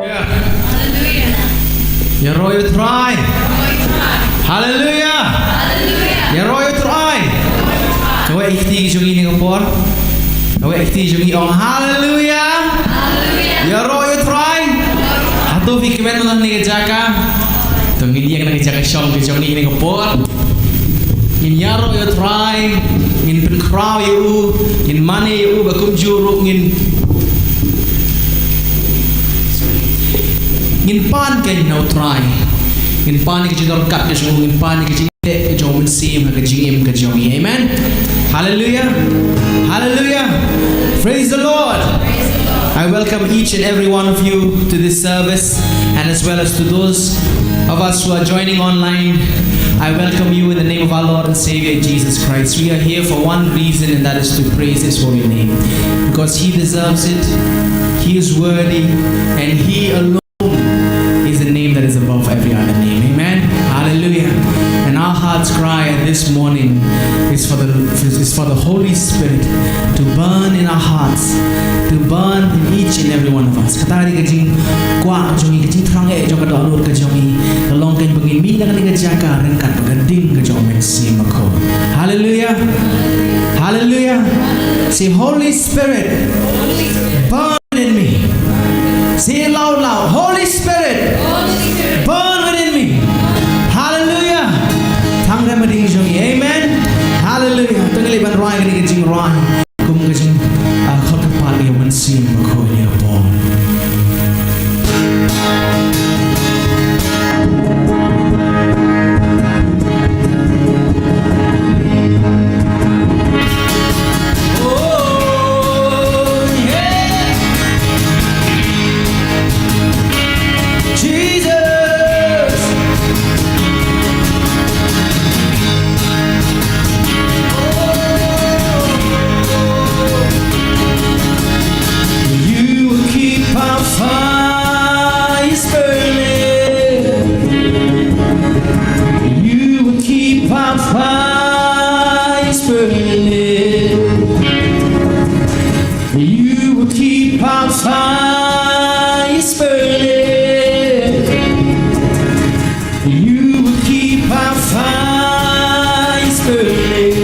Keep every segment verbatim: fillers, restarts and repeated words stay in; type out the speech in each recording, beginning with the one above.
Haleluia. Ïaroh ïa u Trai. Haleluia. Ïaroh ïa u Trai. Kawei ïa ka kti jong ngi ha kane ka por. Kawei ïa ka kti jong ngi, ong haleluia. Ïaroh ïa u Trai. Hato phi kmen na kane ka jaka? To ngin ïeng na ka jaka shong ka jong ngi ha kane ka por. Ngin ïaroh ïa u Trai, ngin pynkhraw ïa u, ngin mane ïa u, bad kumjuh ruh ngin, ngin pan ïa u Trai. Ngin pan ïa ka jingdonkam ka jong u, ngin pan ïa ka jingeh ka jong u Mynsiem ha ka jingim ka jong ngi. Amen. Hallelujah. Hallelujah. Praise the Lord. I welcome each and every one of you to this service, and as well as to those of us who are joining online, I welcome you in the name of our Lord and Savior Jesus Christ. We are here for one reason, and that is to praise His holy name, because He deserves it, He is worthy, and He alone is the name that is above every other name. Amen. Hallelujah. And our heart's cry this morning is for the, is for the Holy Spirit to burn in our hearts, to burn in each and every one of us. Kata ka dei ka jingkwah jong ngi, ka jingthrang eh jong ka dohnud ka jong ngi. Ka long kein ba ngin mih na kane ka jaka ryngkat bad ka ding ka jong u Mynsiem Bakhuid. Hallelujah. Hallelujah. Say, Holy Spirit, burn in me. Say it loud, loud. Holy Spirit, burn within me. Hallelujah. Tang da mading jong ngi. Amen. Hallelujah. To ngin leit ban rwai kane ka jingrwai kum ka jing, ah, khot kyrpad ïa u Mynsiem Bakhuid ïa ka por. Oh, yeah. Jesus. You will keep our fires burning. You will keep our fires burning. You will keep our fires burning. You will keep our fires burning.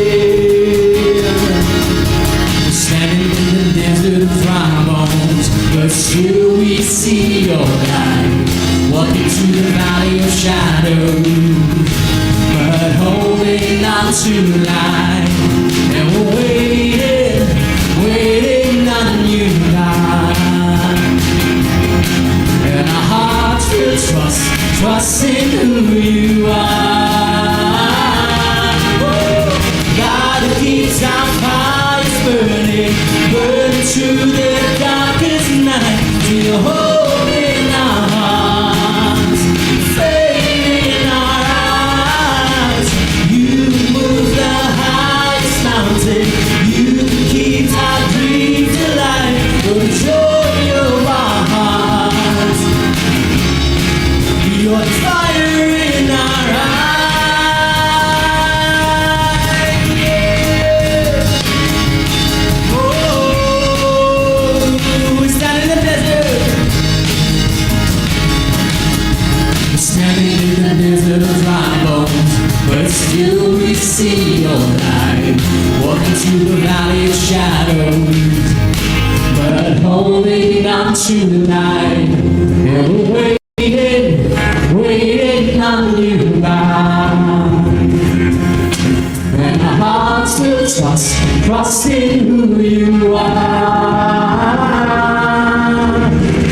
We're standing in the desert of dry bones, but still we see your light. Walking through the valley of shadows, but holding on to life. And we're waiting, waiting on you, God. And our hearts will trust, trust in who you are. Oh, God who keeps our fires burning, burning through the darkest night. Till hope in our hearts, faith in our eyes. You move the highest mountain. You keep our dreams alive. You're the joy of our hearts. You're the fire in our eyes. Oh, we stand in the desert. Standing in the desert of dry bones, but still we see your light. Walking through the valley of shadows, but holding on to life. And we're waiting, waiting on you, God. And our hearts will trust, trust in who you are.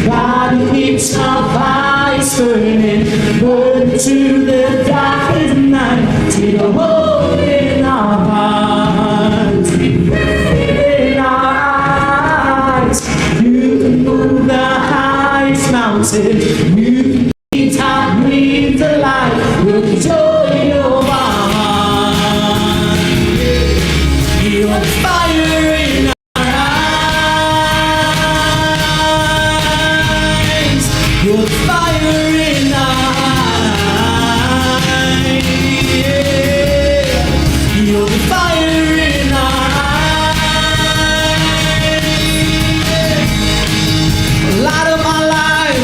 God keeps our fires burning, burning through the darkest night. Till the hope in our hearts, in our eyes. You can move the highest mountain. You can It's how we delight with joy of our heart. You're the fire in our eyes. You're the fire in our eyes. You're the fire in our eyes. Light of my life.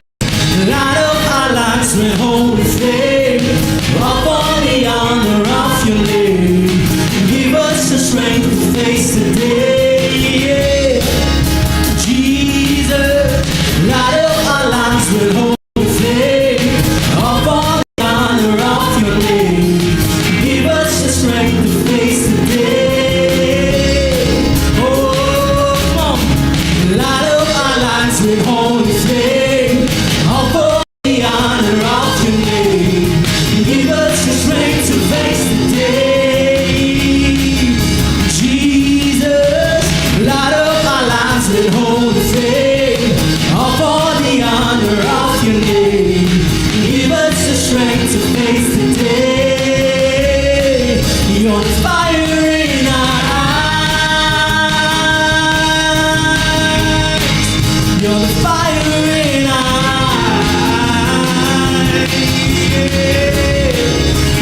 You're the fire in our eyes.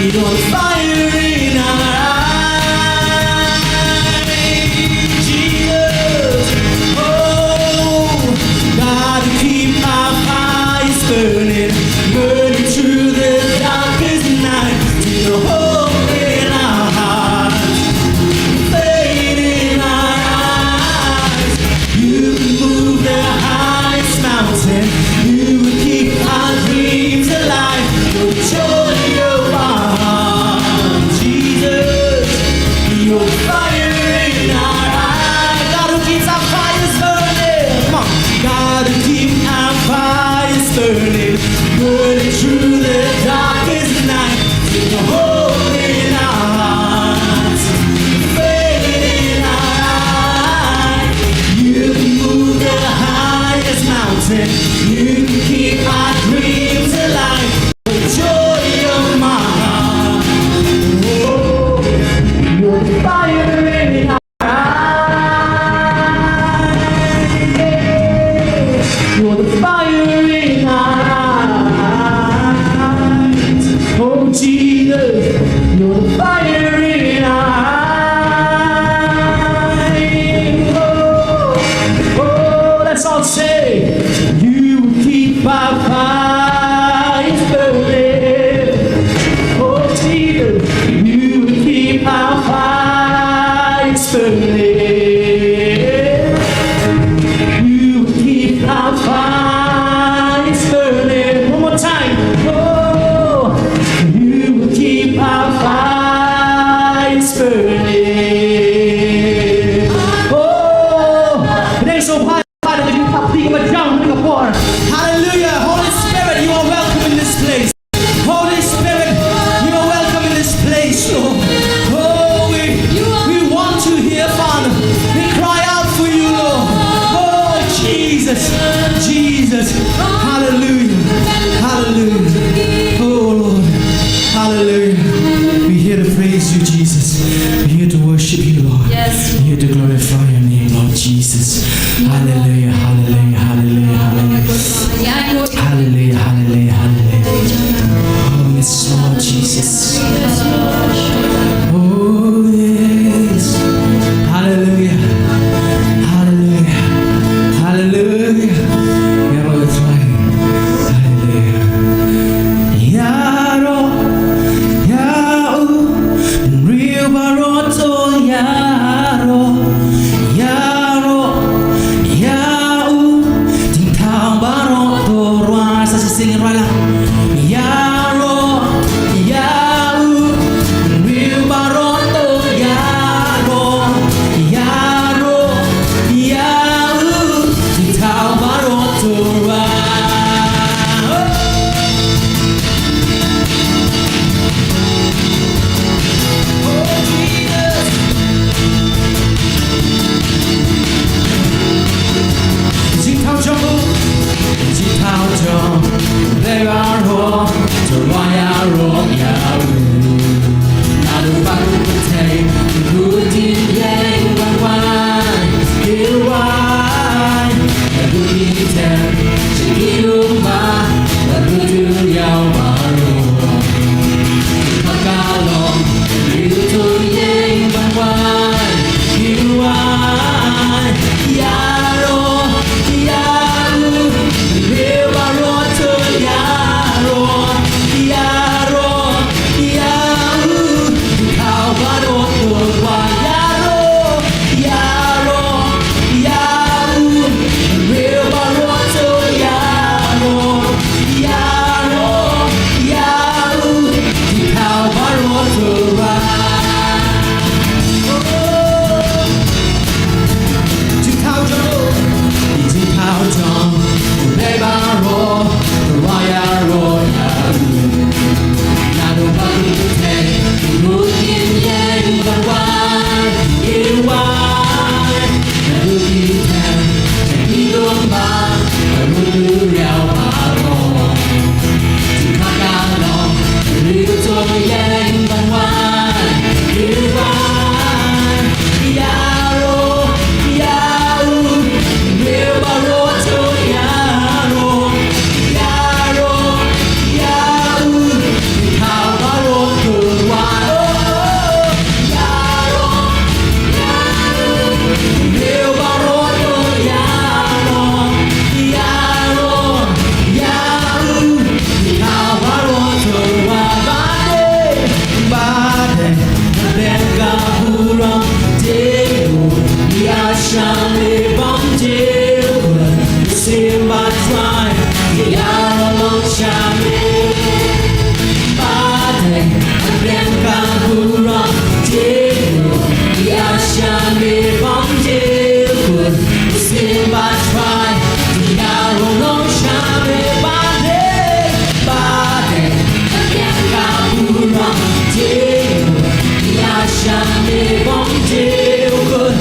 You're the fire in our eyes, Jesus. Oh, gotta keep our fires burning, burning through the darkest night. To the hope in our hearts, faith in our eyes. You can move the highest mountain. You will keep our dreams alive. You're the joy of our heart, Jesus. You're the fire in our eyes. God who keeps our fires burning. Come on. God who keeps our fires burning. Burning through the darkest night. To the hope in our hearts, faith in our eyes. You can move the highest mountain. You can keep our dreams alive. The joy of my heart. Oh, you're the fire in our eyes. You're the fire in our eyes. Oh, Jesus, you're the fire in our eyes. Oh, oh, let's all say, you keep our fires burning. Oh, Jesus, you keep our fires burning. You keep our fires burning. One more time. Oh, you keep our fires burning. Oh, it ain't so hard. Hallelujah. Holy Spirit, you are welcome in this place. Holy Spirit, you are welcome in this place, Lord. Oh, we, we want you here, Father. We cry out for you, Lord. Oh, Jesus, Jesus. Hallelujah. Hallelujah. Oh, Lord. Hallelujah. We're here to praise you, Jesus. We're here to worship you, Lord. Yes. We're here to glorify your name, Lord Jesus. Hallelujah, hallelujah, hallelujah, hallelujah. Hallelujah, hallelujah, hallelujah. Oh, yes, Lord Jesus. Oh, yes. Hallelujah, hallelujah, hallelujah. Ïaroh ïa U Trai. Hallelujah. Ïaroh ïa u, briew baroh to ïaroh. Ïaroh ïa u, jingthaw baroh to rwai. Sa shisien rwai lang. Ïaroh ïa u, briew baroh to ïaroh. Ïaroh ïa u, jingthaw baroh to rwai. Jingthaw jong u, jingthaw jong u, dei baroh to rwai ïaroh ïa u. Naduh ba u pyrthei, u dang ïeng ban wai, ïa u wai. Naduh ki tem, sha ki lum bah, naduh duriaw baroh. Ka long, u to ïeng ban wai, ïa u wai. Ïaroh ïa u, briew baroh to ïaroh. Ïaroh ïa u, jingthaw baroh to rwai. Ïaroh ïaroh ïa u, briew baroh to ïaroh. Ïaroh ïa u, jingthaw baroh to rwai. Oh. Jingthaw jong u, jingthaw jong u, dei baroh to rwai ïaroh ïa u. Naduh ba ki pyrthei, ki mut kin ïeng ban wai, ïa u wai. Naduh ki tem, sha ki lum bah, naduh duriaw baroh. Jingkha ka long, u to ïeng ban wai, ïa u wai. Ïaroh ïa u, briew baroh to Simba Trai, ïa long sha me. Ba dei ka biang ka burom, te ïa sha me bom te u kut. Simba Trai, ïa long sha me. Ba dei, ba dei ka biang ka burom, te ïa sha me bom te u kut.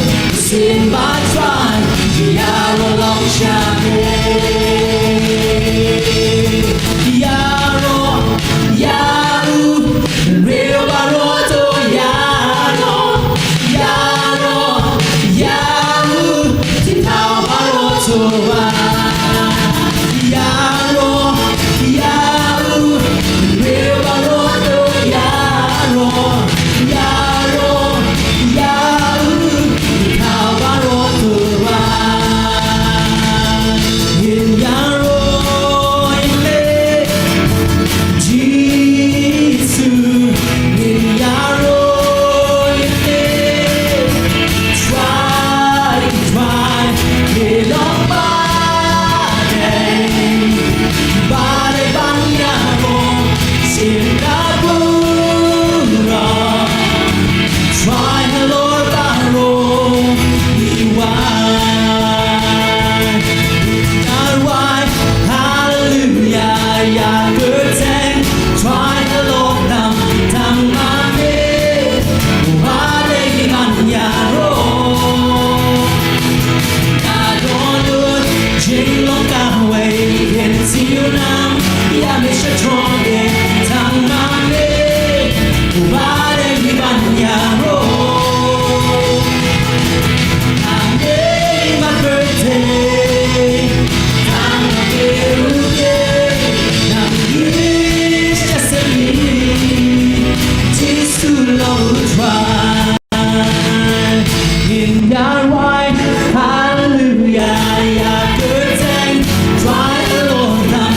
Simba Trai, ïa long sha me. Ïaroh, ïa u, briew baroh to ïaroh. Ïaroh, ïa u, tip thaw baroh to wan. Ïaroh, ïa u, briew baroh to ïaroh. Ïaroh, ïa u, tip thaw baroh to wan. Ngin ïaroh ïa me, Jisu, ngin ïaroh ïa me. Trai, Trai, me long ba dei, ba dei ban ïaroh sha ka burom. Trai halor baroh ngi wan. Ngi wan, haleluya, ïa kyrteng Trai halor tam tam ma me. Ba dei ban ïaroh. Ka dohnud jinglong kawei, ngin siew nam ïa me sha throne, tang ma me. Ba dei ban ïaroh. Nang dei ma kyrteng, tang ma me ruh dei. Nang ïa sha seni, Jisu long u Trai. Ngin ïa rwai haleluya ïa kyrteng Trai halor tam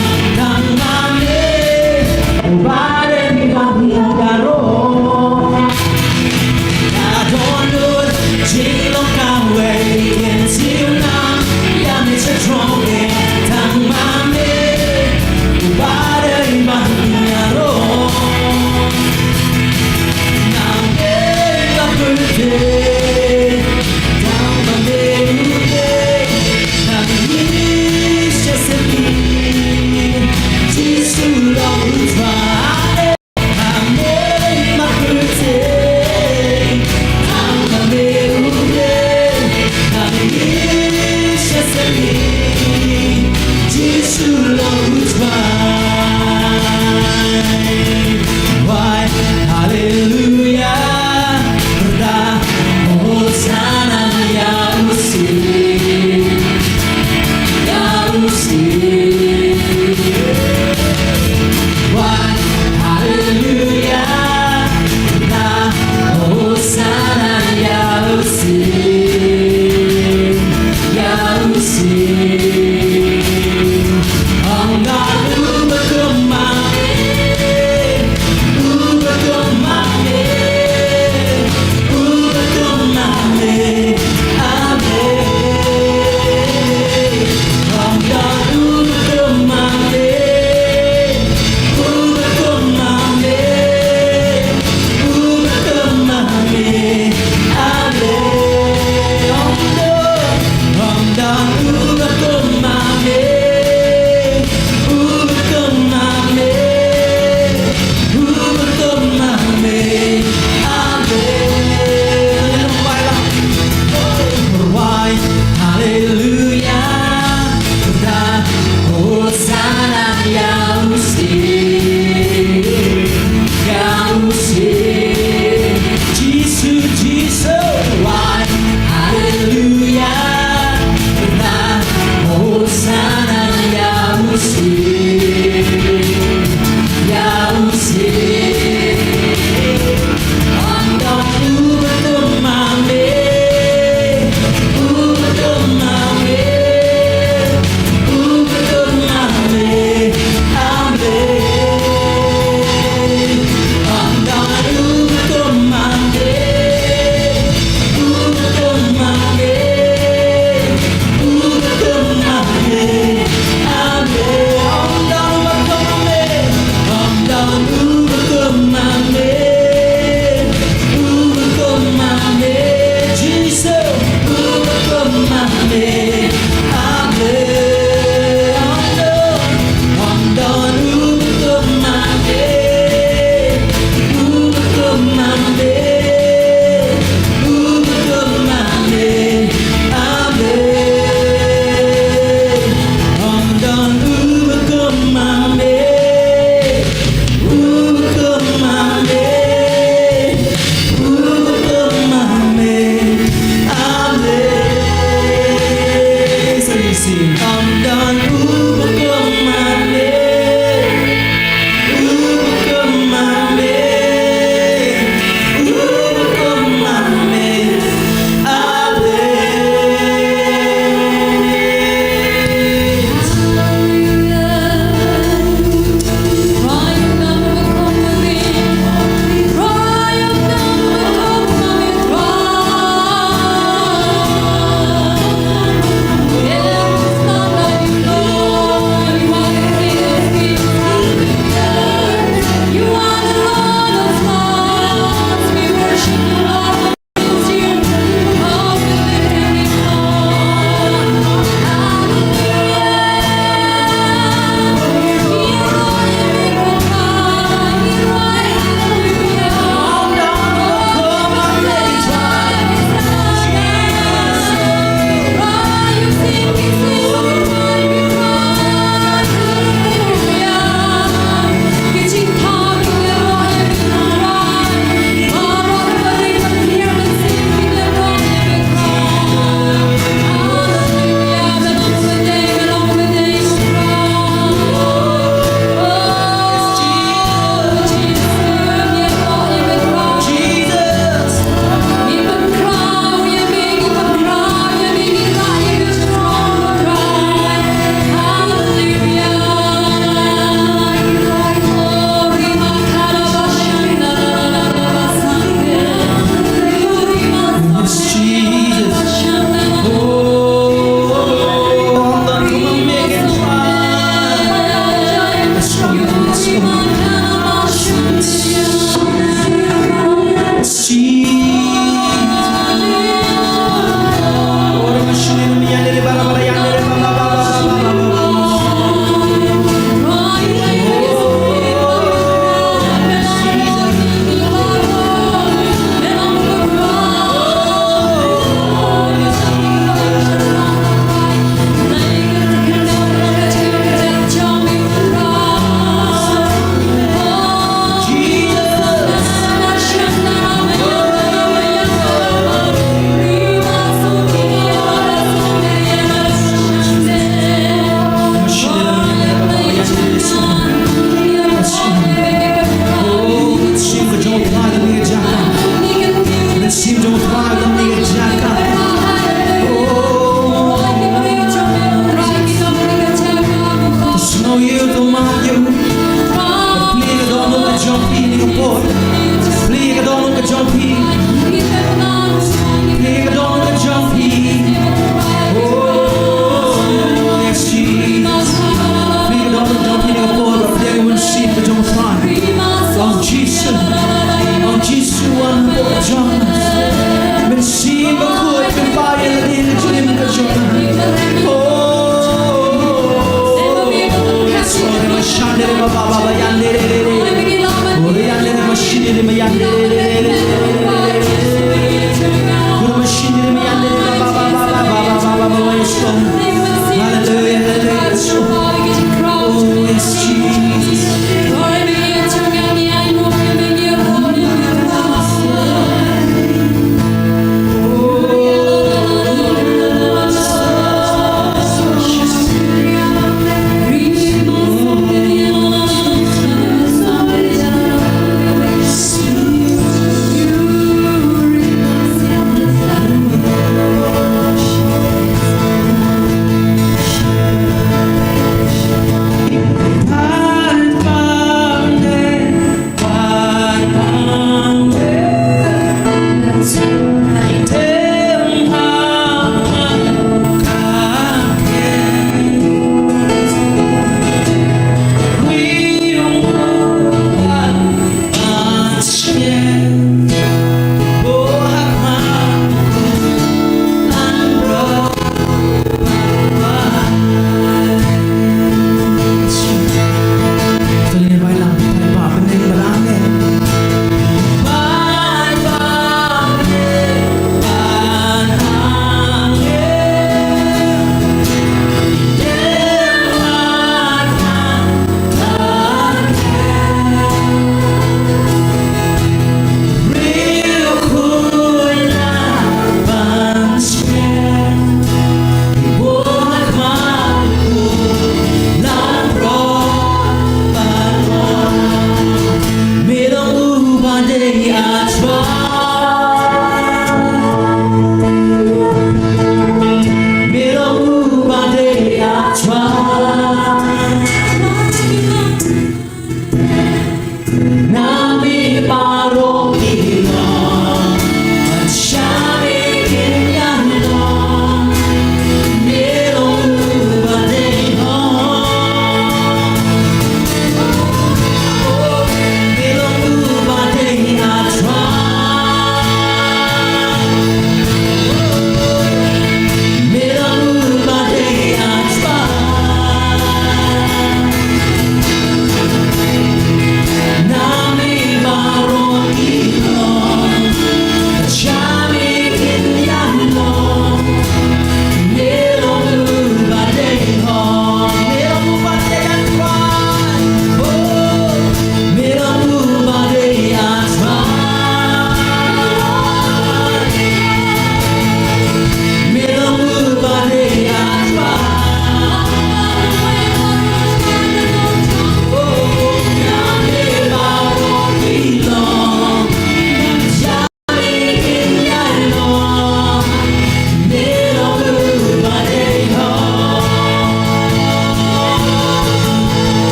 Sing, come down, overcome my name, overcome my name, overcome my name. I praise.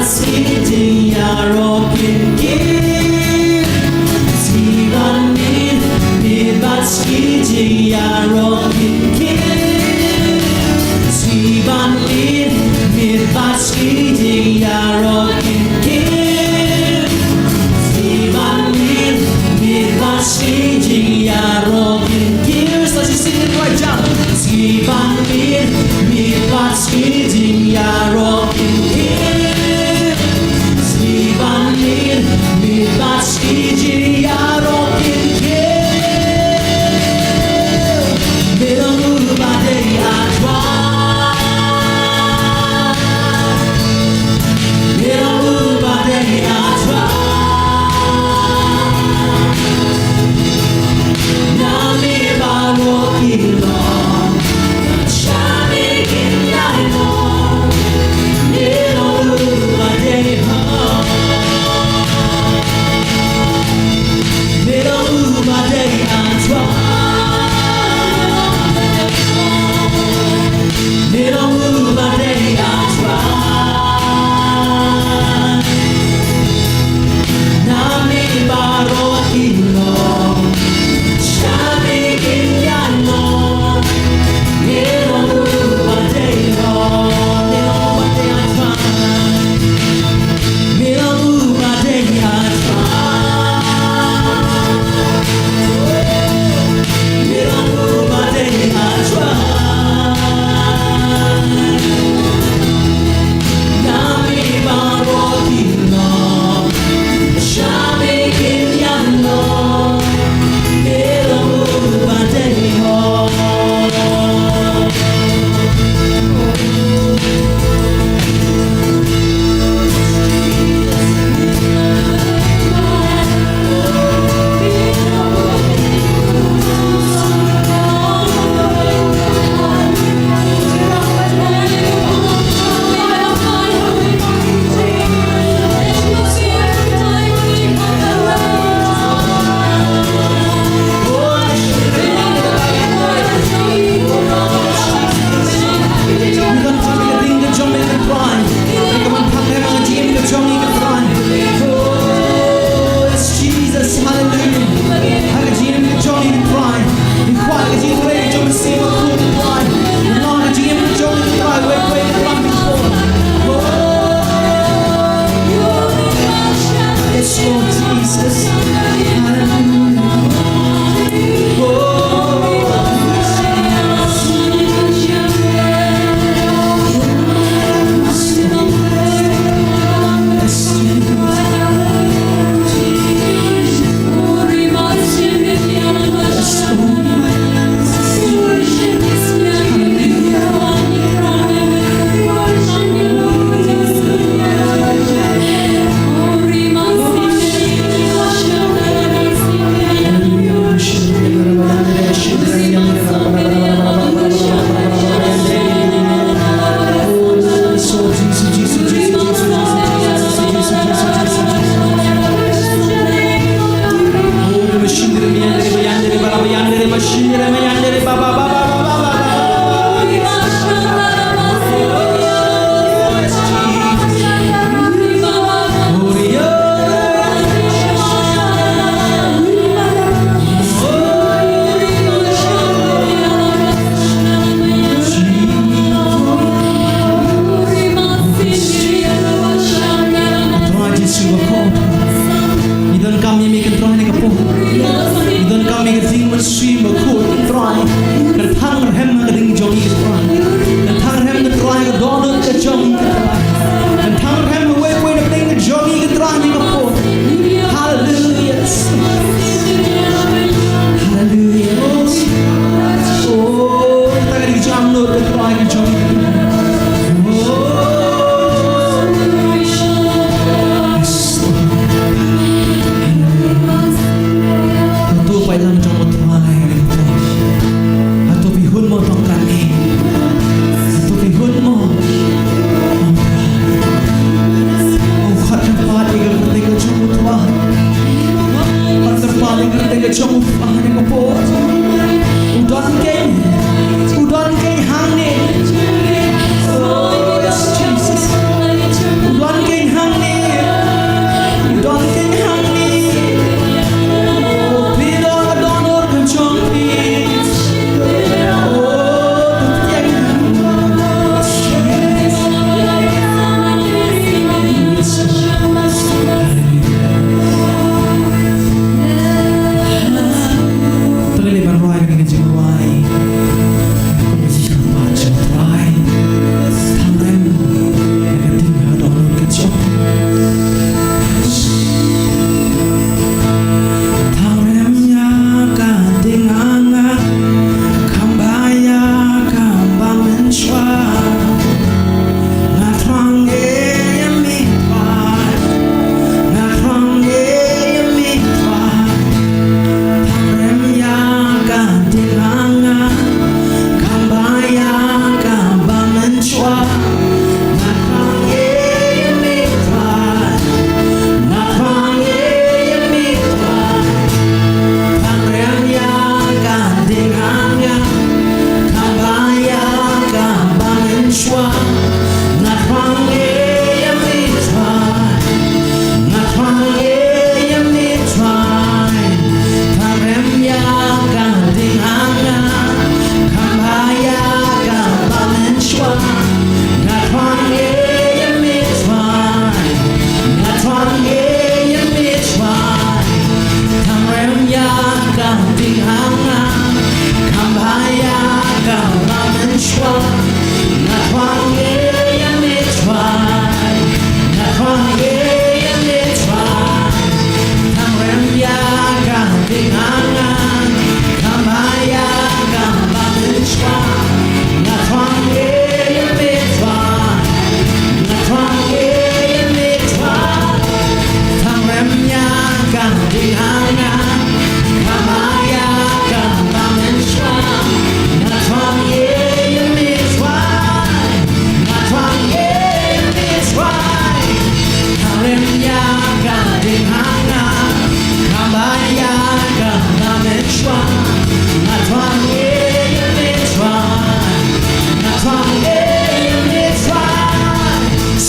Ski jingïaroh kyntien. Ski ban mih, mih bad ski jingïaroh kyntien. Ski ban mih, mih bad ski jingïaroh kyntien. Ski ban mih, mih bad ski jingïaroh kyntien. Sa shisien, right jump. Ski ban mih, mih bad ski jingïaroh kyntien. Ski ban mih, mih bad ski jingïaroh kyntien. Te long u ba dei a Trai.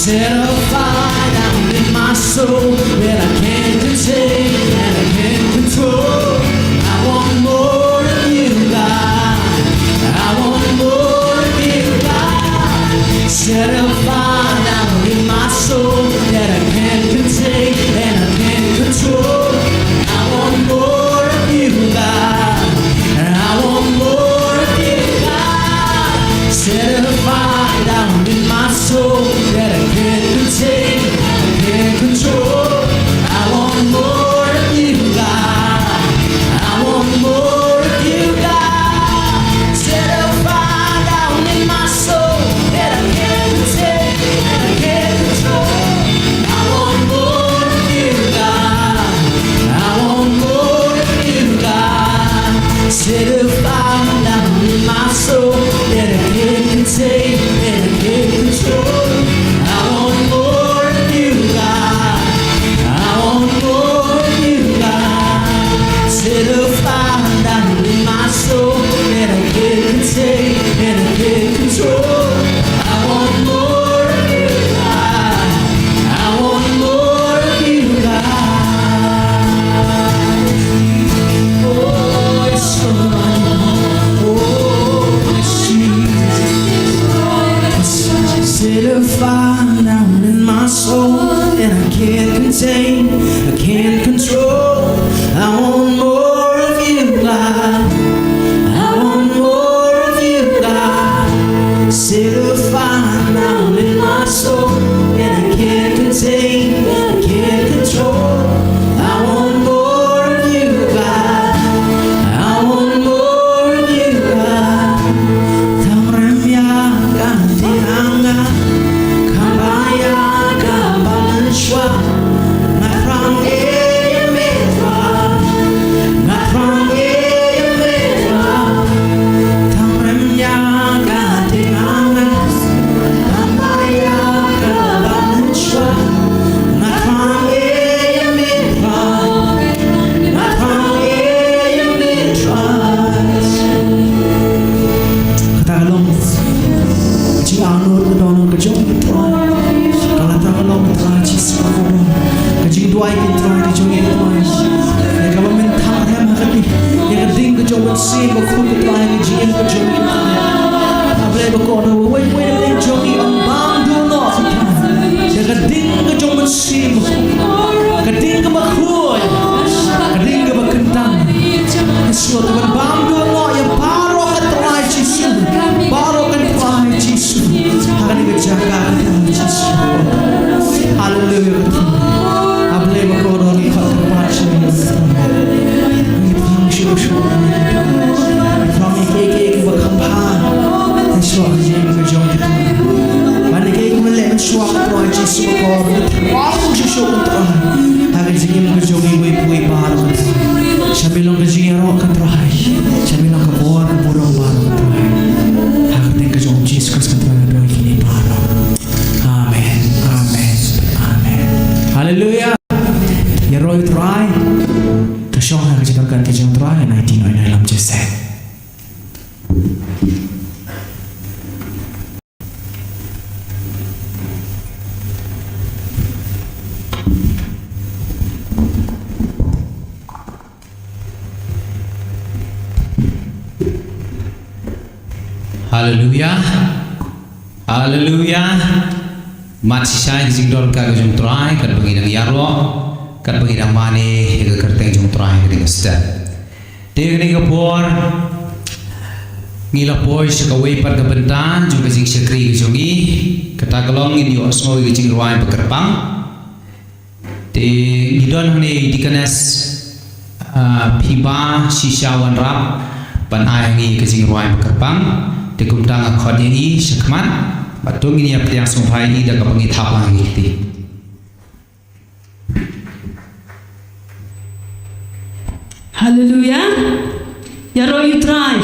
Set a fire down in my soul that I can't contain and I can't control. I want more of you, God. I want more of you, God. Set a fire down in my soul that I can't contain and I can't control. I want more of you, God. I want more of you, God. Set a fire down in my soul that I can't contain, I can't control. I want more of you, God. I want more of you, God. Set a fire down in my soul that I can't contain, I can't control. I want more of you, God. I want more of you, God. Set a fire down in my soul that I can't contain, that I can't control. I want more of you, God. I want more of you, God. Set a fire down in my soul that I can't contain, that I can't control. I want more of you, God. I want more of you, God. Oh, yes, Lord. Oh, yes, Jesus. Set a fire down in my soul that I can't contain, I can't control. I want more of you, God. I want more of you, God. Set a fire down in my soul that I can't contain, I can't control. I want more of you, God. I want more of you, God. Tang rem ïa ka ding anga, kam ba ïa ka ba mynshuwa. Nga prang ïa me Trai, nga prang ïa me Trai. Tang rem ïa ka ding anga, kam ba ïa ka ba mynshuwa. Nga prang ïa me Trai, nga prang ïa me Trai. Kata ka long ka jingangnud ka don ka jong ngi Trai. Ka la ta ka long Trai Jisu ka jingduwai ka Trai ka jong ngi Trai. Ïa kaba men tang rem ha kane, ïa ka ding ka jong u Mynsiem Bakhuid Trai, ka jingim ka jong ngi Trai. A Blei ba kordor, wei wei na pdeng jong ngi ym bam duh noh Trai. Ïa ka ding ka jong u Mynsiem Bakhuid, ka ding kaba khuid, ka ding kaba kyntang. Ïa shuwa ka ban bam duh noh ïa baroh ka Trai Jisu, baroh ka Trai Jisu. Ha kane ka jaka ka Trai Jisu. Haleluya. A Blei ba kordor, ngi khot kyrpad sha me Trai. Ngi pang shuh shuh. Ngi pang ïa kiei kiei kiba kham bha. Ïa shuwa ka jingim ka jong ngi Trai. Ban ïa kiei kiba leh mynshuwa Trai Jisu ba kordor. Pang shuh shuh Trai. Ha ka jingim ka jong ngi wei pa wei baroh. Sha me long ka jingïaroh ka Trai. Sha me long ka bor ka burom baroh Trai. Ha ka kyrteng ka jong u Jisu Khrist ka Trai ngi duwai kine baroh. Amen. Amen. Amen. Haleluya. Ïaroh ïa u Trai. To shong ha ka jingdonkam ka jong u Trai, nineteen oh nine lam jese. Haleluya. Haleluya. Mat shisha ïa ka jingdonkam ka jong u Trai, katba ngi dang ïaroh, katba ngi dang mane ïa ka kyrteng jong u Trai ha kane ka step. Te kane ka por ngi la poi sha kawei pat ka bynta jong ka jingshakri ka jong ngi. Kata ka long ngin ïohsngew ïa ka jingrwai ba kyrpang. Te ngi don hangne i Deaconess, ah, Phiba Shisha Wanrap, ban ai ha ngi ka jingrwai ba kyrpang. Te kumta nga khot ïa ngi shakhmat, bad to ngin ïa pdiang sngewbha ïa i da kaba ngi thap lang ïa ki kti. Haleluya. Ïaroh ïa u Trai.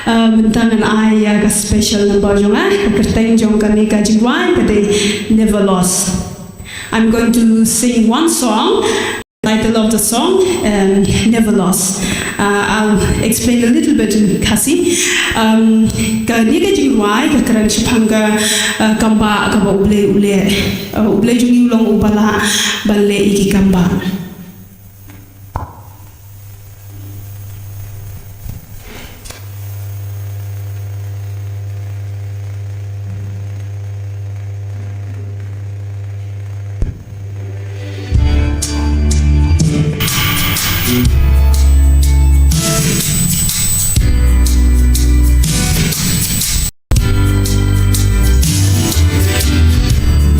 Ah, mynta ngan ai ïa ka special number jong nga, ka kyrteng jong kane ka jingrwai ka dei Never Lost. I'm going to sing one song. Title of the song, um, Never Lost. Uh, I'll explain a little bit in Khasi. Um, kane ka jingrwai ka kren shaphang ka, uh, kam ba, ka ba U Blei u leh, uh, U Blei jong ngi u long uba lah ban leh ïa ki kam ba.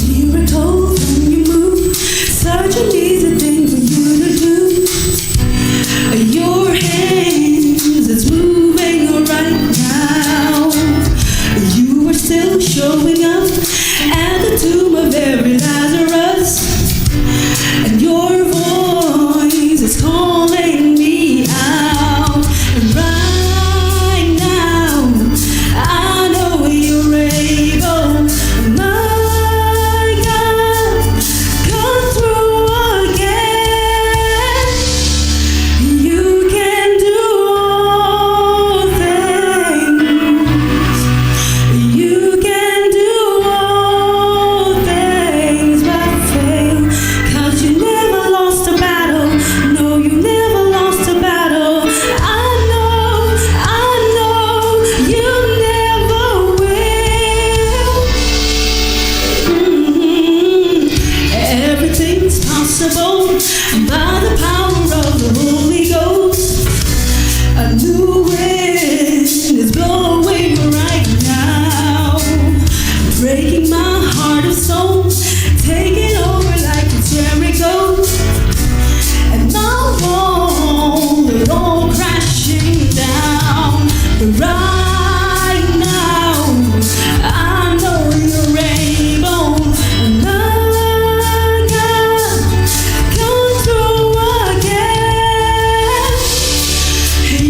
Miracles when you move, such an easy thing for you to do. Your hands is moving right now. You are still showing up at the tomb of every Lazarus. And your voice is calling me out. And right now, I know you're able. My God, come through again. You can do all things. You can do all things but fail. 'Cause you never lost a battle. No, you never lost a battle. I know, I know you never will. Mm-hmm. Everything's possible by the power of the Holy Ghost. A new wind is blowing right now, breaking my heart of stone, taking over like a Jericho. And my walls are all crashing down. But right now, I know you're able. And I got control again.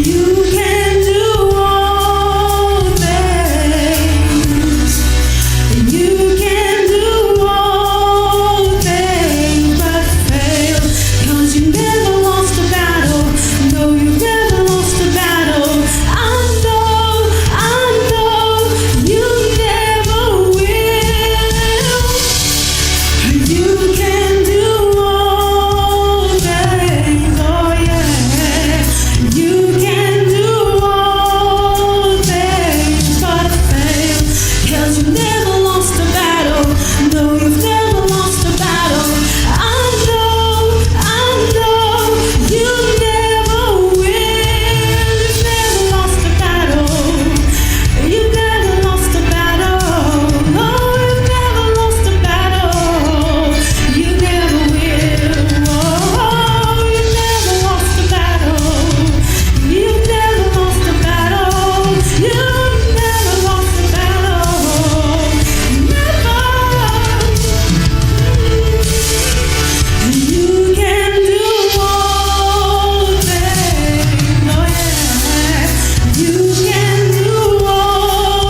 You can do all things. You can do all things but fail. 'Cause you never lost a battle. No, you never lost a battle. I know, I know you never will. You can do all things, oh yeah. You can do all things but fail. 'Cause you never lost a battle. No, you've never lost a battle. I know, I know you never will. You've never lost a battle. You've never lost a battle. No, you've never lost a battle. You never will. Oh, you've never lost a battle. You've never lost a battle. You've never lost a battle. Never. You can do all things. Oh, yeah. You can do all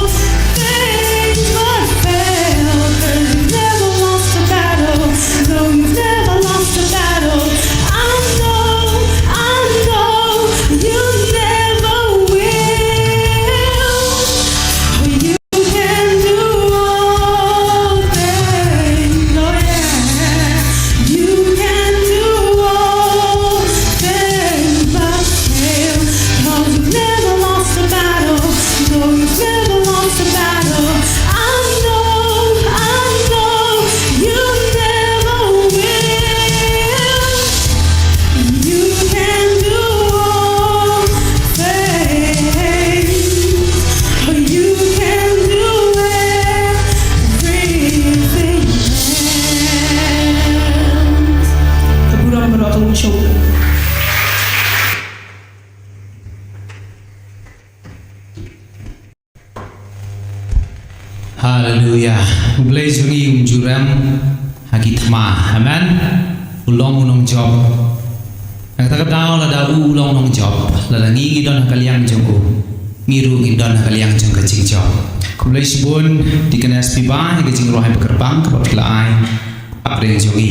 things but fail. 'Cause you never lost a battle. No, you've never lost a battle. I know, I know you never will. You can do all things, oh yeah. You can do all things but fail. 'Cause you never lost a battle. No, you've never lost a battle. I know, I know you never will. You can do all things. You can do everything else. Ka burom baroh ka long shuh. Haleluia. U Blei jong ngi um ju rem ha ki thma. Amen. U long u nongjop. Na kata ka daw lada u, u long nongjop, lada ngi ngi don ha ka liang jong u, ngi ruh ngin don ha ka liang jong ka jingjop. Khublei shibun Deaconess Piba ïa ka jingrwai ba kyrpang kaba phi la ai ha pdeng jong ngi.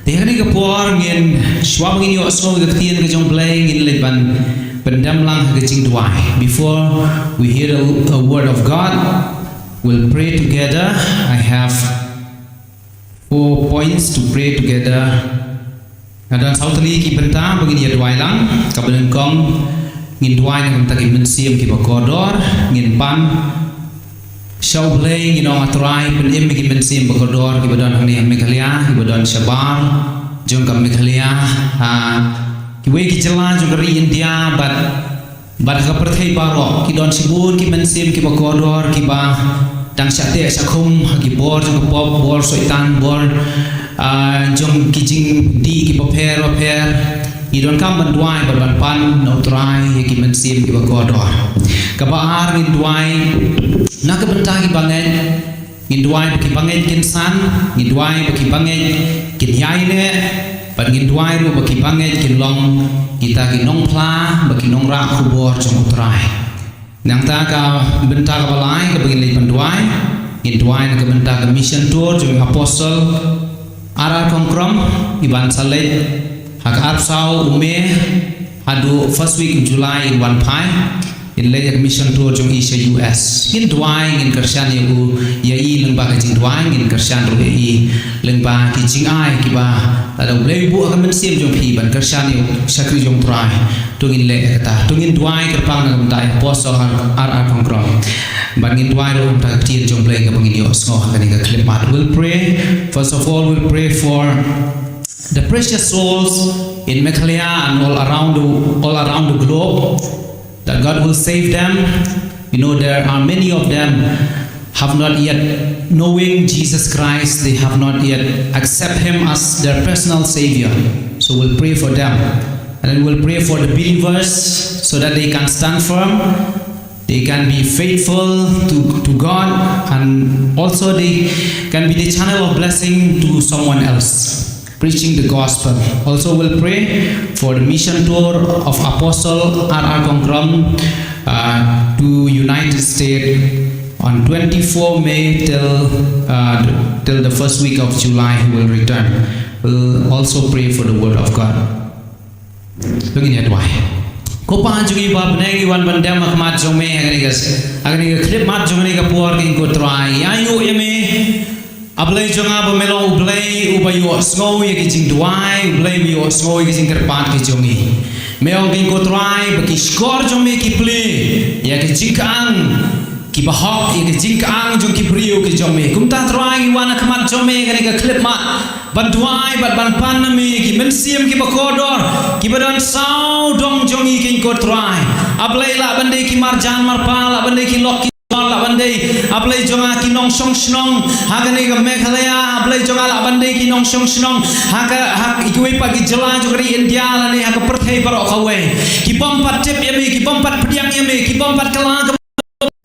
Ïa kane ka por ngin, shuwa ba ngin ïohsngew ïa ka ktien ka jong U Blei, ngin leit ban pyndem lang ha ka jingduwai. Before we hear a, a word of God, we'll pray together. I have four points to pray together. Nga don saw tylli ki bynta ba ngin ïa duwai lang. Kaba nyngkong, ngin duwai na ka bynta ki mynsiem kiba kordor. Ngin pan sha U Blei, ngin ong, A Trai, pynim ïa ki mynsiem ba kordor kiba don hangne ha Meghalaya, kiba don shabar jong ka Meghalaya, ah, kiwei ki jylla jong ka ri India, bad bad ha ka pyrthei baroh. Ki don shibun ki mynsiem kiba kordor, kiba dang shah teh shah khum ha ki bor jong ka pop, bor Soitan, bor, ah, jong ki jingdih kiba pher bapher. Ngi donkam ban duwai bad ban pan na U Trai ïa ki mynsiem kiba kordor. Kaba ar, ngin duwai na ka bynta ki bangeit. Ngin duwai ba ki bangeit kin san, ngin duwai ba ki bangeit kin ïaineh, bad ngin duwai ruh ba ki bangeit kin long kita ki nongphla bad ki nongrah khubor jong U Trai. Nangta ka bynta kaba lai kaba ngin leit ban duwai, ngin duwai na ka bynta ka mission tour jong Apostle R R Kongkrom, iban sa leit ha ka arphew saw u May haduh first week u July in wan phai. In leit ïa ka mission tour jong i sha U S. Ngin duwai, ngin kyrshan ïa u, ïa i lyngba ka jingduwai, ngin kyrshan ruh ïa i lyngba ki jingai kiba lada U Blei u buh ha ka mynsiem jong phi ban kyrshan ïa u shakri jong U Trai. To ngin leh ïa kata. To ngin duwai kyrpang na ka bynta Apostle R R Kongkrom. Bad ngin duwai ruh na ka bynta ka ktien jong U Blei kaba ngin ïohsngew ha kane ka khyllipmat. We'll pray. First of all, we'll pray for the precious souls in Meghalaya and all around the, all around the globe, that God will save them. You know, there are many of them have not yet knowing Jesus Christ. They have not yet accept Him as their personal Savior. So we'll pray for them. And then we'll pray for the believers so that they can stand firm. They can be faithful to, to God, and also they can be the channel of blessing to someone else, preaching the gospel. Also, we'll pray for the mission tour of Apostle R R Kongkrom, uh, to United States on twenty-four May till, uh, till the first week of July, he will return. We'll also pray for the word of God. To ngin ïa duwai. Ko Pa jong ngi ba ha bneng, ngi wan ban dem ha khmat jong me ha kane ka, ha kane ka khyllipmat jong kane ka por, ko Trai. Ïa ngi ïa me, A Blei jong nga, ba me long U Blei uba ïohsngew ïa ki jingduwai, U Blei uba ïohsngew ïa ki jingkyrpad ki jong ngi. Me ong, ko Trai, ba ki shkor jong me ki plie ïa ki jingkang kiba hok, ïa ki jingkang jong ki briew ki jong me. Kumta Trai, ngi wan ha khmat jong me ha kane ka khyllipmat ban duwai bad ban pan na me ki mynsiem kiba kordor, kiba don sawdong jong ngi, ko Trai. A Blei, lah ban dei ki marjan marpa, lah ban dei ki lok ki jor, lah ban dei, A Blei jong nga, ki nongshong shnong ha kane ka Meghalaya. A Blei jong nga, lah ban dei ki nongshong shnong ha ka, ha kiwei pat ki jylla jong ka ri India lane ha ka pyrthei baroh kawei. Ki bym pat tip ïa me, ki bym pat pdiang ïa me, ki bym pat kylla ka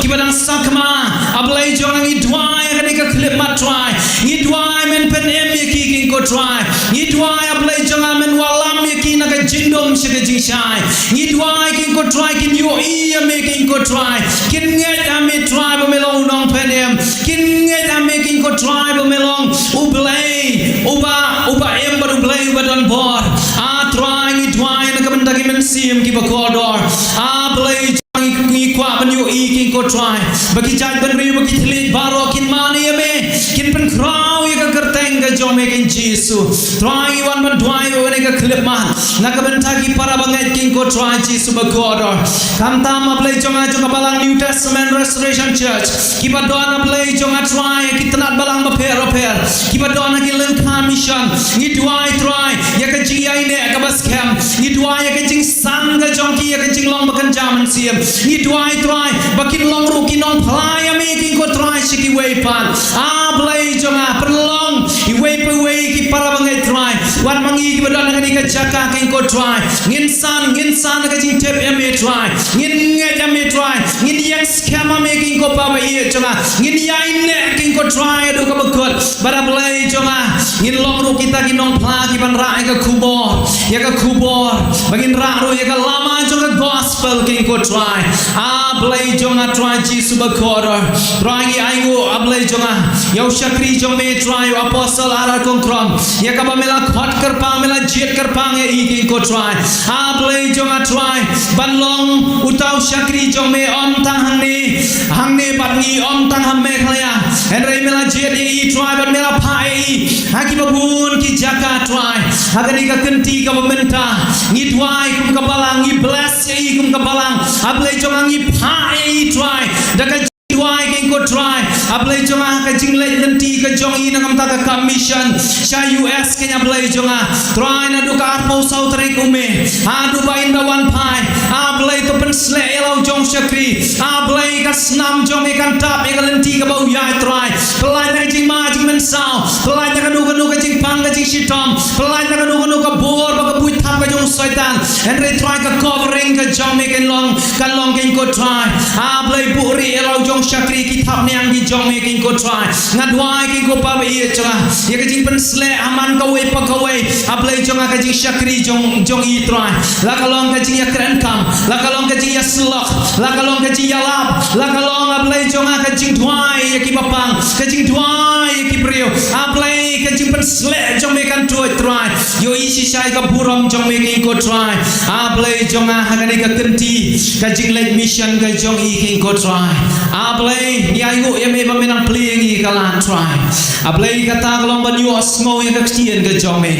kiba dang sakma. A Blei jong nga, ngi duwai ha kane ka khyllipmat Trai. Ngi duwai men pynim ïa ki, ko Trai. Ngi duwai, A Blei jong nga, men wallam ïa ki na ka jingdum sha ka jingshai. Ngi duwai, ko Trai, kin ïohi ïa me, ko Trai. Kin ngeit ha me Trai ba me long u nongpynim. Kin ngeit ha me, ko Trai, ba me long U Blei uba, uba im bad U Blei uba don bor. A Trai, ngi duwai na ka bynta ki mynsiem kiba kordor. A Blei, ngi, ngi kwah ban ïohi, ko Trai, ba ki jaitbynriew, ba ki thylliej baroh kin mane ïa me, kin pynkhraw ïa ka kyrteng ka jong me, ko Jisu. Trai, ngi wan ban duwai ha kane ka khyllipmat na ka bynta ki para bangeit, ko Trai Jisu ba kordor. Khamtam, A Blei jong nga, jong ka balang New Testament Restoration Church, kiba don, A Blei jong nga Trai, ki tnat balang bapher bapher, kiba don ha ki lyngkha mission. Ngi duwai Trai ïa ka jingïaineh kaba skhem. Ngi duwai ïa ka jingsan ka jong ki, ïa ka jinglong bakynja mynsiem. Ngi duwai Trai ba kin long ruh ki nongphla ïa me, ko Trai, sha kiwei pat. A Blei jong nga, pynlong iwei pa iwei ki para bangeit Trai. Wat ma ngi kiba don Na kane ka jaka, King ko Trai, ngin san, ngin san na ka jingtip ïa me Trai, ngin ngeit ïa me Trai, ngin ïeng skhem ha me King ko Pa ba ïeit jong nga, ngin ïaineh King ko Trai haduh kaba kut. Bad A Blei jong nga, ngin long ruh kita ki nongphla kiban rah ïa ka khubor, ïa ka khubor, ba ngin rah ruh ïa ka lama jong ka gospel King ko Trai. A Blei jong nga Trai Jisu bakordor, Trai ngi ainguh A Blei jong nga ïa u shakri jong me Trai u Apostle R R Kongkrom, ïa kaba me la khot kyrpang, me la jied kyrpang ïa i King ko Trai. A Blei jong nga Trai, ban long uta u shakri jong me ym tang hangne, hangne bad ngi ym tang ha Meghalaya, hynrei me la jied ïa i Trai bad me la phah ïa i ha kiba bun ki jaka Trai. Ha kane ka kynti kaba mynta ngi duwai kum ka balang, ngi bless ïa i kum ka balang. A Blei jong nga ngi phah ïa i Trai da ka duwai King ko Trai. A Blei jong nga ka jingleit lynti ka jong i na ka bynta ka commission sha U S Kenya Blei jong nga. Trai naduh ka arphew saw tarik u May haduh ba in da wan phai. A Blei to pynsleh ïa la u jong shakri. A Blei ka snam jong me kan tap ïa ka lynti kaba u ïaid Trai. Pynlait na ka jingma jingmynsaw. Pynlait na kano kano ka jingpang ka jingshitom. Pynlait na kano kano ka bor ba ka buit thap ka jong u Soitan. Hynrei Trai ka covering ka jong me kan long, kan long King ko Trai. A Blei buhrieh ïa la u jong shakri ki thapniang ki jong me King ko Trai. Nga duwai King ko Pa ba ïeit jong nga ïa ka jingpynsleh ha man kawei pa kawei. A Blei jong nga ka jingshakri jong, jong i Trai. La ka long ka jingïakren kam, la ka long ka jingïasyllok, la ka long ka jingïalap, la ka long A Blei jong nga ka jingduwai ïa kiba pang, ka jingduwai ïa ki briew. A Blei ka jingpynsleh jong me kan tuid Trai. Ïohi shisha ïa ka burom jong me King ko Trai. A Blei jong nga ha kane ka kynti ka jingleit mission ka jong i King ko Trai. A Blei ngi ainguh ïa me ba me nang plie ïa ngi ka lad Trai. A Blei kata ka long ban ïohsngew ïa ka ktien ka jong me.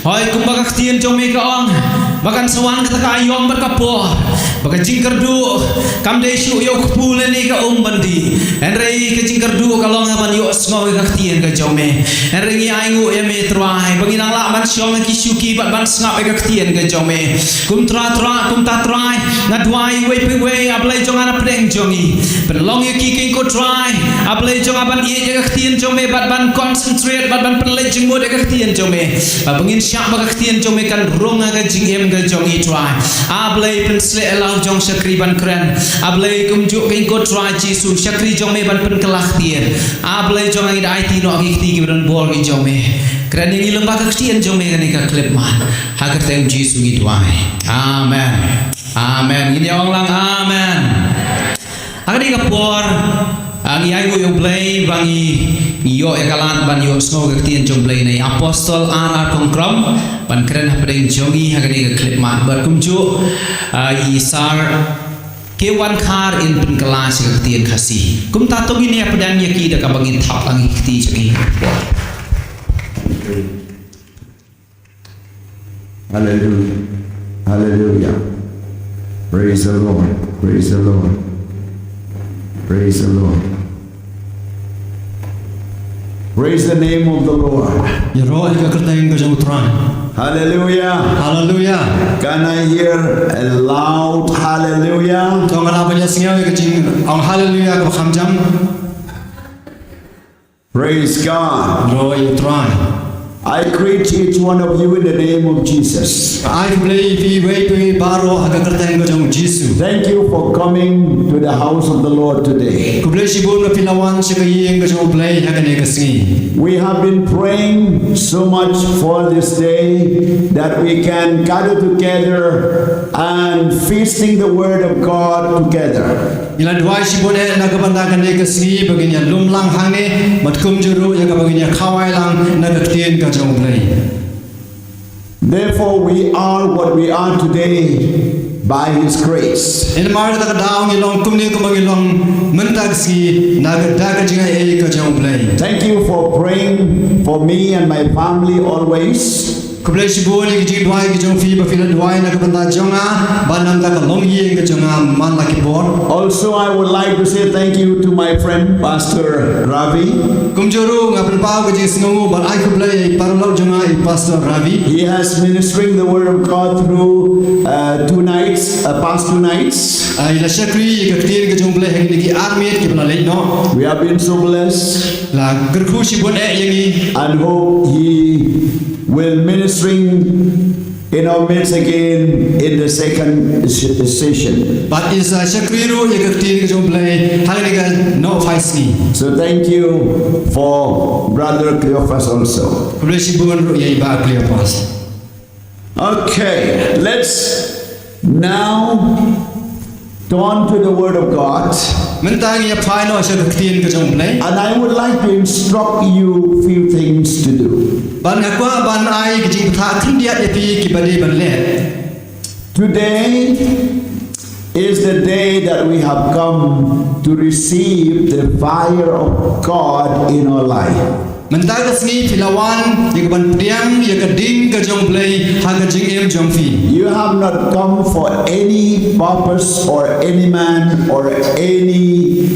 Hooid kumba ka ktien jong me ka ong ba kan sa wan kata ka aïom bad ka por ba ka jingkyrduh kam dei shuh ïa u kpu lane ka um ban dih. Hynrei ka jingkyrduh ka long ban ïohsngew ïa ka ktien ka jong me. Hynrei ngi ainguh ïa me Trai ba ngi nang lah ban shong ha ki shuki bad ban sngap ïa ka ktien ka jong me. Kum Trai, Trai, kumta Trai nga duwai iwei pa iwei A Blei jong nga na pdeng jong i. Pynlong ïa ki King ko Trai A Blei jong nga ban ïeit ïa ka ktien jong me bad ban concentrate bad ban pynleit jingmut ïa ka ktien jong me. Ba ngin shah ba ka ktien jong me kan rung ha ka jingim ka jong i Trai. A Blei pynsleh ïa la u jong shakri ban kren. A Blei kumjuh King ko Trai Jisu shakri jong me ban pynkylla ktien. A Blei jong nga ngi da aiti noh ki kti kiba don bor ki jong me. Kren ïa ngi lyngba ka ktien jong me kane ka khyllipmat. Ha ka kyrteng Jisu ngi duwai. Amen. Amen. Ngin ïa ong lang amen. Ha kane ka por, ah, ngi ainguh ïa u Blei ba ngi, ngi ïoh ïa ka lad ban ïohsngew ka ktien jong u Blei na i Apostol R R Kongkrom ban kren hapdeng jong ngi ha kane ka khyllipmat bad kumjuh, ah, i Sar K. Wankhar in pynkylla sha ka ktien Khasi. Kumta to ngin ïa pdiang ïa ki da kaba ngin thap lang ïa ki kti jong ngi. Hallelujah. Hallelujah. Praise the Lord. Praise the Lord. Praise the Lord. Praise the name of the Lord. Ïaroh ïa ka kyrteng ka jong U Trai. Hallelujah. Hallelujah. Can I hear a loud hallelujah? To nga lah ban ïa sngew ïa ka jingong hallelujah kaba kham jam. Praise God. Ïaroh ïa U Trai. I greet each one of you in the name of Jesus. Ai khublei ïa phi iwei pa iwei baroh ha ka kyrteng ka jong U Jisu. Thank you for coming to the house of the Lord today. Khublei shibun ba phi la wan sha ka ïing ka jong U Blei ha kane ka sngi. We have been praying so much for this day that we can gather together and feasting the word of God together. Ngi la duwai shibun eh na ka bynta kane ka sngi ba ngin ïa lum lang hangne bad kumjuh ruh ïa kaba ngin ïa khawai lang na ka ktien ka jong U Blei. Therefore, we are what we are today by His grace. Namar kata ka daw ngi long kumne kumba ngi long mynta ka sngi na ka da ka jingaiei ka jong U Blei. Thank you for praying for me and my family always. Khublei shibun ïa ki jingduwai ki jong phi ba phi la duwai na ka bynta jong nga bad na ka bynta ka longïing ka jong nga man la ki por. Also, I would like to say thank you to my friend Pastor Ravi. Kumjuh ruh nga pynpaw ka jingsngewnguh bad ai khublei ïa i paralok jong nga i Pastor Ravi. He has ministering the word of God through uh, two nights, uh, past two nights. Ah, i la shakri ïa ka ktien ka jong U Blei ha kine ki ar miet kiba la leit noh. We have been so blessed. La kyrkhu shibun eh ïa ngi. And hope he will minister ministering in our midst again in the second se- session. Bad i sa shakri ruh ïa ka ktien ka jong U Blei ha kane ka nongphai sngi. So thank you for Brother Cleopas also. Khublei shibun ruh ïa i Bah Cleopas. Okay, let's now turn to the Word of God. Mynta ngin ïa phai noh sha ka ktien ka jong U Blei. And I would like to instruct you few things to do. Bad nga kwah ban ai ka jingbatai khyndiat ïa phi kiba dei ban leh. Today is the day that we have come to receive the fire of God in our life. Mynta ka sngi phi la wan ïa ka ban pdiang ïa ka ding ka jong U Blei ha ka jingim jong phi. You have not come for any purpose or any man or any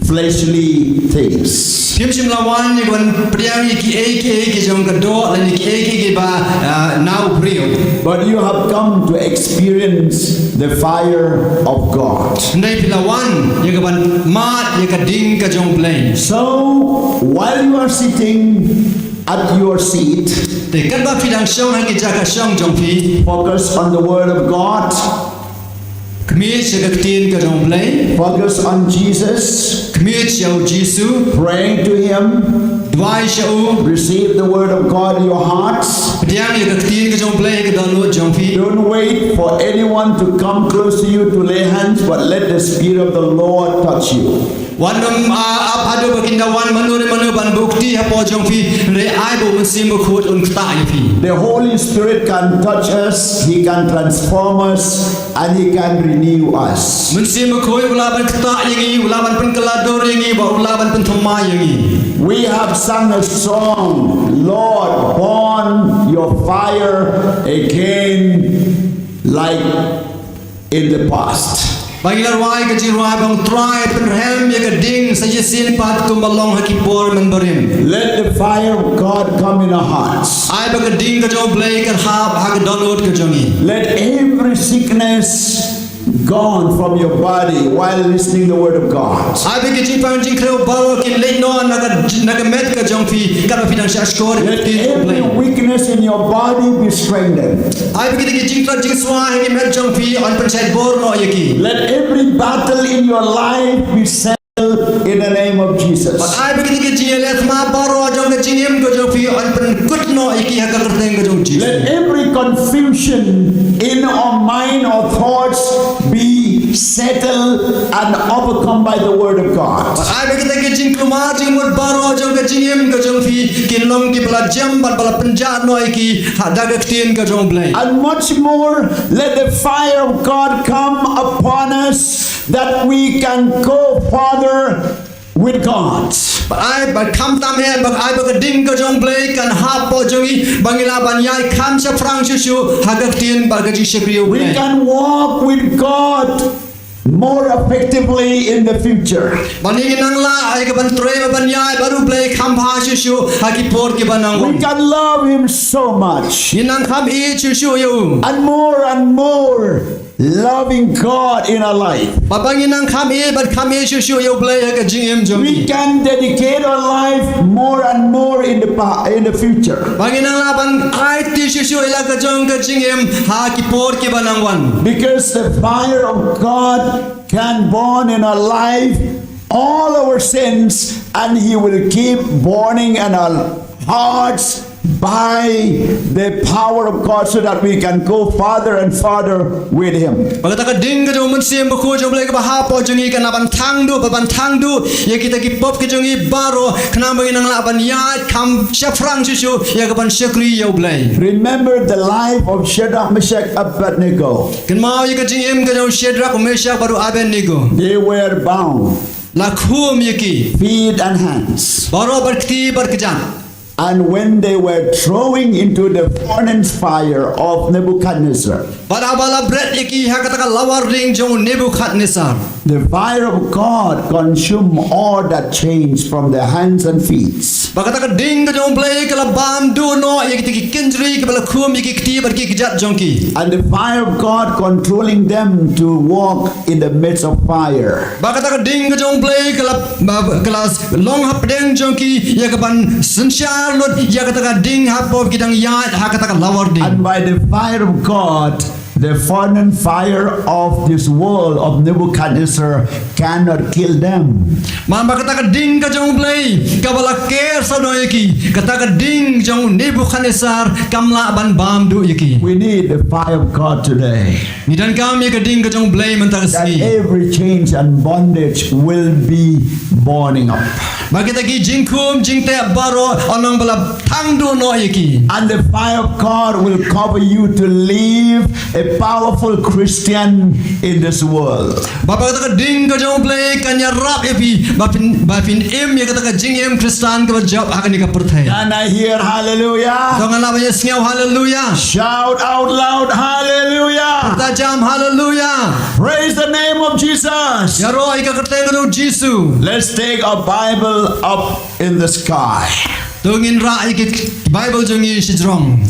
fleshly things. Phim shym la wan ïa ka ban pdiang ïa kiei kiei ki jong ka doh lane kiei kiei kiba ah, na u briew. But you have come to experience the fire of God. Hynrei phi la wan ïa ka ban mad ïa ka ding ka jong U Blei. So while you are sitting at your seat, te katba phi dang shong ha ki jaka shong jong phi, focus on the word of God. Khmih sha ka ktien ka jong U Blei. Focus on Jesus. Khmih sha u Jisu. Pray to him. Duwai sha u. Receive the word of God in your hearts. Pdiang ïa ka ktien ka jong U Blei ha ka dohnud jong phi. Don't wait for anyone to come close to you to lay hands, but let the Spirit of the Lord touch you. Wat nym ah, ap haduh ba kin da wan mano re mano ban buh kti hapoh jong phi, hynrei ai ba u Mynsiem Bakhuid un ktah ïa phi. The Holy Spirit can touch us, He can transform us, and He can renew us. Mynsiem Bakhuid u lah ban ktah ïa ngi, u lah ban pynkylla dur ïa ngi, bad u lah ban pynthymmai ïa ngi. We have sung a song, Lord, burn your fire again like in the past. Ba ngi la rwai ka jingrwai ba ong Trai pynrhem ïa ka ding sa shisien pat kumba long ha ki por mynbarim. Let the fire of God come in our hearts. Ai ba ka ding ka jong U Blei kan hap ha ka dohnud ka jong ngi. Let every sickness gone from your body while listening the word of God. Ai ba ki jingpang jingkhrew baroh kin leit noh na ka na ka met ka jong phi katba phi dang shah shkor. Let every weakness in your body be strengthened. Ai ba kita ki jingtlot jingswai ha ki met jong phi yn pynshait bor noh ïa ki. Let every battle in your life be settled in the name of Jesus. Bad ai ba kita ki jingïaleh thma baroh jong ka jingim ka jong phi yn pynkut noh ïa ki ha ka kyrteng ka jong U Jisu. Let every confusion in our mind or thoughts be settled and overcome by the word of God. Bad ai ba kita ki jingkulmar jingmut baroh jong ka jingim ka jong phi kin long kiba la jem bad ba la pynjah noh ïa ki ha da ka ktien ka jong U Blei. And much more, let the fire of God come upon us that we can go further with God. Bad ai ba khamtam eh ba ai ba ka ding ka jong U Blei kan hap hapoh jong ngi ba ngi lah ban ïaid kham shaphrang shuh shuh ha ka ktien bad ka jingshakri U Blei. We can walk with God more effectively in the future. Ba ngin nang lah ïa ka ban trei bad ban ïaid bad U Blei kham bha shuh shuh ha ki por kiba nang wan. We can love Him so much. Ngin nang kham ïeit shuh shuh ïa u. And more and more loving God in our life. Bad ba ngin nang kham ïeit bad kham ïeit shuh shuh ïa U Blei ha ka jingim jong ngi. We can dedicate our life more and more in the pa- in the future. Ba ngin nang lah ban aiti shuh shuh ïa la ka jong ka jingim ha ki por kiba nang wan. Because the fire of God can burn in our life all our sins, and He will keep burning in our hearts by the power of God, so that we can go farther and farther with Him. Ba kata ka ding ka jong U Mynsiem Bakhuid jong U Blei kaba hap hapoh jong ngi kan lah ban thang duh, ban thang duh ïa kita ki pop ki jong ngi baroh, khnang ba ngin nang lah ban ïaid kham shaphrang shuh shuh ïa ka ban shakri ïa U Blei. Remember the life of Shadrach, Meshach, Abednego. Kynmaw ïa ka jingim ka jong u Shadrach, u Meshach bad u Abednego. They were bound. La khum ïa ki. Feet and hands. Baroh bad kti bad kjat. And when they were throwing into the furnace fire of Nebuchadnezzar, bad haba la bret ïa ki ha kata ka lawar ring jong u Nebuchadnezzar, the fire of God consumed all that chains from their hands and feet. Ba kata ka ding ka jong U Blei ka la bam duh noh ïa kita ki kynjri kiba la khum ïa ki kti bad ki kjat jong ki. And the fire of God controlling them to walk in the midst of fire. Ba kata ka ding ka jong U Blei ka la, ba, ka la long hapdeng jong ki ïa ka ban synshar lut ïa kata ka ding hapoh ki dang ïaid ha kata ka lawar ding. And by the fire of God, the furnace fire of this world of Nebuchadnezzar cannot kill them. Namar ba kata ka ding ka jong U Blei kaba la ker sawdong ïa ki, kata ka ding jong u Nebuchadnezzar kam lah ban bam duh ïa ki. We need the fire of God today. Ngi donkam ïa ka ding ka jong U Blei mynta ka sngi. That every chains and bondage will be burning up. Ba kita ki jingkhum jingteh baroh yn long ba la thang duh noh ïa ki. And the fire of God will cover you to live a powerful Christian in this world. Ba, ba kata ka ding ka jong U Blei kan ïarap ïa phi ba phin, ba phin im ïa kata ka jingim Khristan kaba jop ha kane ka pyrthei. Can I hear hallelujah? To ngan lah ban ïa sngew haleluya. Shout out loud, hallelujah. Pyrta jam haleluya. Praise the name of Jesus. Ïaroh ïa ka kyrteng ka jong U Jisu. Let's take a Bible up in the sky. To ngin rah ïa ki Bible jong ngi shajrong.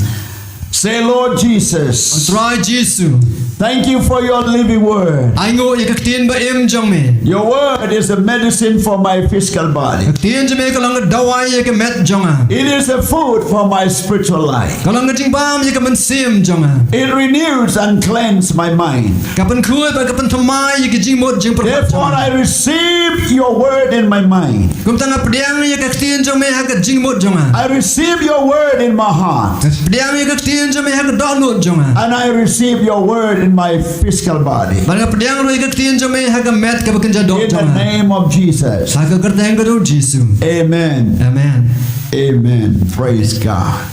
Say, Lord Jesus, Trai Jisu, thank you for your living word. Ai nguh ïa ka ktien ba im jong me. Your word is a medicine for my physical body. Ka ktien jong me ka long ka dawai ïa ka met jong nga. It is a food for my spiritual life. Ka long ka jingbam ïa ka mynsiem jong nga. It renews and cleanses my mind. Ka pynkhuid bad ka pynthymmai ïa ka jingmut jingpyrkhat jong nga. Therefore, I receive your word in my mind. Kumta nga pdiang ïa ka ktien jong me ha ka jingmut jong nga. I receive your word in my heart. Nga pdiang ïa ka ktien jong me ha ka dohnud jong nga. And I receive your word in my physical body. Bad nga pdiang ruh ïa ka ktien jong me ha ka met kaba kynja doh jong nga. In the name of Jesus. Ha ka kyrteng ka jong U Jisu. Amen. Amen. Amen. Praise God.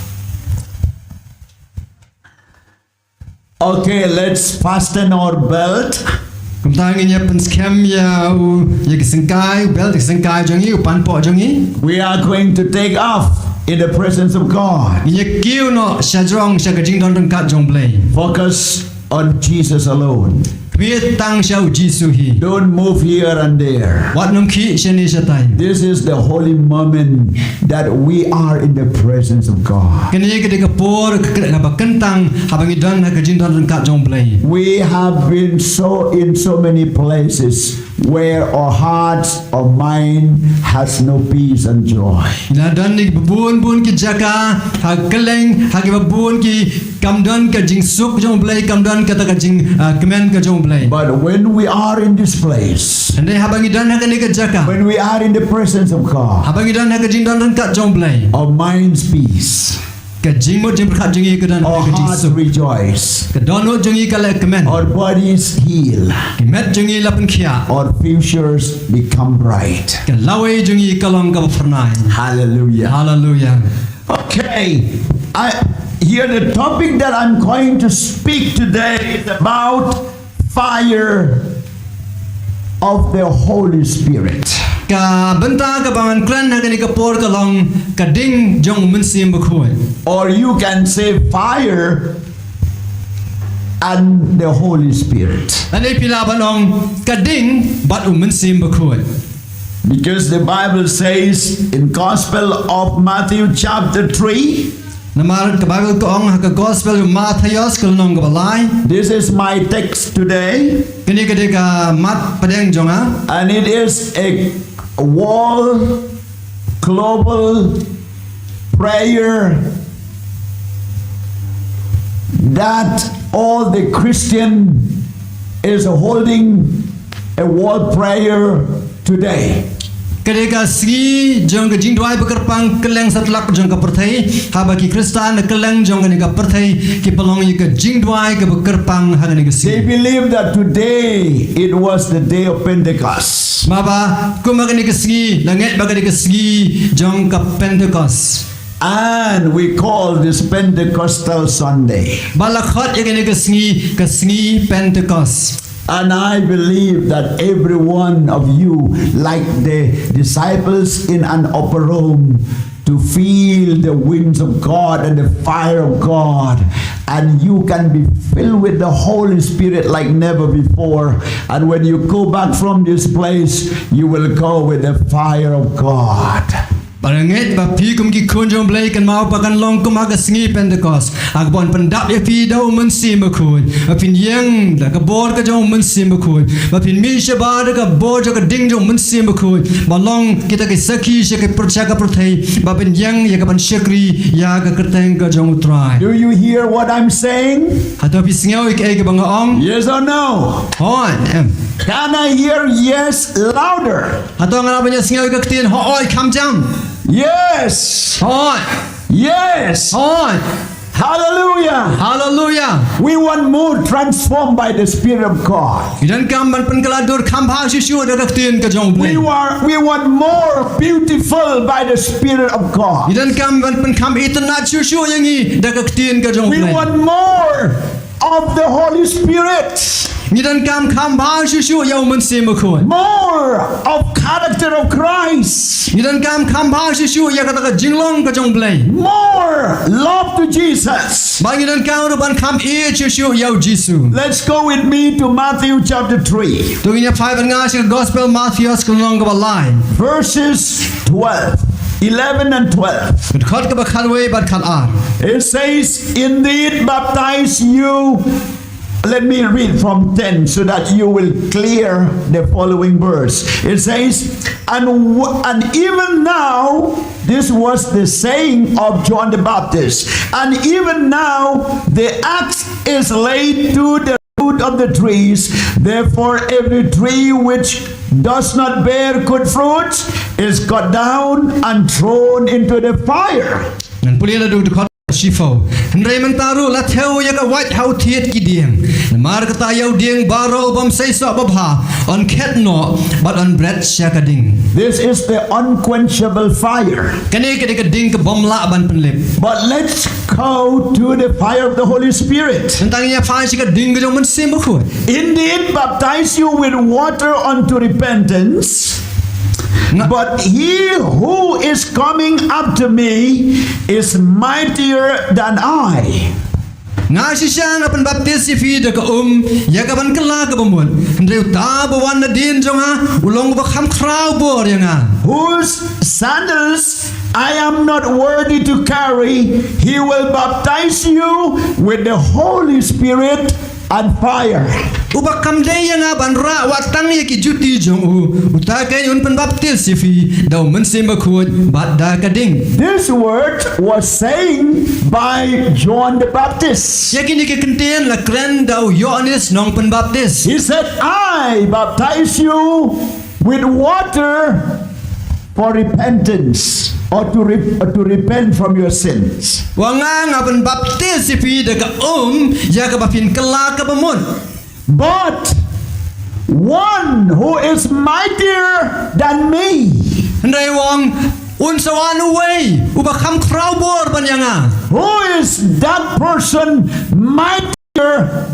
Okay, let's fasten our belt. Kumta ngin ïa pynskhem ïa u, ïa ki syngkai, u belt, ïa ki syngkai jong ngi, u panpoh jong ngi. We are going to take off in the presence of God. Ngin ïa kiew noh shajrong sha ka jingdon ryngkat jong U Blei. Focus on Jesus alone. Khmih tang sha U Jisu hi. Don't move here and there. Wat nym khih shane shatai. This is the holy moment that we are in the presence of God. Kane ka dei ka por ka, ka, kaba kyntang haba ngi don ha ka jingdon ryngkat jong U Blei. We have been so in so many places where our hearts, our mind has no peace and joy. Ngi la don ha kiba bun bun ki jaka, ha kylleng, ha kiba bun ki kam don ka jingsuk jong U Blei, kam don kata ka jing, ah, kmen ka jong U Blei. But when we are in this place, hynrei haba ngi don ha kane ka jaka, when we are in the presence of God, haba ngi don ha ka jingdon ryngkat jong U Blei, our minds peace. Ka jingmut jingpyrkhat jong ngi ka don ha ka jingsuk. Our hearts rejoice. Ka dohnud jong ngi ka leh kmen. Our bodies heal. Ka met jong ngi la pynkhiah. Our futures become bright. Ka lawei jong ngi ka long kaba phyrnai. Hallelujah. Hallelujah. Okay, I, here the topic that I'm going to speak today is about fire of the Holy Spirit. Ka bynta kaba ngan kren ha kane ka por ka long ka ding jong U Mynsiem Bakhuid. Or you can say fire and the Holy Spirit. Lane phi lah ban ong ka ding bad U Mynsiem Bakhuid. Because the Bible says in Gospel of Matthew chapter three, namar ka Baibl ka ong ha ka Gospel u Mathaios ka lynnong kaba lai. This is my text today. Kane ka dei ka mat pdeng jong nga. And it is a world global prayer that all the Christian is holding a world prayer today. Ka dei ka sngi jong ka jingduwai bakyrpang kylleng satlak jong ka pyrthei, haba ki Khristan na kylleng jong kane ka pyrthei ki pynlong ïa ka jingduwai kaba kyrpang ha kane ka sngi. They believe that today it was the day of Pentecost. Namar ba kum ha kane ka sngi la ngeit ba ka dei ka sngi jong ka Pentecost. And we call this Pentecostal Sunday. Ba la khot ïa kane ka sngi ka sngi Pentecost. And I believe that every one of you, like the disciples in an upper room, to feel the winds of God and the fire of God, and you can be filled with the Holy Spirit like never before. And when you go back from this place, you will go with the fire of God. Nga ngeit ba phi kum ki khun jong U Blei kynmaw ba kan long kum ha ka sngi Pentekost, ha kaba yn pyndap ïa phi da U Mynsiem Bakhuid, ba phin ïeng da ka bor ka jong U Mynsiem Bakhuid, ba phin mih shabar da ka bor jong ka ding jong U Mynsiem Bakhuid, ba long kita ki sakhi sha ka pyrthei, ba phin ïeng ïa ka ban shakri ïa ka kyrteng ka jong U Trai. Do you hear what I'm saying? Hato phi sngew ïa kaei kaba nga ong? Yes or no? Hooid, em. Can I hear yes louder? Hato nga lah ban ïa sngew ïa ka ktien hooid kham jam? Yes. Hooid. Yes. Hooid. Hallelujah. Hallelujah. We want more transformed by the Spirit of God. Ngi donkam ban pynkylla dur kham bha shuh shuh da ka ktien ka jong U Blei. We are, we want more beautiful by the Spirit of God. Ngi donkam ban pynkham itynnad shuh shuh ïa ngi da ka ktien ka jong U Blei. We want more of the Holy Spirit. Ngi donkam kham bha shuh shuh ïa U Mynsiem Bakhuid. More of character of Christ. Ngi donkam kham bha shuh shuh ïa kata ka jinglong ka jong U Blei. More love to Jesus. Bad ngi donkam ruh ban kham ïeit shuh shuh ïa U Jisu. Let's go with me to Matthew chapter three. To ngin ïa phai bad nga sha ka Gospel Mathaios ka lynnong kaba lai. Verses twelve, eleven and twelve. Ka dkhot kaba khatwei bad khatar. It says, "Indeed, baptize you." Let me read from ten so that you will clear the following verse. It says, "And, w- and even now," this was the saying of John the Baptist, "and even now the axe is laid to the root of the trees. Therefore, every tree which does not bear good fruit is cut down and thrown into the fire." Ngan pule naduh dkhot shiphew. Hynrei mynta ruh la thew ïa ka wait ha u thied ki dieng. Namar kata ïa u dieng baroh u bym sei soh babha, yn khet noh bad yn bret sha ka ding. This is the unquenchable fire. Kane ka dei ka ding ka bym lah ban pynlip. But let's go to the fire of the Holy Spirit. Nangta ngin ïa phai sha ka ding ka jong U Mynsiem Bakhuid. "Indeed, baptize you with water unto repentance, nga- but he who is coming after me is mightier than I." Nga shisha nga pynbaptis ïa phi da ka um ïa ka ban kylla kaba mut. Hynrei uta uba wan nadien jong nga u long uba kham khraw bor ïa nga. "Whose sandals I am not worthy to carry, he will baptize you with the Holy Spirit and fire." Uba kam dei ïa nga ban rah wat tang ïa ki juti jong u, uta keiñ un pynbaptis ïa phi da U Mynsiem Bakhuid bad da ka ding. This word was saying by John the Baptist. Ïa kine ki kyntien la kren da u Ïoannis Nongpynbaptis. He said, "I baptize you with water for repentance, or to, re- or to repent from your sins." Wa nga nga pynbaptis ïa phi da ka um ïa kaba phin kylla kaba mut. "But one who is mightier than me." Hynrei u ong, un sa wan uwei uba kham khraw bor ban ïa nga. "Who is that person mightier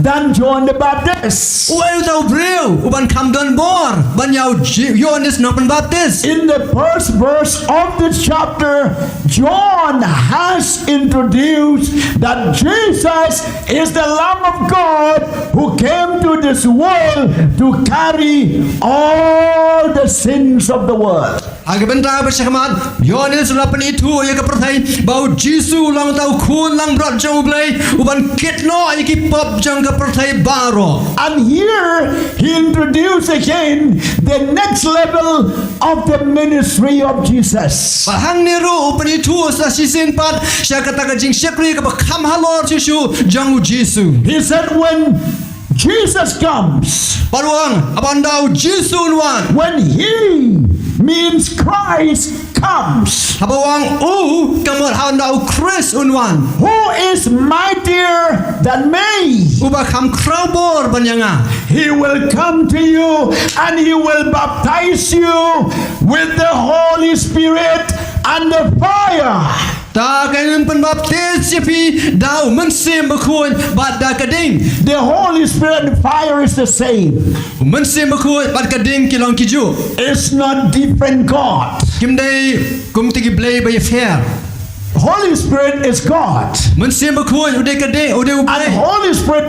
than John the Baptist?" Uwei uta u briew uban kham don bor ban ïa u Ji- Ïoannis Nongpynbaptis. In the first verse of this chapter, John has introduced that Jesus is the Lamb of God who came to this world to carry all the sins of the world. Ha ka bynta ba shakhmat, Ïoannis u la pynithuh ïa ka pyrthei ba u Jisu u long uta u khun langbrot jong U Blei uban kit noh ïa ki pop jong ka pyrthei baroh. And here he introduced again the next level of the ministry of Jesus. Bad hangne ruh u pynithuh sa shisien pat sha kata ka jingshakri kaba kham halor shuh shuh jong u Jisu. He said, "When Jesus comes," Bad u ong, haba u Jisu un wan. "When he," means Christ, "comes," haba u ong u, ka mut haba u Khrist un wan, "who is mightier than me, uba kham khraw bor ban ïa nga, he will come to you and he will baptize you with the Holy Spirit and the fire." Uta keiñ un pynbaptis ïa phi da U Mynsiem Bakhuid bad da ka ding. The Holy Spirit and fire is the same. U Mynsiem Bakhuid bad ka ding ki long kijuh. It's not different God. Kim dei kum kita ki blei ba ïapher. Holy Spirit is God. Mynsiem Bakhuid u dei ka ding, u dei u Blei. And Holy Spirit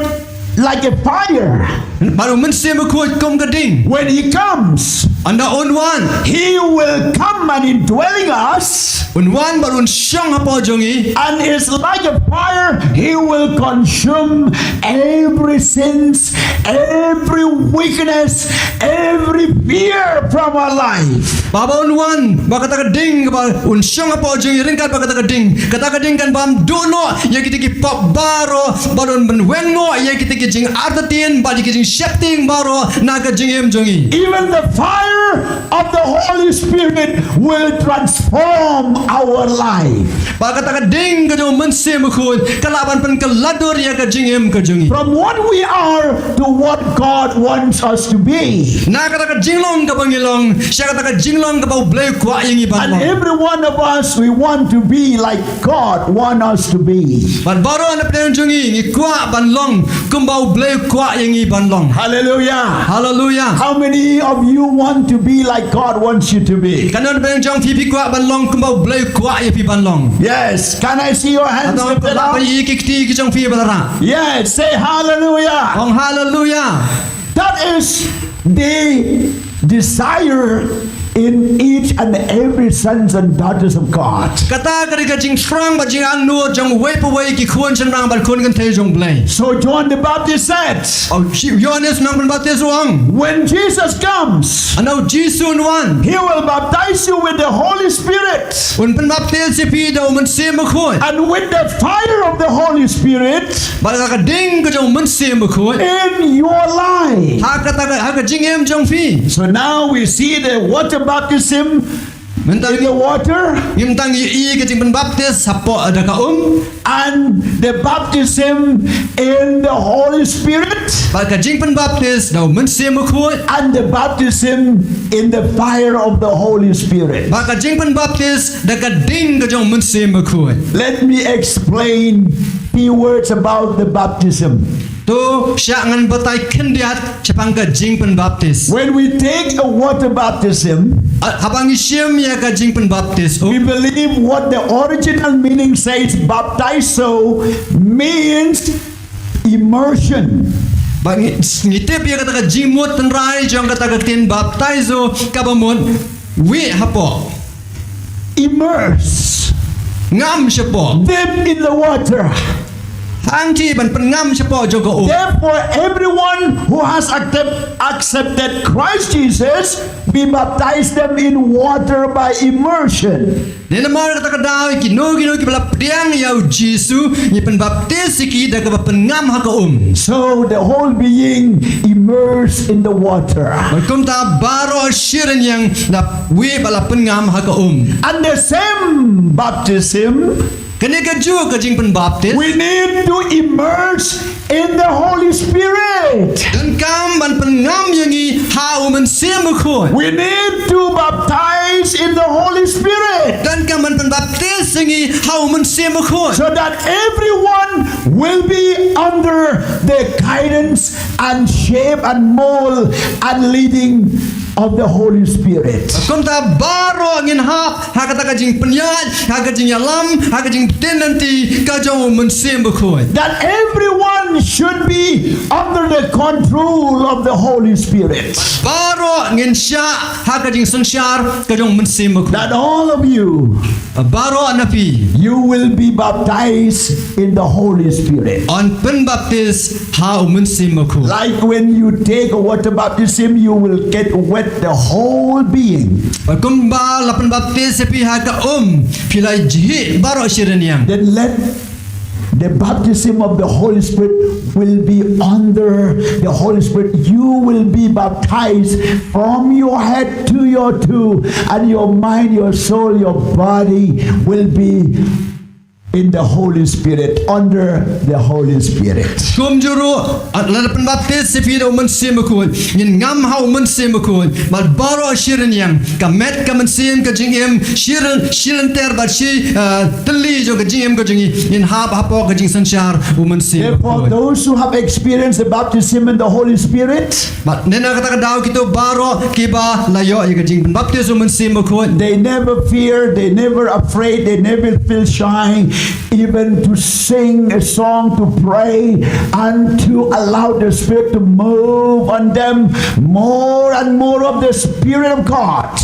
like a fire. Bad U Mynsiem Bakhuid kum ka ding. When he comes, Ynda un wan, He will come and indwelling us. Un wan bad un shong hapoh jong ngi. And is like a fire, He will consume every sins, every weakness, every fear from our life. Ba ba un wan, ba kata ka ding ba un shong hapoh jong ngi, ryngkat ba kata ka ding. Kata ka ding kan bam duh noh ïa kita ki pop baroh, ba un ban weng noh ïa kita ki jingartatien, ba ïa ki jingsheptieng baroh na ka jingim jong ngi. Even the fire of the Holy Spirit will transform our life. Ba kata ka ding ka jong u Mynsiem Bakhuid ka lah ban pynkylla dur ïa ka jingim ka jong ngi. From what we are to what God wants us to be. Na kata ka jinglong kaba ngi long sha kata ka jinglong kaba U Blei u kwah ïa ngi ban long. And every one of us, we want to be like God want us to be. Bad baroh na pdeng jong ngi ngi kwah ban long kumba U Blei u kwah ïa ngi ban long. Hallelujah. Hallelujah. How many of you want to be like God wants you to be? Katno na pdeng jong phi phi kwah ban long kumba U Blei u kwah ïa phi ban long? Yes. Can I see your hands lifted up? Ïa ki kti ki jong phi ba la rah. Yes. Say hallelujah. Ong hallelujah. That is the desire in each and every sons and daughters of God. Kata ka dei ka jingphrang bad jingangnud jong uwei pa uwei ki khun shynrang bad khun kynthei jong U Blei. So John the Baptist said, Ïoannis nongpynbaptis u ong, when Jesus comes, ynda U Jisu un wan, He will baptize you with the Holy Spirit. Un pynbaptis ïa phi da U Mynsiem Bakhuid. And with the fire of the Holy Spirit, bad ka ding ka jong U Mynsiem Bakhuid in your life. Ha kata ka, ha ka jingim jong phi. So now we see the water baptism. Mynta ngi, water. Mynta ngi ïohi ka jingpynbaptis hapoh da ka um. And the baptism in the Holy Spirit. Bad ka jingpynbaptis da U Mynsiem Bakhuid. And the baptism in the fire of the Holy Spirit. Bad ka jingpynbaptis da ka ding ka jong U Mynsiem Bakhuid. Let me explain few words about the baptism. To sha ngan batai khyndiat shaphang ka jingpynbaptis. When we take a water baptism, haba ngi shim ïa ka jingpynbaptis, we believe what the original meaning says, baptizo means immersion. Ba ngi, ngi tip ïa kata ka jingmut tynrai jong kata ka ktien baptizo kaba mut wieh hapoh. Immerse. Ngam shapoh. Dip in the water. Hangtei ban pynngam shapoh jong ka um. Therefore, everyone who has accept-, accepted Christ Jesus, we baptize them in water by immersion. Dei namar kata ka daw ïa kino kino kiba la pdiang ïa U Jisu ngi pynbaptis ïa ki da kaba pynngam ha ka um. So the whole being immersed in the water. Bad kumta baroh shi rynïeng da wieh bad la pynngam ha ka um. And the same baptism, kane kajuh ka jingpynbaptis, we need to immerse in the Holy Spirit. Donkam ban pynngam ïa ngi ha U Mynsiem Bakhuid. We need to baptize in the Holy Spirit. Donkam ban pynbaptis ïa ngi ha U Mynsiem Bakhuid. So that everyone will be under the guidance and shape and mold and leading of the Holy Spirit. Kumta baroh ngin hap ha kata ka jingpynïaid, ha ka jingïalam, ha ka jingpynlynti ka jong U Mynsiem Bakhuid. That everyone should be under the control of the Holy Spirit. Baroh ngin shah ha ka jingsynshar ka jong U Mynsiem Bakhuid. That all of you, baroh na phi, you will be baptized in the Holy Spirit. Yn pynbaptis ha U Mynsiem Bakhuid. Like when you take a water baptism, you will get wet the whole being. Bad kumba la pynbaptis ïa phi ha ka um, phi la jhieh baroh shi rynïeng. Then let the baptism of the Holy Spirit will be under the Holy Spirit. You will be baptized from your head to your toe, and your mind, your soul, your body will be in the Holy Spirit, under the Holy Spirit. Kumjuh ruh, lada pynbaptis ïa phi da U Mynsiem Bakhuid, ngin ngam ha U Mynsiem Bakhuid, bad baroh shi rynïeng, ka met, ka mynsiem, ka jingim, shi ryn-, shi lynter bad shi, eh, tylli jong ka jingim ka jong ngi, ngin hap hapoh ka jingsynshar U Mynsiem Bakhuid. Therefore, those who have experienced the baptism in the Holy Spirit, bad na kata ka daw kito baroh kiba la ïoh ïa ka jingpynbaptis U Mynsiem Bakhuid, they never fear, they never afraid, they never feel shy, even to sing a song, to pray, and to allow the Spirit to move on them, more and more of the Spirit of God.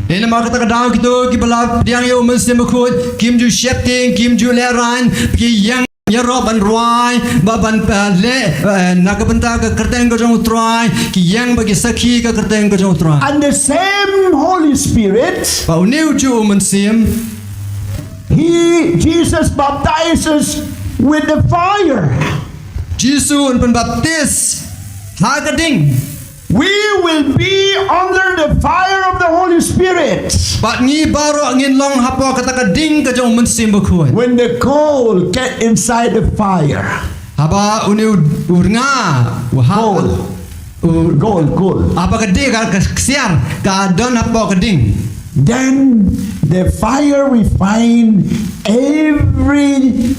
Ïa namar kata ka daw kito kiba la pdiang ïa u Mynsiem Bakhuid kim ju sheptieng, kim ju lehraiñ, ki ïeng ïaroh ban rwai, ba ban, eh, leh, eh, na ka bynta ka kyrteng ka jong U Trai, ki ïeng ba ki sakhi ka kyrteng ka jong U Trai. And the same Holy Spirit, ba une u juh u Mynsiem, He, Jesus baptizes with the fire. Jisu un pynbaptis ha ka ding. We will be under the fire of the Holy Spirit. Bad ngi baroh ngin long hapoh kata ka ding ka jong u Mynsiem Bakhuid. When the coal get inside the fire, haba une u, u rnga, u ha-, coal, u, coal, coal, haba ka ding ka, ka ksiar ka don hapoh ka ding. Then the fire refine every,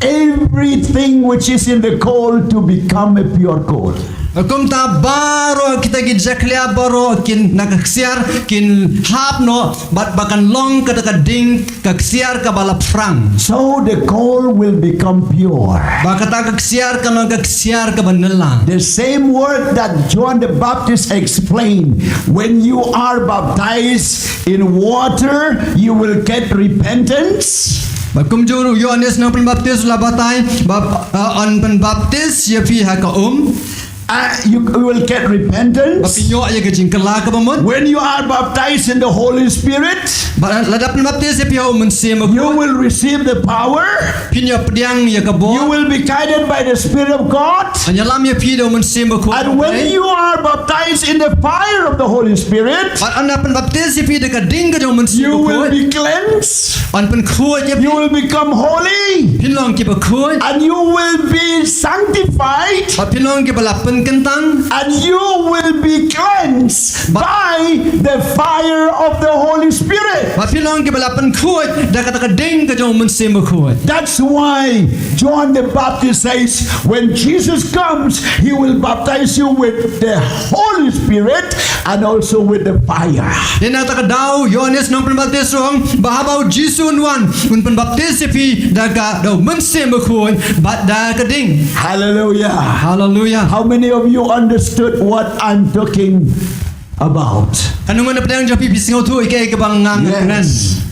everything which is in the coal to become a pure coal. Kumta baroh kita ki jakhlia baroh kin na ka ksiar kin hap noh, bad ba kan long kata ka ding ka ksiar kaba la phrang. So the coal will become pure. Ba kata ka ksiar kan long ka ksiar kaba nylla. The same word that John the Baptist explained, when you are baptized in water, you will get repentance. Ba kumjuh ruh Ïoannis nongpynbaptis u la batai, ba, uh, yn pynbaptis ïa phi ha ka um. Uh, you will get repentance. Ba phin ïoh ïa ka jingkylla kaba mut. When you are baptized in the Holy Spirit, ba lada pynbaptis ïa phi ha u Mynsiem Bakhuid, you will receive the power. Phin ïoh pdiang ïa ka bor. You will be guided by the Spirit of God. Yn ïalam ïa phi da u Mynsiem Bakhuid. And when you are baptized in the fire of the Holy Spirit, bad lada pynbaptis ïa phi da ka ding ka jong u Mynsiem Bakhuid, you will be cleansed. Yn pynkhuid ïa phi. You will become holy. Phin long kiba khuid. And you will be sanctified. Bad phin long kiba la pynkyntang. And you will be cleansed by the fire of the Holy Spirit. Bad phin long kiba la pynkhuid da kata ka ding ka jong u Mynsiem Bakhuid. That's why John the Baptist says, when Jesus comes, he will baptize you with the Holy Spirit and also with the fire. Ïa na kata ka daw Ïoannis nongpynbaptis u ong ba haba u Jisu un wan, un pynbaptis ïa phi da ka, da u Mynsiem Bakhuid bad da ka ding. Hallelujah. Hallelujah. How many of you understood what I'm talking about? Katno ngut na pdeng jong phi phi sngewthuh ïa kaei kaba nga nga kren? Yes.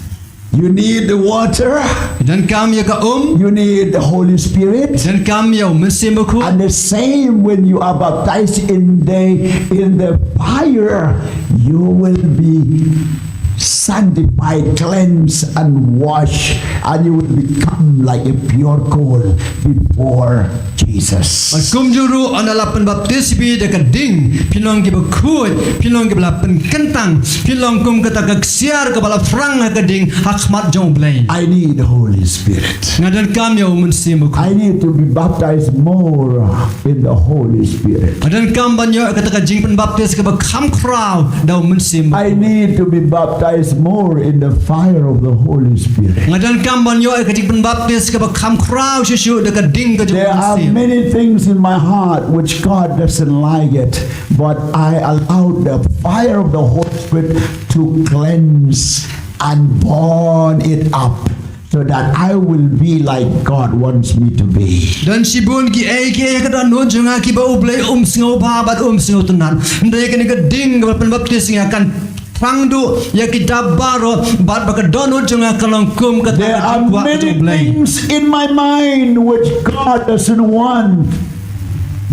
You need the water. Phi donkam ïa ka um. You need the Holy Spirit. Phi donkam ïa u Mynsiem Bakhuid. And the same, when you are baptized in the, in the fire, you will be sanctified, cleansed, and washed, and you will become like a pure coal before Jesus. Bad kumjuh ruh ynda la pynbaptis ïa phi da ka ding, phin long kiba khuid, phin long kiba la pynkyntang, phin long kum kata ka ksiar kaba la phrang ha ka ding ha khmat jong u Blei. I need the Holy Spirit. Nga donkam ïa u Mynsiem Bakhuid. I need to be baptized more in the Holy Spirit. Nga donkam ban ïoh kata ka jingpynbaptis kaba kham khraw da u Mynsiem Bakhuid. I need to be baptized more in the fire of the Holy Spirit. Nga donkam ban ïoh ka jingpynbaptis kaba kham khraw shuh shuh da ka ding ka jong u Mynsiem. There are many things in my heart which God doesn't like it, but I allowed the fire of the Holy Spirit to cleanse and burn it up, so that I will be like God wants me to be. Don shibun kiei kiei ha ka dohnud jong nga kiba u Blei um sngewbha bad um sngewtynnat. Hynrei kane ka ding kaba pynbaptis ïa nga kan pang duh ïa ki dap baroh bad ba ka dohnud jong nga kan long kum kata ka jingkwah ka jong u Blei. There are many things in my mind which God doesn't want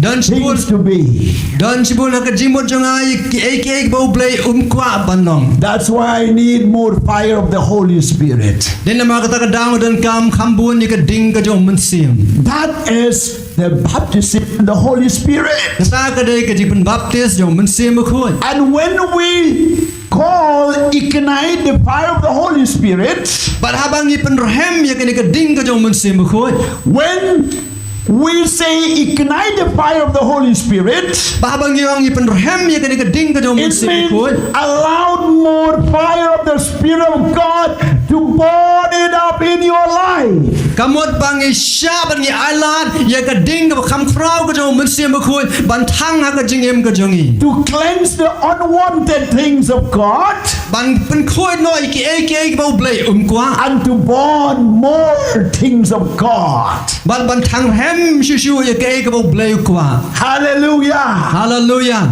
things to be. Don shibun ha ka jingmut jong nga ïa kiei kiei ba u Blei um kwah ban long. That's why I need more fire of the Holy Spirit. Dei namar kata ka daw nga donkam kham bun ïa ka ding ka jong u Mynsiem. That is the baptism in the Holy Spirit. Kata ka dei ka jingpynbaptis jong u Mynsiem Bakhuid. And when we call, ignite the fire of the Holy Spirit, bad haba ngi pynrhem ïa kane ka ding ka jong u Mynsiem Bakhuid. When we say, ignite the fire of the Holy Spirit, bad haba ngi ong ngi pynrhem ïa kane ka ding ka jong u Mynsiem Bakhuid, it means allow more fire of the Spirit of God to burn it up in your life. Ka mut ba ngi shah bad ngi ailad ïa ka ding kaba kham khraw ka jong u Mynsiem Bakhuid ban thang ha ka jingim ka jong ngi. To cleanse the unwanted things of God. Ban pynkhuid noh ïa kiei kiei kiba U Blei um kwah. And to bond more things of God. Ban ban thang rhem shuh shuh ïa kiei kiba U Blei u kwah. Hallelujah. Hallelujah.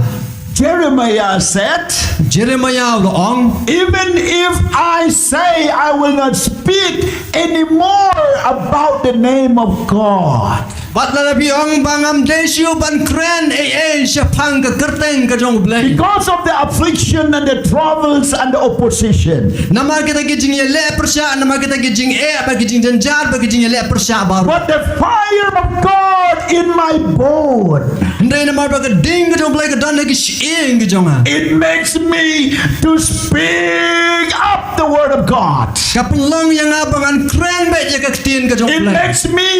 Jeremiah said, Jeremiah u la ong, even if I say I will not speak anymore about the name of God. Bad lada phi ong ba ngam dei shuh ban kren ei ei shaphang ka kyrteng ka jong U Blei. Because of the affliction and the troubles and the opposition. Namar kita ki jingïaleh pyrshah, namar kita ki jingeh, bad ki jingjynjar, bad ki jingïaleh pyrshah baroh. But the fire of God in my bone. Hynrei namar ba ka ding ka jong U Blei ka don ha ki shyieng ka jong nga. It makes me to speak up the word of God. Ka pynlong ïa nga ba ngan kren beit ïa ka ktien ka jong U Blei. It makes me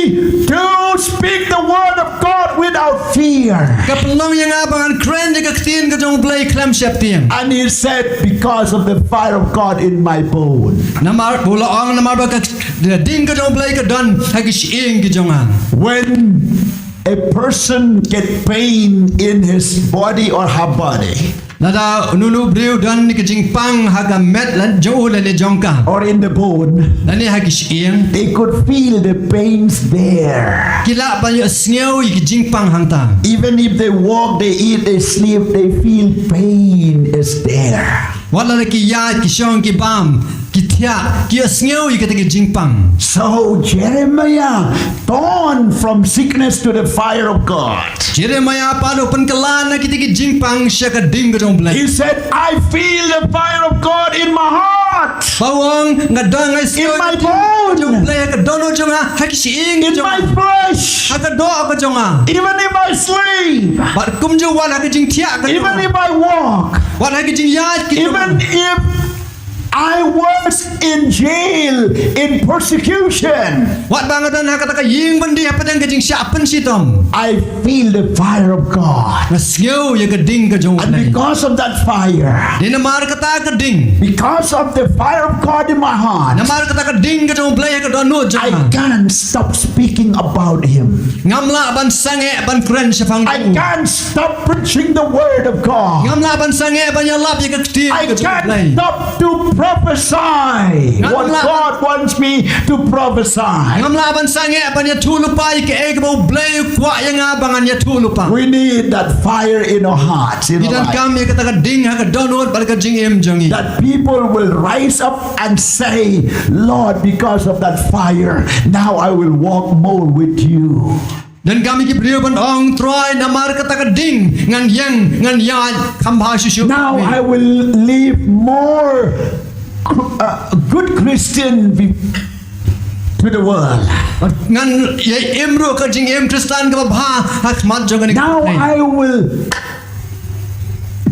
to speak the word of God without fear. Ka pynlong ïa nga ba ngan kren ïa ka ktien ka jong U Blei khlem sheptieng. And he said, because of the fire of God in my bone. Namar, u la ong namar ba ka ding ka jong U Blei ka don ha ki shyieng ka jong nga. When a person get pain in his body or her body, lada uno uno u briew don ki jingpang ha ka met lane jong u lane jong ka, or in the bone, lane ha ki shyieng, they could feel the pains there. Ki lah ban ïohsngew ïa ki jingpang hangta. Even if they walk, they eat, they sleep, they feel pain is there. Wat lada ki ïaid, ki shong, ki bam, ki thiah, ki ïohsngew ïa kita ki jingpang. So Jeremiah turned from sickness to the fire of God. Jeremiah pat u pynkylla na kita ki jingpang sha ka ding ka jong U Blei. He said, I feel the fire of God in my heart. Ba u ong nga don, nga ïohsngew ïa ka ding ka jong U Blei ha ka dohnud jong nga, ha ki shyieng ka jong nga, in my flesh, ha ka doh ka jong nga. Even if I sleep, bad kumjuh wat ha ka jingthiah ka jong nga. Even if I walk, wat ha ka jingïaid ka jong nga. Even if I was in jail, in persecution, wat ba nga don ha kata ka ïing byndi hapdeng ka jingshah pynshitom. I feel the fire of God. Nga sngew ïa ka ding ka jong U Blei. And because of that fire, namar kata ka ding, because of the fire of God in my heart, namar kata ka ding ka jong U Blei ha ka dohnud jong nga, I can't stop speaking about him. Ngam lah ban sangeh ban kren shaphang jong u. I can't stop preaching the word of God. Ngam lah ban sangeh ban ïalap ïa ka ktien ka jong U Blei. I can't stop to prophesy what God wants me to prophesy. Ngam lah ban sangeh ban ïathuh lypa ïa kaei kaba U Blei u kwah ïa nga ba ngan ïathuh lypa. We need that fire in our hearts, in our life. Ngi donkam ïa kata ka ding ha ka dohnud bad ka jingim jong ngi. That people will rise up and say, Lord, because of that fire, now I will walk more with you. Donkam ïa ki briew ban ong, Trai, namar kata ka ding ngan ïeng, ngan ïaid kham bha shuh shuh. Now I will live more cr- uh, good Christian be- to the world. Ngan ïa im ruh ka jingim Khristan kaba bha ha khmat jong kane ka pyrthei. Now I will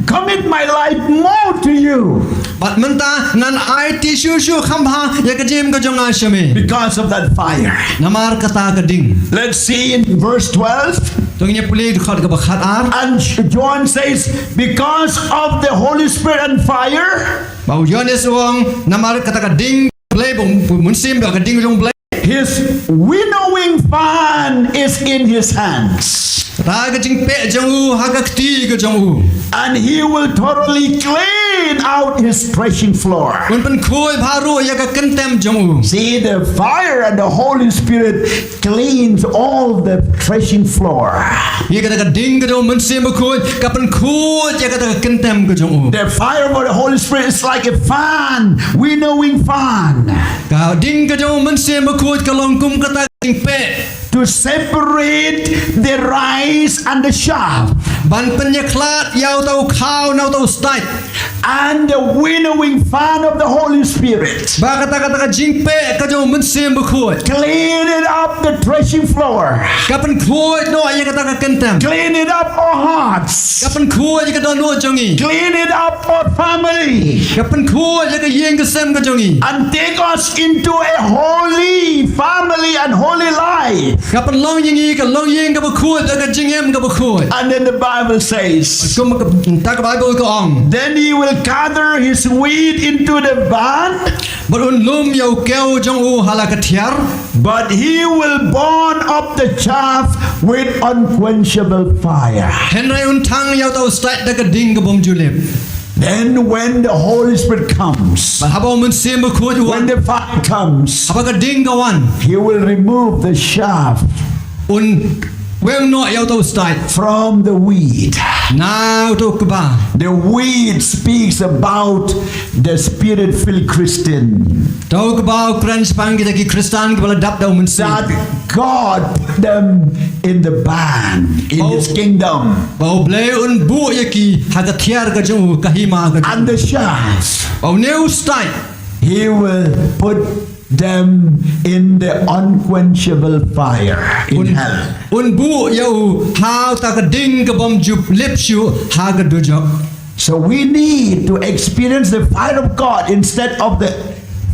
commit my life more to you. Bad mynta ngan aiti shuh shuh kham bha ïa ka jingim ka jong nga sha me. Because of that fire. Namar kata ka ding. Let's see in verse twelve. To ngin ïa pule dkhot kaba khatar. And John says, because of the Holy Spirit and fire. Ba u Ïoannis u ong namar kata ka ding Blei, ba u Mynsiem, ba ka ding jong Blei. His winnowing fan is in his hands. Kata ka jingpeh jong u ha ka kti ka jong u. And he will thoroughly clean out his threshing floor. Un pynkhuid bha ruh ïa ka kyntem jong u. See, the fire and the Holy Spirit cleans all the threshing floor. Ïa kata ka ding ka jong u Mynsiem Bakhuid ka pynkhuid ïa kata ka kyntem ka jong u. The fire of the Holy Spirit is like a fan, winnowing fan. Ka ding ka jong u Mynsiem Bakhuid ka long kum kata ka jingpeh. To separate the rice and the chaff. Ban pynïakhlad ïa uta u khaw na uta u stait. And the winnowing fan of the Holy Spirit. Ba kata, kata ka jingpeh ka jong u Mynsiem Bakhuid. Clean it up the threshing floor. Ka pynkhuid noh ïa kata ka kyntem. Clean it up our hearts. Ka pynkhuid ïa ka dohnud jong ngi. Clean it up our family. Ka pynkhuid ïa ka ïing ka sem ka jong ngi. And take us into a holy family and holy life. Ka pynlong ïa ngi ka longïing kaba khuid, ka jingim kaba khuid. And then the Bible says, kum ka, ta ka Bible ka ong. Then he will gather his wheat into the barn. Bad un lum ïa u kew jong u ha la ka thiar. But he will burn up the chaff with unquenchable fire. Hynrei un thang ïa uta u stait da ka ding ka bym ju lip. Then when the Holy Spirit comes, Bad haba u Mynsiem Bakhuid u wan, when the fire comes, haba ka ding ka wan, he will remove the chaff, un weng noh ïa uta u stait from the wheat. Na uta u kba. The wheat speaks about the spirit-filled Christian. Uta u kba u kren shaphang kita ki Khristan kiba la dap da u Mynsiem. That God put them in the band, in His kingdom. Ba u Blei un buh ïa ki ha ka thiar ka jong u, ka hima ka jong u. And the chaff, ba une u stait, He will put them in the unquenchable fire in hell. Un buh ïa u ha uta ka ding ka bym ju lip shuh ha ka dujok. So we need to experience the fire of God instead of the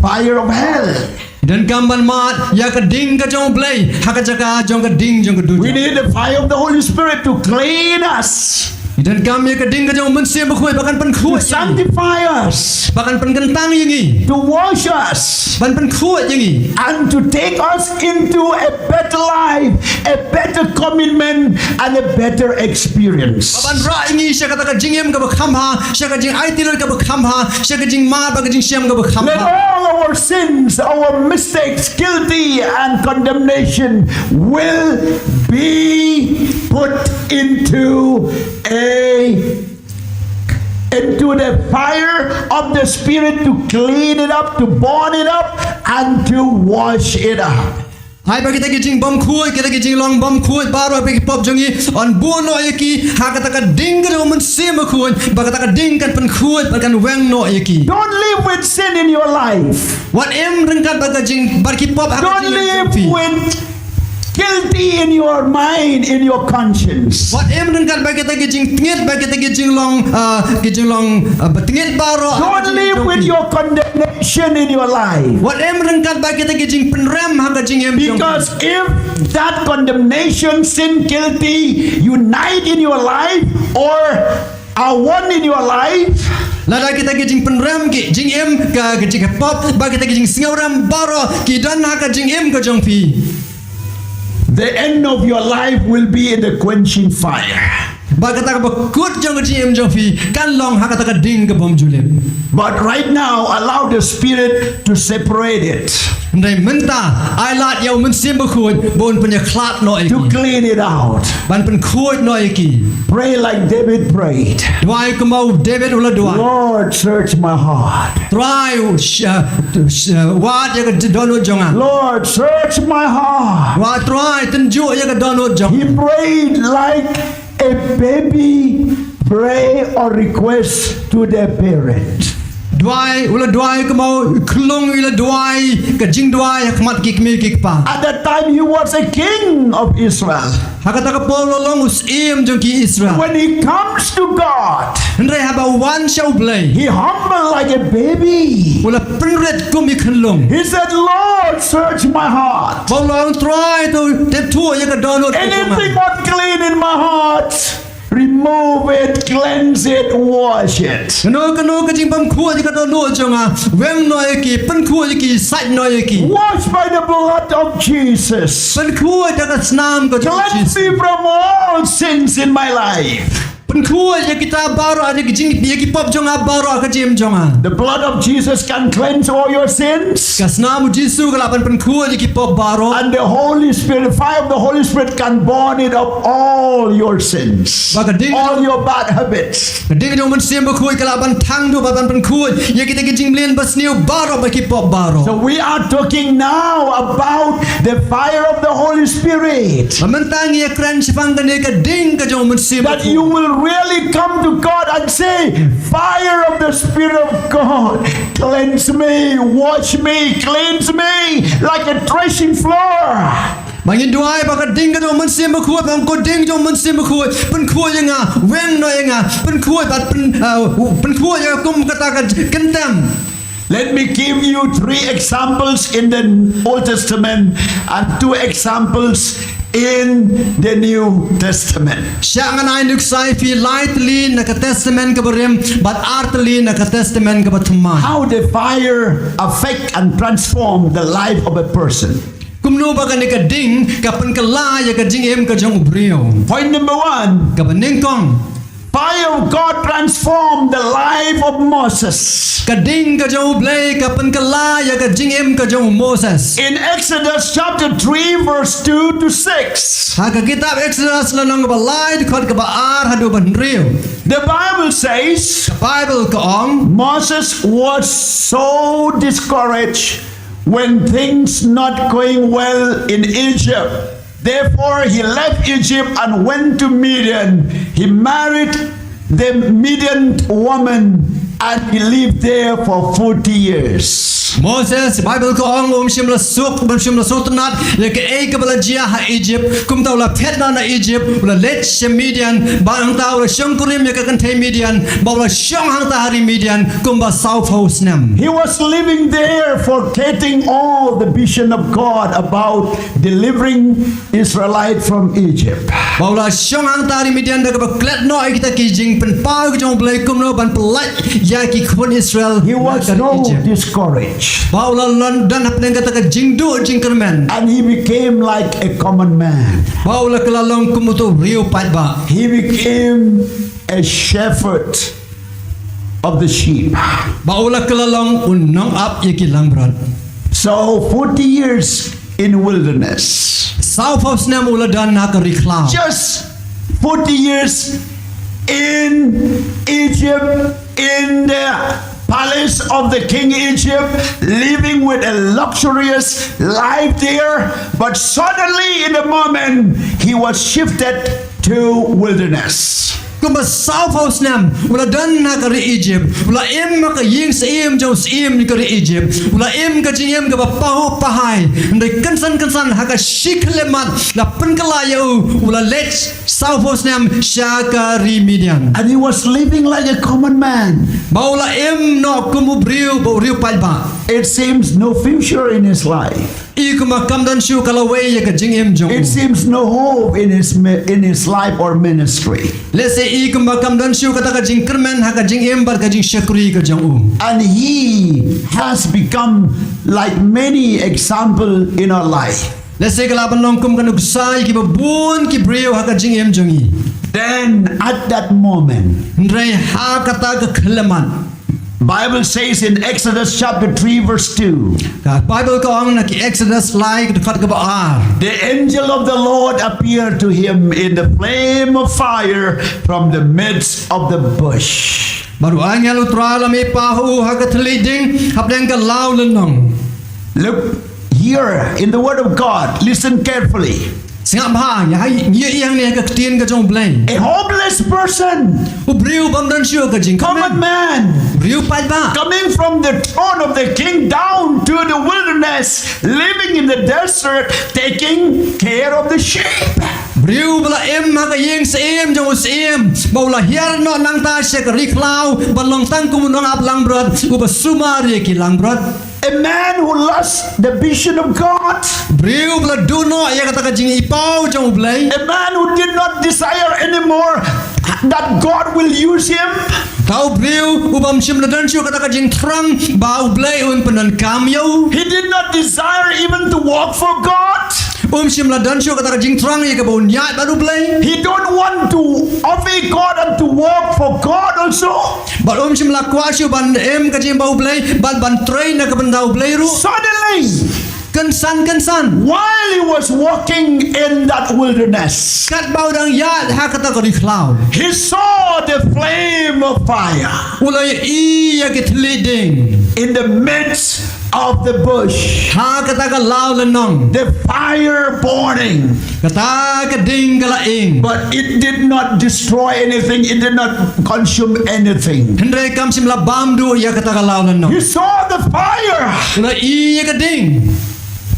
fire of hell. Donkam ban mad ïa ka ding ka jong u Blei ha ka jaka jong ka ding jong ka dujok. We need the fire of the Holy Spirit to clean us. Donkam ïa ka ding ka jong u Mynsiem Bakhuid ba kan pynkhuid ïa ngi. To sanctify us. Ba kan pynkyntang ïa ngi. To wash us. Ban pynkhuid ïa ngi. And to take us into a better life, a better commitment, and a better experience. Ba ban rah ïa ngi sha kata ka jingim kaba kham bha, sha ka jingaiti lut kaba kham bha, sha ka jingmad bad ka jingshem kaba kham bha. Let all our sins, our mistakes, guilty and condemnation will be put into a, into the fire of the Spirit to clean it up, to burn it up, and to wash it up. Ai ba kita ki jingbymkhuid, kita ki jinglong bymkhuid baroh ba ki pop jong ngi, yn buh noh ïa ki ha kata ka ding ka jong u Mynsiem Bakhuid, ba kata ka ding kan pynkhuid, ba kan weng noh ïa ki. Don't live with sin in your life. Wat im ryngkat bad ka jing, bad ki pop ha ka jingim jong phi. Don't live with guilty in your mind, in your conscience. Wat im ryngkat bad kita ki jingtngit, bad kita ki jinglong, ah, ki jinglong, ah, ba tngit baroh ha ka jingim jong phi. Don't live with your condemnation in your life. Wat im ryngkat bad kita ki jingpynrem ha ka jingim jong phi. Because if that condemnation, sin, guilty, unite in your life or are one in your life, lada kita ki jingpynrem, ki jingim, ka, ka jingpop, bad kita ki jingsngewrem baroh ki don ha ka jingim ka jong phi, the end of your life will be in the quenching fire. Ba kata kaba kut jong ka jingim jong phi kan long ha kata ka ding ka bym ju lip. But right now, allow the Spirit to separate it. Hynrei mynta, ai lad ïa u Mynsiem Bakhuid ba un pynïakhlad noh ïa ki. To clean it out. Ban pynkhuid noh ïa ki. Pray like David prayed. Duwai kumba u David u la duwai. Lord, search my heart. Trai, u sh-, uh, sh-, uh, wad ïa ka dohnud jong nga. Lord, search my heart. Wad Trai, tynjuh ïa ka dohnud jong nga. He prayed like a baby pray or request to their parent. Duwai, u la duwai kumba u khyllung u la duwai, ka jingduwai ha khmat ki kmie ki kpa. At that time he was a king of Israel. Ha kata ka por u la long u syiem jong ki Israel. When he comes to God, hynrei haba u wan sha u Blei, he humble like a baby. U la pynrit kum i khyllung. He said, Lord, search my heart. Ba u la ong, Trai, to tip thuh ïa ka dohnud ka jong nga. Anything unclean in my heart, remove it, cleanse it, wash it. Kano kano ka jingbymkhuid ka dohnud jong nga, weng noh ïa ki, pynkhuid ïa ki, sait noh ïa ki. Washed by the blood of Jesus. Pynkhuid da ka snam ka jong u Jisu. Cleanse me from all sins in my life. Pynkhuid ïa kita baroh, ïa ki jing, ïa ki pop jong nga baroh ha ka jingim jong nga. The blood of Jesus can cleanse all your sins. Ka snam u Jisu ka lah ban pynkhuid ïa ki pop baroh. And the Holy Spirit, the fire of the Holy Spirit can burn it up, all your sins. Ba ka ding, all your bad habits. Ka ding jong u Mynsiem Bakhuid ka lah ban thang duh bad ban pynkhuid ïa kita ki jingmlien basniew baroh bad ki pop baroh. So we are talking now about the fire of the Holy Spirit. Ba mynta ngi ïa kren shaphang kane ka ding ka jong u Mynsiem Bakhuid. That you will really come to God and say, Fire of the Spirit of God, cleanse me, wash me, cleanse me like a threshing floor. Ba ngin duwai ba ka ding ka jong u Mynsiem Bakhuid, ba ka ding jong u Mynsiem Bakhuid, pynkhuid ïa nga, weng noh ïa nga, pynkhuid bad pyn, uh, pynkhuid ïa nga kum kata ka kyntem. Let me give you three examples in the Old Testament and two examples in the New Testament. Sha ngan ai nuksa ïa phi lai tylli na ka Testament kaba rim bad ar tylli na ka Testament kaba thymmai. How the fire affect and transform the life of a person. Kumno ba kane ka ding ka pynkylla ïa ka jingim ka jong u briew. Point number one. Kaba nyngkong. Fire of God transformed the life of Moses. Ka ding ka jong U Blei ka pynkylla ïa ka jingim ka jong u Moses. In Exodus chapter three, verse two to six, ha ka kitab Exodus lynnong kaba lai, dkhot kaba ar haduh ba hynriew, the Bible says, ka Bible ka ong, Moses was so discouraged when things not going well in Egypt. Therefore, he left Egypt and went to Midian. He married the Midian woman and he lived there for forty years. Moses, Bible ka ong, um shym la suk, um shym la suk tynnat ïa kaei kaba la jia ha Egypt. Kumta u la phet noh na Egypt, u la leit sha Midian, bad hangta u la shongkurim ïa ka kynthei Midian, bad u la shong hangta ha ri Midian kumba sawphew snem. He was living there, forgetting all the vision of God about delivering Israelite from Egypt. Bad u la shong hangta ha ri Midian da kaba klet noh ïa kita ki jingpynpaw ki jong U Blei kumno ban pyllait ïa ki khun Israel. He was na ka ri Egypt. Discouraged. Bad u la don hapdeng kata ka jingduh jingkyrmen. And he became like a common man. Bad u la kylla long kum uto u riew paidbah. He became a shepherd of the sheep. Bad u la kylla long u nongap ïa ki langbrot. So forty years in wilderness. Sawphew snem u la don ha ka ri khlaw. Just forty years in Egypt, in the palace of the king Egypt, living with a luxurious life there. But suddenly, in a moment, he was shifted to wilderness. Kumba sawphew snem u la don ha ka ri Egypt, u la im ha ka ïing syiem jong u syiem ka ri Egypt, u la im ka jingim kaba pahuh pahai. Hynrei kynsan kynsan ha ka shi khyllipmat la pynkylla ïa u, u la leit sawphew snem sha ka ri Midian. And he was living like a common man. Bad u la im noh kum u briew, bad u riew paidbah. It seems no future in his life. I kumba kam don shuh ka lawei ïa ka jingim jong u. It seems no hope in his mi-, in his life or ministry. Lehse i kumba kam don shuh kata ka jingkyrmen ha ka jingim bad ka jingshakri ka jong u. And he has become like many example in our life. Lehse ka lah ban long kum ka nuksa ïa kiba bun ki briew ha ka jingim jong i. Then at that moment, hynrei ha kata ka khyllipmat, Bible says in Exodus chapter three, verse two, ka Bible ka ong na ki Exodus lai, ka dkhot kaba ar, the angel of the Lord appeared to him in the flame of fire from the midst of the bush. Bad u angel u Trai u la mih pat ha u ha ka thylliej ding hapdeng ka law lynnong. Look here in the word of God. Listen carefully. Sngap bha, ïa ha, ïa ïa hangne ha ka ktien ka jong U Blei. A homeless person. U briew bym don shuh ka jingkyrmen. Common man. Briew paidbah. Coming from the throne of the king down to the wilderness, living in the desert, taking care of the sheep. Briew ba la im ha ka ïing syiem jong u syiem, ba u la hiar noh nangta sha ka ri khlaw, ban long tang kum u nongap langbrot, uba sumar ïa ki langbrot. A man who lost the vision of God. Briew ba la duh noh ïa kata ka jingipaw jong U Blei. A man who did not desire anymore that God will use him. Uta u briew uba um shym la don shuh kata ka jingthrang ba U Blei un pyndonkam ïa u. He did not desire even to work for God. Um shym la don shuh kata ka jingthrang ïa kaba un ïaid bad U Blei. He don't want to obey God and to work for God also. Bad um shym la kwah shuh ban im ka jingim bad U Blei, bad ban trei na ka bynta U Blei ruh. Suddenly, kynsan kynsan, while he was walking in that wilderness, katba u dang ïaid ha kata ka ri khlaw, he saw the flame of fire, u la ïohi ïa ki thylliej ding, in the midst of the bush, ha kata ka law lynnong, the fire burning. Kata ka ding ka la ing. But it did not destroy anything. It did not consume anything. Hynrei kam shym la bam duh ïa kata ka law lynnong. He saw the fire. U la ïohi ïa ka ding.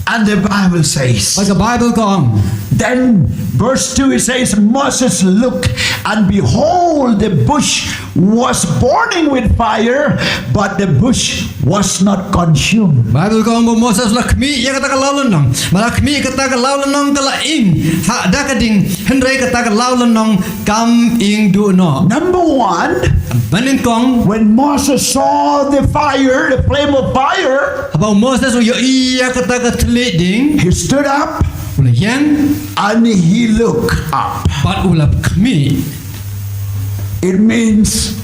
And the Bible says, bad ka Bible ka ong, then verse two it says, Moses looked, and behold, the bush was burning with fire, but the bush was not consumed. Bible ka ong ba u Moses u la khmih ïa kata ka law lynnong. Bad u la khmih ïa kata ka law lynnong ka la ing ha da ka ding, hynrei kata ka law lynnong kam ing duh noh. Number one, ba nyngkong, when Moses saw the fire, the flame of fire, haba u Moses u ïohi ïa kata ka thylliej ding, he stood up, u la ïeng, and he looked up. Bad u la khmih. It means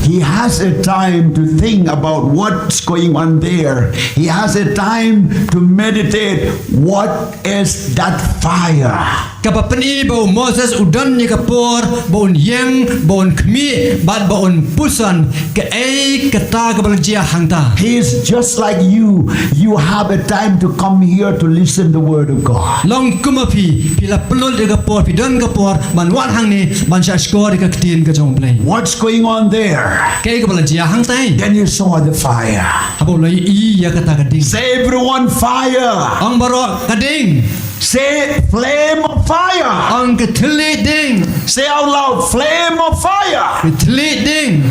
he has a time to think about what's going on there. He has a time to meditate what is that fire. Kaba pyni ba u Moses u don ïa ka por ba un ïeng, ba un khmih bad ba un pyrshang kaei kata kaba la jia hangta. He is just like you. You have a time to come here to listen the word of God. Long kum ma phi, phi la pynlut ïa ka por, phi don ka por ban wan hangne ban shahshkor ïa ka ktien ka jong U Blei. What's going on there? Kaei kaba la jia hangta? Then you saw the fire. Haba u la ïohi ïa kata ka ding. Say everyone, fire. Ong baroh, ka ding. Say, flame of fire. Ong, ka thylliej ding. Say out loud, flame of fire. Ka thylliej ding.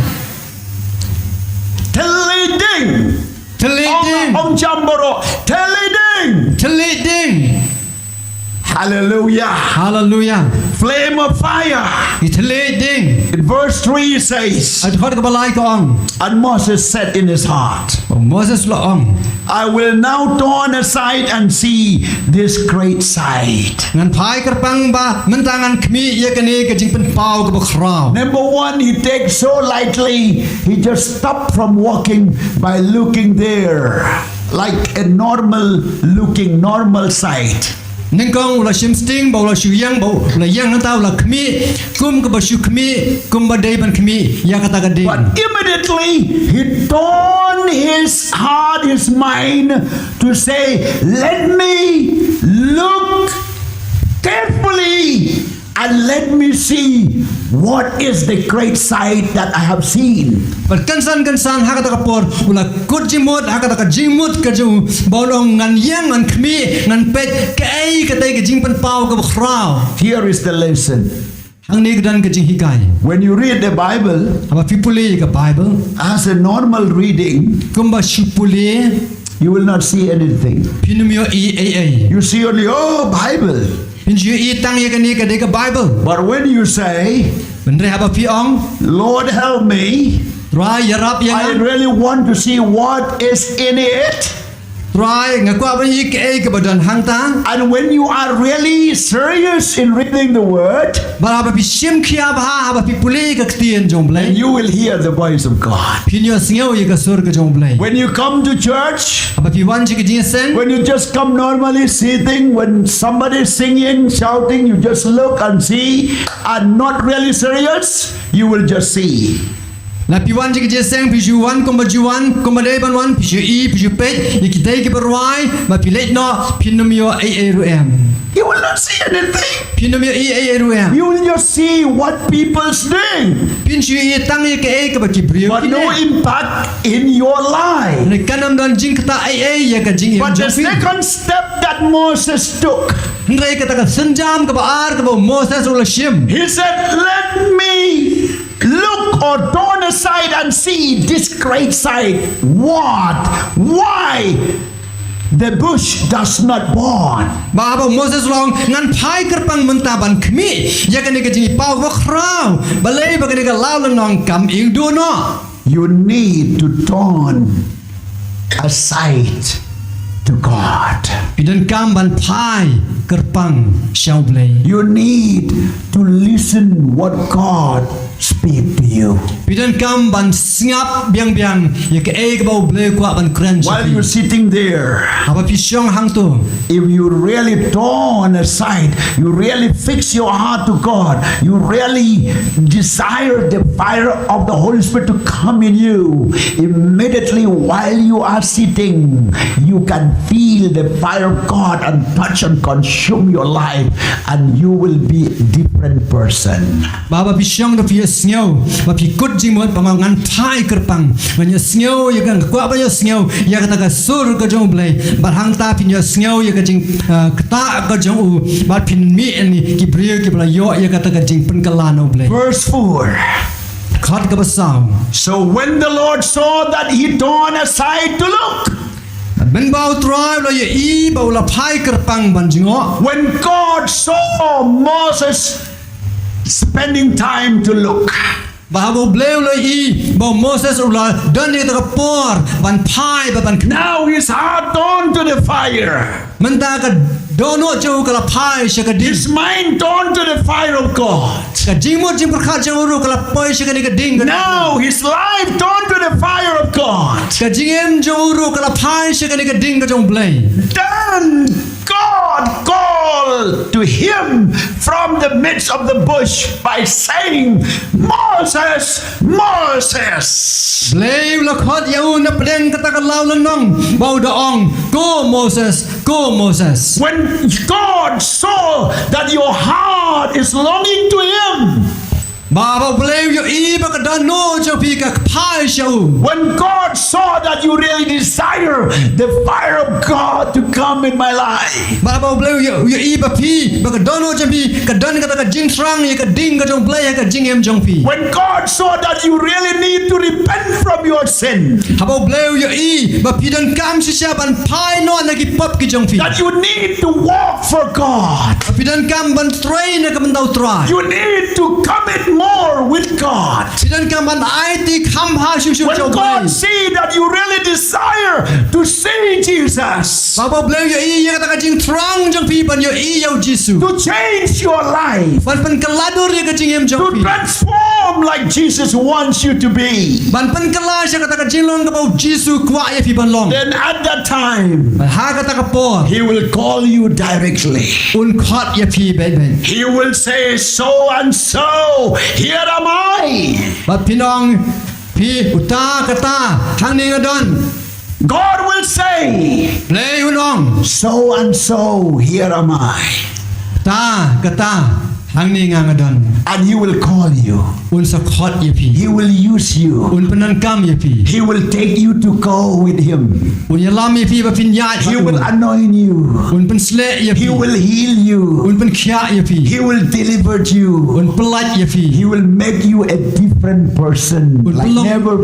Thylliej ding. Thylliej ding. Ong, ong jam baroh, thylliej ding. Thylliej ding. Hallelujah. Hallelujah. Flame of fire. Ka thylliej ding. In verse three it says, ha dkhot kaba lai ka ong. And Moses said in his heart, u Moses u la ong, I will now turn aside and see this great sight. Ngan phai kyrpang ba mynta ngan khmih ïa kane ka jingpynpaw kaba khraw. Number one, he takes so lightly, he just stopped from walking by looking there, like a normal looking, normal sight. Nyngkong u la shim sting, ba u la shu ïeng, ba u la ïeng hangta, u la khmih kum kaba shu khmih, kumba dei ban khmih ïa kata ka ding. But immediately he turned his heart, his mind to say, let me look carefully and let me see what is the great sight that I have seen. Bad kynsan kynsan ha kata ka por u la kut jingmut ha kata ka jingmut ka jong u, ba u ong, ngan ïeng, ngan khmih, ngan peit kaei kata ka jingpynpaw kaba khraw. Here is the lesson. Hangne ka don ka jinghikai. When you read the Bible, haba phi pule ïa ka Bible, as a normal reading, kumba shu pule, you will not see anything. Phin ym ïohi ei ei. You see only, oh, Bible. Phin ïohi tang ïa kane ka dei ka Bible. But when you say, hynrei haba phi ong, Lord, help me. Trai, ïarap ïa nga. I really want to see what is in it. Trai, nga kwah ban ïohi kaei kaba don hangta. And when you are really serious in reading the word, bad haba phi shim khia bha haba phi pule ïa ka ktien jong U Blei, then you will hear the voice of God. Phin ïohsngew ïa ka sur ka jong U Blei. When you come to church, haba phi wan sha ka jingïaseng, when you just come normally sitting, when somebody is singing, shouting, you just look and see, and not really serious, you will just see. La phi wan sha ka jingïaseng, phi shu wan kumba ju wan, kumba dei ban wan, phi shu ïohi, phi shu peit ïa kitei kiba rwai, bad phi leit noh, phin ym ïoh ei ei ruh em. You will not see anything. Phin ym ïohi ei ei ruh em. You will just see what people's doing. Phin shu ïohi tang ïa kaei kaba ki briew ki leh. But no impact in your life. Hynrei kan ym don jingktah ei ei ïa ka jingim jong phi. But the second step that Moses took, hynrei kata ka sienjam kaba ar kaba u Moses u la shim, he said, let me look or turn aside and see this great sight. What? Why the bush does not burn? Ba haba u Moses u la ong, ngan phai kyrpang mynta ban khmih ïa kane ka jingïapaw kaba khraw, balei ba kane ka law lynnong kam iwduh noh. You need to turn aside to God. Phi donkam ban phai kyrpang sha U Blei. You need to listen what God speak to you. Phi donkam ban sngap biang biang ïa kaei kaba U Blei u kwah ban kren sha phi. While you're sitting there, haba phi shong hangto, if you really turn aside, you really fix your heart to God, you really desire the fire of the Holy Spirit to come in you, immediately while you are sitting, you can feel the fire of God and touch and consume your life, and you will be a different person. Ba haba phi shong da phi ïohsngew, ba phi kut jingmut ba ngan phai kyrpang, ngan ïohsngew ïa ka, kwah ban ïohsngew ïa kata ka sur ka jong U Blei, bad hangta phin ïohsngew ïa ka jing, ah, ktah ka jong u, bad phin mih ïa ki briew kiba la ïoh ïa kata ka jingpynkylla na U Blei. Verse four. Dkhot kaba saw. So when the Lord saw that he turned aside to look, mynba U Trai u la ïohi ba u la phai kyrpang ban jngoh. When God saw Moses spending time to look, Ba haba U Blei u la ïohi ba u Moses u la don ïa kata ka por ban phai bad ban kynmaw. Now his heart turned to the fire. Mynta ka dohnud jong u ka la phai sha ka ding. His mind turned to the fire of God. Ka jingmut jingpyrkhat jong u ruh ka la poi sha kane ka ding ka. Now his life turned to the fire of God. Ka jingim jong u ruh ka la phai sha kane ka ding ka jong U Blei. Then God called to him from the midst of the bush by saying, "Moses, Moses." Blei u la khot ïa u na pdeng kata ka law lynnong, ba u da ong, "Ko Moses, ko Moses." When God saw that your heart is longing to him, Ba haba U Blei u ïohi ba ka dohnud jong phi ka phai sha u. When God saw that you really desire the fire of God to come in my life. Ba haba U Blei u ïohi ba phi, ba ka dohnud jong phi ka don kata ka jingthrang ïa ka ding ka jong U Blei ha ka jingim jong phi. When God saw that you really need to repent from your sin. Haba U Blei u ïohi ba phi donkam shisha ban phai noh na ki pop ki jong phi. That you need to walk for God. Phi donkam ban trei na ka bynta U Trai. You need to commit more with God. Phi donkam ban aiti kham bha shuh shuh sha U Blei. When God see that you really desire to see Jesus. Ba haba U Blei u ïohi ïa kata ka jingthrang jong phi ban ïohi ïa U Jisu. To change your life. Ban pynkylla dur ïa ka jingim jong phi. To transform like Jesus wants you to be. Ban pynkylla sha kata ka jinglong kaba U Jisu u kwah ïa phi ban long. Then at that time, Bad ha kata ka por, He will call you directly. Un khot ïa phi beit beit. He will say, "So and so, here am I." Bad phin ong, "Phi uta kata, hangne nga don." God will say, Blei un ong, "So and so, here am I." "Uta kata, hangne nga nga don." And He will call you. Un sa khot ïa phi. He will use you. Un pyndonkam ïa phi. He will take you to go with Him. Un ïalam ïa phi ba phin ïaid bad u. He will anoint you. Un pynsleh ïa phi. He will heal you. Un pynkhiah ïa phi. He will deliver you. Un pyllait ïa phi. He will make you a different person, like never,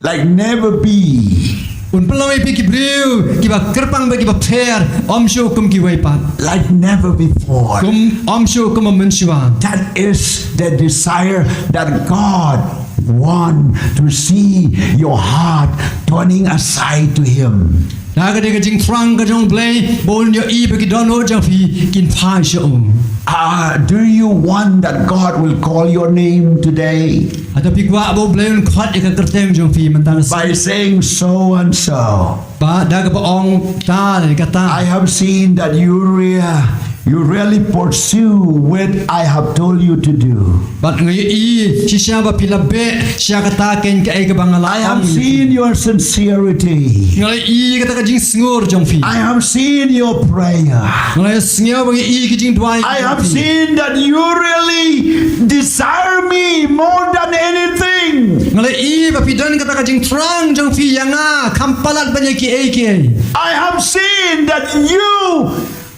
like never be. Un pynlong ïa phi ki briew kiba kyrpang bad kiba pher, ym shuh kum kiwei pat. Like never before. Kum, ym shuh kum mynshuwa. That is the desire that God want to see your heart turning aside to Him. Da ka dei ka jingthrang ka jong U Blei ba un ïohi ba ki dohnud jong phi kin phai sha u. Uh, do you want that God will call your name today? Hato phi kwah ba U Blei un khot ïa ka kyrteng jong phi mynta ka sngi? By saying so and so. Ba da kaba ong ta ne kata. I have seen that you rea-, you really pursue what I have told you to do. Bad nga ïohi shisha ba phi la beh sha kata kein kaei kaba nga la ong. I have seen your sincerity. Nga la ïohi kata ka jingsngur jong phi. I have seen your prayer. Nga la sngew ba nga ïohi ki jingduwai jong phi. I have seen that you really desire me more than anything. Nga la ïohi ba phi don kata ka jingthrang jong phi ïa nga kham palat ban ïa kiei kiei. I have seen that you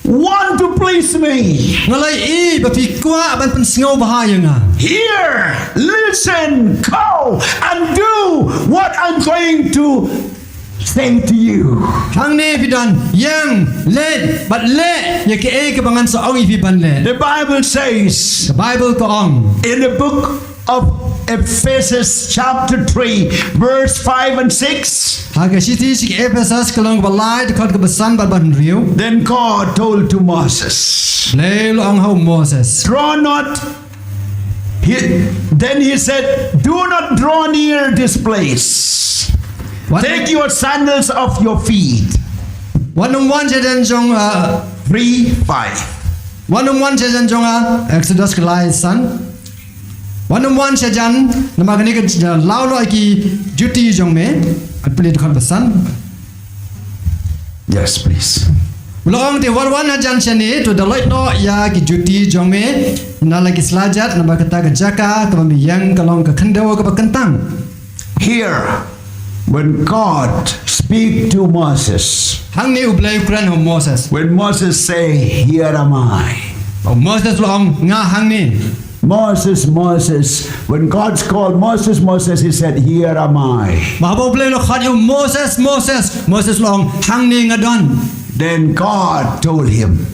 want to please me. Nga la ïohi ba phi kwah ban pynsngewbha ïa nga. Hear, listen, go and do what I'm going to say to you. Hangne phi don, ïeng, leit bad leh ïa kiei kaba ngan sa ong ïa phi ban leh. The Bible says, Ka Baibl ka ong, in the book of Ephesus chapter three, verse five and six. Ha ka shithi sha ki Ephesus ka lynnong kaba lai, dkhot kaba san bad ba hynriew. Then God told to Moses, Blei u la ong ha u Moses. Draw not. He, then he said, "Do not draw near this place. Wat, take your sandals off your feet." Wat nym wan shajan jong, uh, three five. Wat nym wan shajan jong, uh, Exodus ka lai san. Wat nym wan shajan, namar kane ka, uh, law noh ïa ki juti jong me. At pynleit dkhot ba san. Yes, please. U la ong te, wat wan hajan shane, to da lait noh ïa ki juti jong me na la ki slajat, namar kata ka jaka kaba me ïeng ka long ka khyndew kaba kyntang. Here, when God speak to Moses, hangne U Blei u kren ha u Moses. When Moses say, "Here am I." Ba u Moses u la ong, "Nga hangne." Moses, Moses. When God called Moses, Moses, he said, "Here am I." Ba haba U Blei u la khot ïa u, "Moses, Moses," Moses u la ong, "Hangne nga don." Then God told him,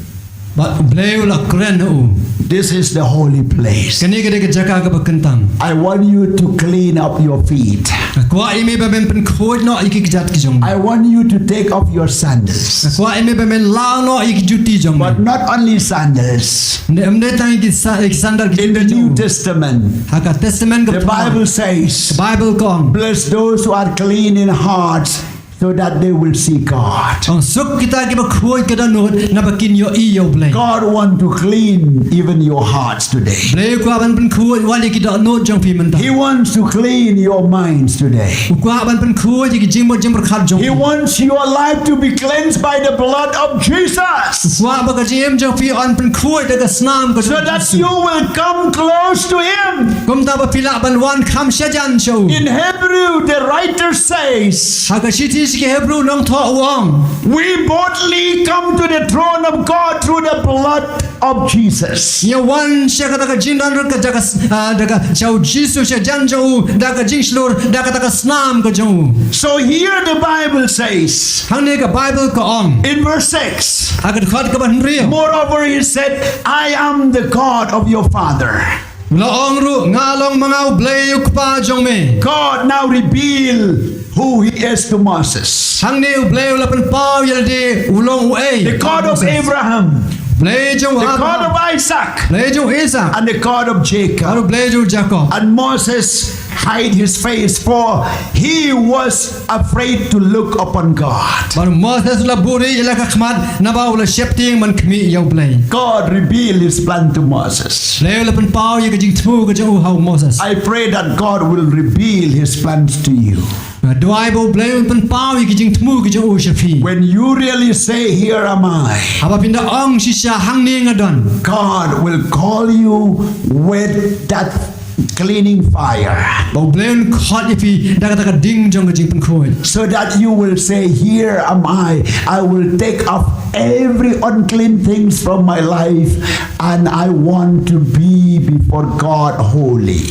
Bad U Blei u la kren ha u. This is the holy place. Kane ka dei ka jaka kaba kyntang. I want you to clean up your feet. Nga kwah ïa me ba men pynkhuid noh ïa ki kjat ki jong me. I want you to take off your sandals. Nga kwah ïa me ba men law noh ïa ki juti jong me. But not only sandals. Ym dei, ym dei tang ïa ki sa-, ïa ki sandal ki juti jong me. In the New Testament, ha ka Testament ka Bible says, Bible ka ong, bless those who are clean in hearts, so that they will see God. Ong suk kita kiba khuid ka dohnud naba kin ïohi ïa U Blei. God want to clean even your hearts today. Blei u kwah ban pynkhuid wat ïa ki dohnud jong phi mynta. He wants to clean your minds today. U kwah ban pynkhuid ïa ki jingmut jingpyrkhat jong phi. He wants your life to be cleansed by the blood of Jesus. U kwah ba ka jingim jong phi yn pynkhuid da ka snam ka jong U Jisu. So that you will come close to Him. Kumta ba phi lah ban wan kham shajan sha u. In Hebrew, the writer says, ha ka shithi sha ki Hebru nongthoh u ong, we boldly come to the throne of God through the blood of Jesus. Ngi wan sha kata ka jingdon ka jaka, ah, da ka sha U Jisu, shajan sha u da ka jingshlur, da kata ka snam ka jong u. So here the Bible says, hangne ka Bible ka ong, in verse six, ha ka dkhot kaba hynriew, moreover, He said, I am the God of your father. U la ong ruh, nga long ma nga U Blei U Kpa jong me. God now reveal who He is to Moses. Hangne U Blei u la pynpaw ïa lade u long uei. The God of Abraham. Blei jong u Abraham. The God of Isaac. Blei jong u Isaac. And the God of Jacob. Bad U Blei jong u Jakob. And Moses hide his face, for he was afraid to look upon God. Bad u Moses u la buhrieh ïa la ka khmat naba u la sheptieng ban khmih ïa U Blei. God revealed His plan to Moses. Blei u la pynpaw ïa ka jingthmu ka jong u ha u Moses. I pray that God will reveal His plans to you. Nga duwai ba U Blei un pynpaw ïa ka jingthmu ka jong u sha phi. When you really say, here am I, haba phin da ong shisha, hangne nga don, God will call you with that cleaning fire. Ba U Blei un khot ïa phi da kata ka ding jong ka jingpynkhuid. So that you will say, here am I. I will take off every unclean things from my life, and I want to be before God holy.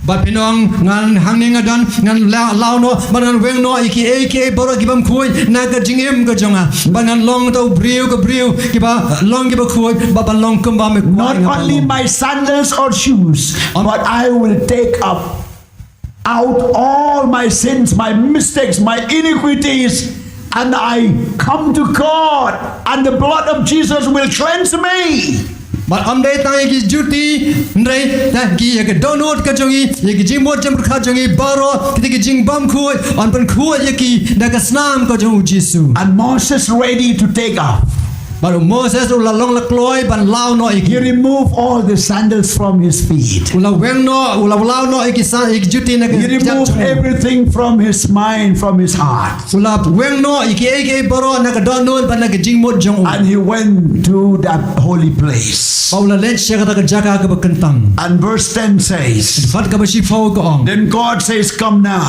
Bad phin ong, ngan hangne nga don, ngan la-, law noh, bad ngan weng noh ïa kiei kiei baroh ki bym khuid na ka jingim ka jong nga. Bad ngan long tang u briew ka briew kiba long kiba khuid, bad ban long kumba me kwah. Not only my sandals or shoes, but I will take up out all my sins, my mistakes, my iniquities, and I come to God, and the blood of Jesus will cleanse me. Bad ym dei tang ïa ki juti, hynrei tang ïa ka dohnud ka jong ngi, ïa ki jingmut jingpyrkhat jong ngi baroh, kita ki jingbymkhuid, yn pynkhuid ïa ki da ka snam ka jong u Jisu. And Moses ready to take off. Bad u Moses u la long la kloi ban law noh ïa ki. He removed all the sandals from his feet. U la weng noh, u la law noh ïa ki sa-, ïa ki juti na ka jong u. He removed everything from his mind, from his heart. U la weng noh ïa kiei kiei baroh na ka dohnud bad na ka jingmut jong u. And he went to that holy place. Bad u la leit sha kata ka jaka kaba kyntang. And verse ten says, dkhot kaba shiphew ka ong. Then God says, come now.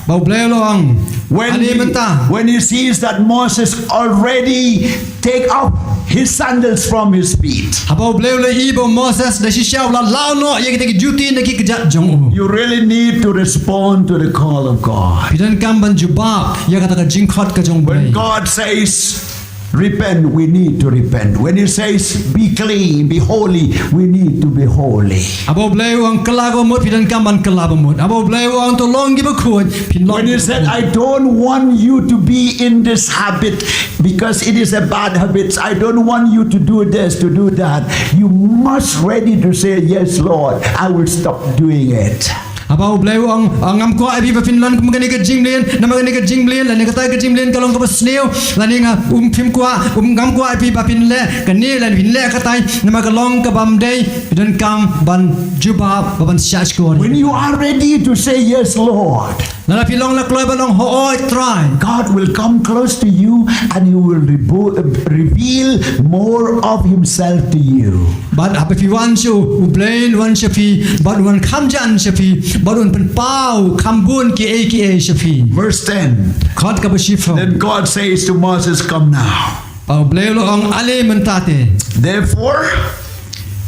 Bad U Blei u la ong, ale mynta. When he sees that Moses already take off his sandals from his feet. Haba U Blei u la ïohi ba u Moses da shisha u la law noh ïa kita ki juti na ki kjat jong u. You really need to respond to the call of God. Phi donkam ban jubab ïa kata ka jingkhot ka jong U Blei. When God says, repent, we need to repent. When he says, be clean, be holy, we need to be holy. Haba U Blei u ong kylla kaba mut, phi donkam ban kylla kaba mut. Haba U Blei u ong to long kiba khuid, phin long kiba khuid. When he said, I don't want you to be in this habit because it is a bad habit. I don't want you to do this, to do that. You must ready to say, yes, Lord, I will stop doing it. Haba U Blei u ong, ah, ngam kwah ïa phi ba phin long kum kane ka jingmlien, namar kane ka jingmlien, lane kata ka jingmlien ka long kaba sniew, lane nga, um, phim kwah, um, ngam kwah ïa phi ba phin leh kane, lane phin leh katai, namar ka long kaba ym dei, phi donkam ban jubab, ba ban shah shkor. When you are ready to say, yes, Lord, lada phi long la kloi ban ong, hooid Trai. God will come close to you and he will revo-, reveal more of himself to you. Bad haba phi wan sha u, U Blei un wan sha phi, bad un wan kham jan sha phi, bad un pynpaw kham bun kiei kiei sha phi. Verse ten. Dkhot kaba shiphew. Then God says to Moses, come now. Bad U Blei u la ong, ale mynta te. Therefore,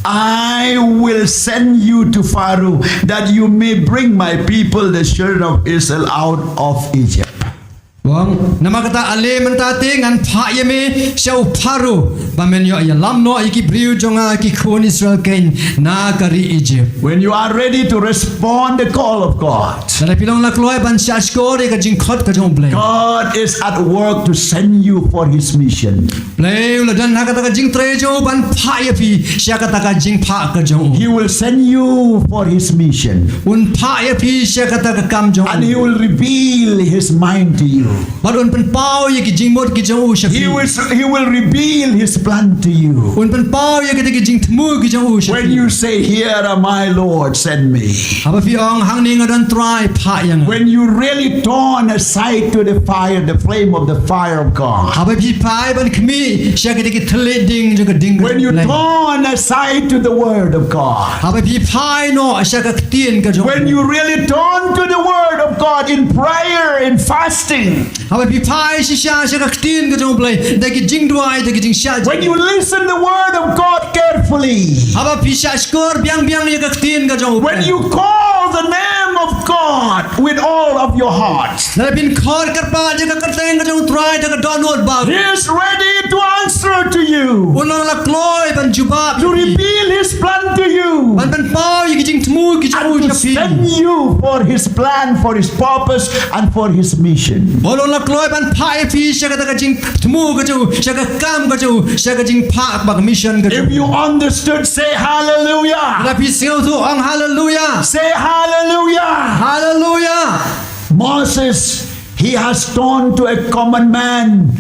I will send you to Pharaoh, that you may bring my people, the children of Israel, out of Egypt. Ong, namar kata ale mynta te ngan phah ïa me sha u Pharaoh, ba men ïoh ïalam noh ïa ki briew jong nga ki khun Israel keiñ na ka ri Egypt. When you are ready to respond the call of God, lada phi long la kloi ban shahshkor ïa ka jingkhot ka jong U Blei, God is at work to send you for his mission. Blei u la don ha kata ka jingtrei jong u ban phah ïa phi sha kata ka jingphah ka jong u. He will send you for his mission. Un phah ïa phi sha kata ka kam jong u. And he will reveal his mind to you. Bad un pynpaw ïa ki jingmut ki jong u sha phi. He will, he will reveal his plan to you. Un pynpaw ïa kita ki jingthmu ki jong u sha phi. When you say, "Here am I, Lord, send me." Haba phi ong, "Hangne nga don Trai, phah ïa nga." When you really turn aside to the fire, the flame of the fire of God. Haba phi phai ban khmih sha kita ki thylliej ding jong ka ding ka jong U Blei. When you turn aside to the word of God. Haba phi phai noh sha ka ktien ka jong U Blei. When you really turn to the word of God in prayer, in fasting. Haba phi phai shisha sha ka ktien ka jong U Blei da ki jingduwai, da ki jingshah. When you listen the word of God carefully. Haba phi shahshkor biang biang ïa ka ktien ka jong U Blei. When you call the name of God with all of your heart. Lada phin khot kyrpad ïa ka kyrteng ka jong U Trai da ka dohnud baroh. He is ready to answer to you. Un long la kloi ban jubab ïa phi. To reveal his plan to you. Ban pynpaw ïa ki jingthmu ki jong u sha phi. And to send you for his plan, for his purpose, and for his mission. Bad un long la kloi ban phah ïa phi sha kata ka jingthmu ka jong u, sha ka kam ka jong u, sha ka jingphah bad ka mission ka jong u. If you understood, say hallelujah. Lada phi sngewthuh, ong hallelujah. Say hallelujah. Hallelujah. Moses, he has turned to a common man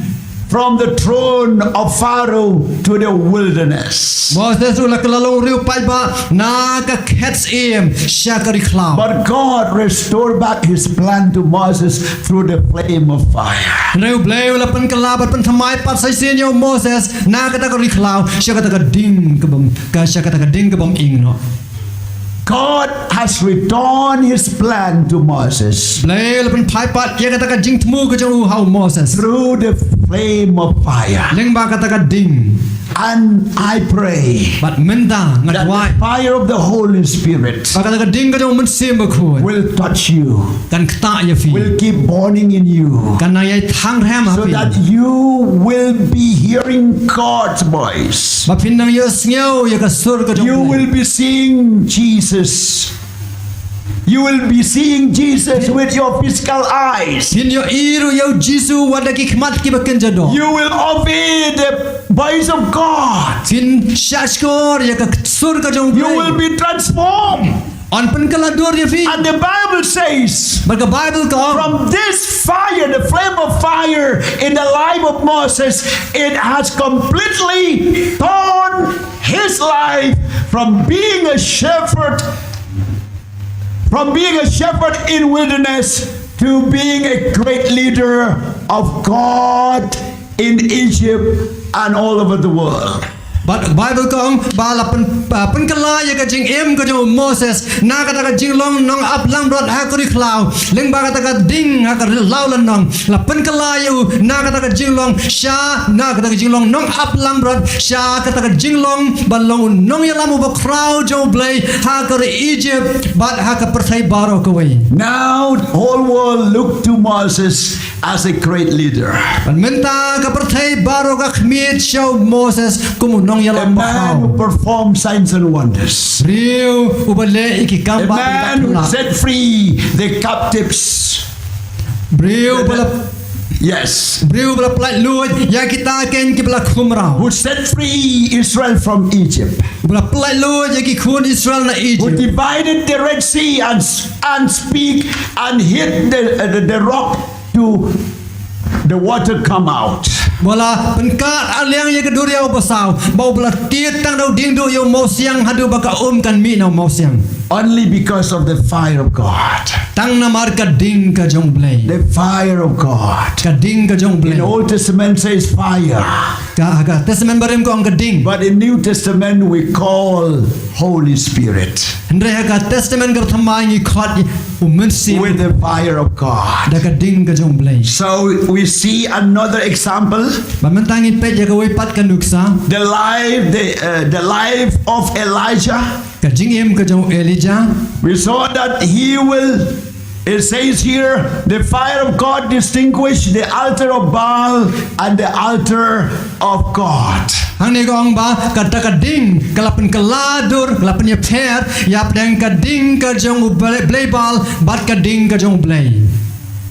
from the throne of Pharaoh to the wilderness. Moses u la kylla long u riew paidbah na ka khet syiem sha ka ri khlaw. But God restored back his plan to Moses through the flame of fire. Hynrei U Blei u la pynkylla bad pynthymmai pat sa shisien ïa u Moses na kata ka ri khlaw sha kata ka ding ka bym, ka sha kata ka ding ka bym ing noh. God has returned his plan to Moses. Blei u la pynphai pat ïa kata ka jingthmu ka jong u ha u Moses. Through the flame of fire. Lyngba kata ka ding. And I pray. Bad mynta nga duwai. That the fire of the Holy Spirit. Ba kata ka ding ka jong u Mynsiem Bakhuid. Will touch you. Kan ktah ïa phi. Will keep burning in you. Kan nang ïai thang rhem ha phi. So that you will be hearing God's voice. Ba phin nang ïohsngew ïa ka sur ka jong U Blei. You will be seeing Jesus. You will be seeing Jesus with your physical eyes. Phin ïohi ruh ïa u Jisu wat da ki khmat kiba kynja doh. You will obey the voice of God. Phin shahshkor ïa ka sur ka jong U Blei. You will be transformed. Yn pynkylla dur ïa phi. And the Bible says, bad ka Baibl ka ong, from this fire, the flame of fire in the life of Moses, it has completely turned his life from being a shepherd, from being a shepherd in wilderness to being a great leader of God in Egypt and all over the world. Bad Baibl ka ong ba la pyn, ba pynkylla ïa ka jingim ka jong u Moses na kata ka jinglong nongap langbrot ha ka ri khlaw, lyngba kata ka ding ha ka ri law lynnong. La pynkylla ïa u na kata ka jinglong sha, na kata ka jinglong nongap langbrot sha kata ka jinglong ban long u nongïalam uba khraw jong U Blei ha ka ri Egypt bad ha ka pyrthei baroh kawei. Now the whole world look to Moses as a great leader. Bad mynta ka pyrthei baroh ka khmih sha u Moses kum u nongïalam ba khraw. A man who performed signs and wonders. Briew uba leh ïa ki kam ba pynlait. A man who set free the captives. Briew uba la, yes. Briew uba la pyllait luid ïa kita keiñ kiba la khumraw. Who set free Israel from Egypt. Uba la pyllait luid ïa ki khun Israel na Egypt. Who divided the Red Sea and, and speak and hit the, the, the rock to the water come out. Ba la pynkad arliang ïa ka duriaw basaw, bad ba la tied tang da u diengduh ïa u mawsiang haduh ba ka um kan mih na u mawsiang. Only because of the fire of God. Tang namar ka ding ka jong U Blei. The fire of God. Ka ding ka jong U Blei. In Old Testament says fire. Ka, ka Testament Barim ka ong ka ding. But in New Testament we call Holy Spirit. Hynrei ha ka Testament ka thymmai ngi khot ïa u Mynsiem. With the fire of God. Da ka ding ka jong U Blei. So we see another example. Bad mynta ngin peit ïa kawei pat ka nuksa. The life, the, uh, the life of Elijah. Ka jingim ka jong u Elijah. We saw that he will It says here, the fire of God distinguished the altar of Baal and the altar of God. Hangne ka ong ba kata ka ding ka la pynkylla dur, ka la pynïapher ïa pdeng ka ding ka jong u Blei, Blei Baal bad ka ding ka jong u Blei.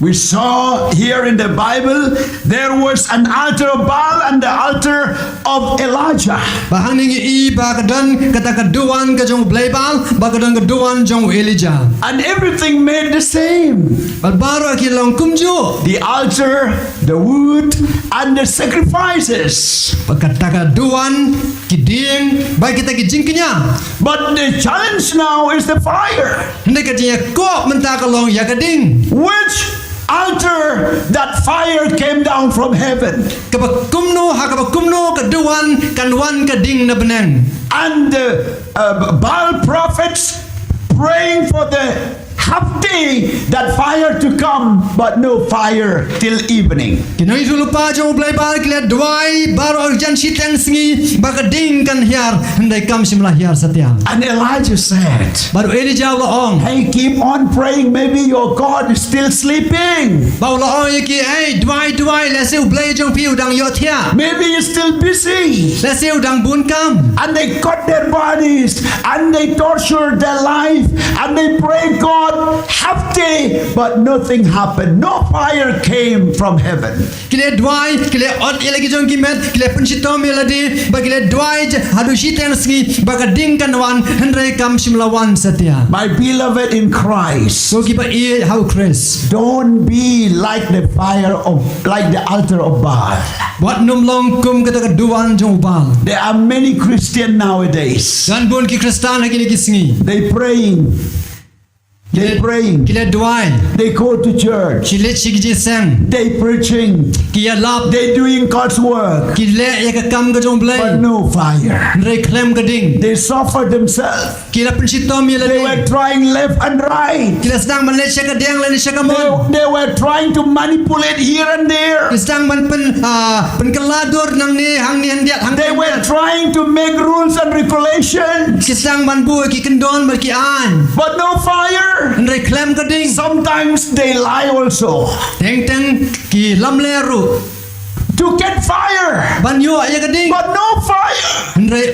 We saw here in the Bible, there was an altar of Baal and the altar of Elijah. Ba hangne ngi i ba ka don kata ka duwan ka jong u Blei Baal, ba ka don ka duwan jong u Elijah. And everything made the same. Bad baroh ki long kumjuh. The altar, the wood, and the sacrifices. Ba kata ka duwan, ki ding, bad kita ki jingkñia. But the challenge now is the fire. Hynrei ka jingïakob mynta ka long ïa ka ding. Which altar that fire came down from heaven? Kaba kumno, ha kaba kumno ka duwan kan wan ka ding na bneng. And the uh, Baal prophets praying for the half day that fire to come, but no fire till evening. Ki nongïathuhlypa jong u Blei Baal ki la duwai baroh arjan shiteng sngi ba ka ding kan hiar, hynrei kam shym la hiar satia. And Elijah said, Bad u Elijah u la ong, hey, keep on praying, maybe your God is still sleeping. Ba u la ong ïa ki, hey, duwai, duwai, lehse u Blei jong phi u dang ïohthiah. Maybe he's still busy. Lehse u dang bun kam. And they cut their bodies and they tortured their life and they prayed God half day, but nothing happened. No fire came from heaven. Ki la duwai, ki la ot ïa la ki jong ki met, ki la pynshitom ïa lade, ba ki la duwai haduh shiteng sngi ba ka ding kan wan, hynrei kam shym la wan satia. My beloved in Christ, ko kiba ïeit ha u Khrist, don't be like the fire of, like the altar of Baal. Wat nym long kum kata ka duwan jong u Baal. There are many Christian nowadays. Don bun ki Khristan ha kine ki sngi. They praying. They praying. Ki la duwai. They go to church. Ki leit sha ki jingïaseng. They preaching. Ki ïalap. They doing God's work. Ki leh ïa ka kam ka jong u Blei. But no fire. Hynrei khlem ka ding. They suffer themselves. Ki la pynshitom ïa lade. They were trying left and right. Ki la sdang ban leit sha ka diang lane sha ka mon. They, they were trying to manipulate here and there. Ki sdang ban pyn, ah, pynkylla dur nangne hangne hyndiat hangne. They were trying to make rules and regulations. Ki sdang ban buh ki kyndon bad ki aiñ. But no fire. Hynrei khlem ka ding. Sometimes they lie also. Teng teng ki lamler ruh. To get fire. Ban ïoh ïa ka ding. But no fire. Hynrei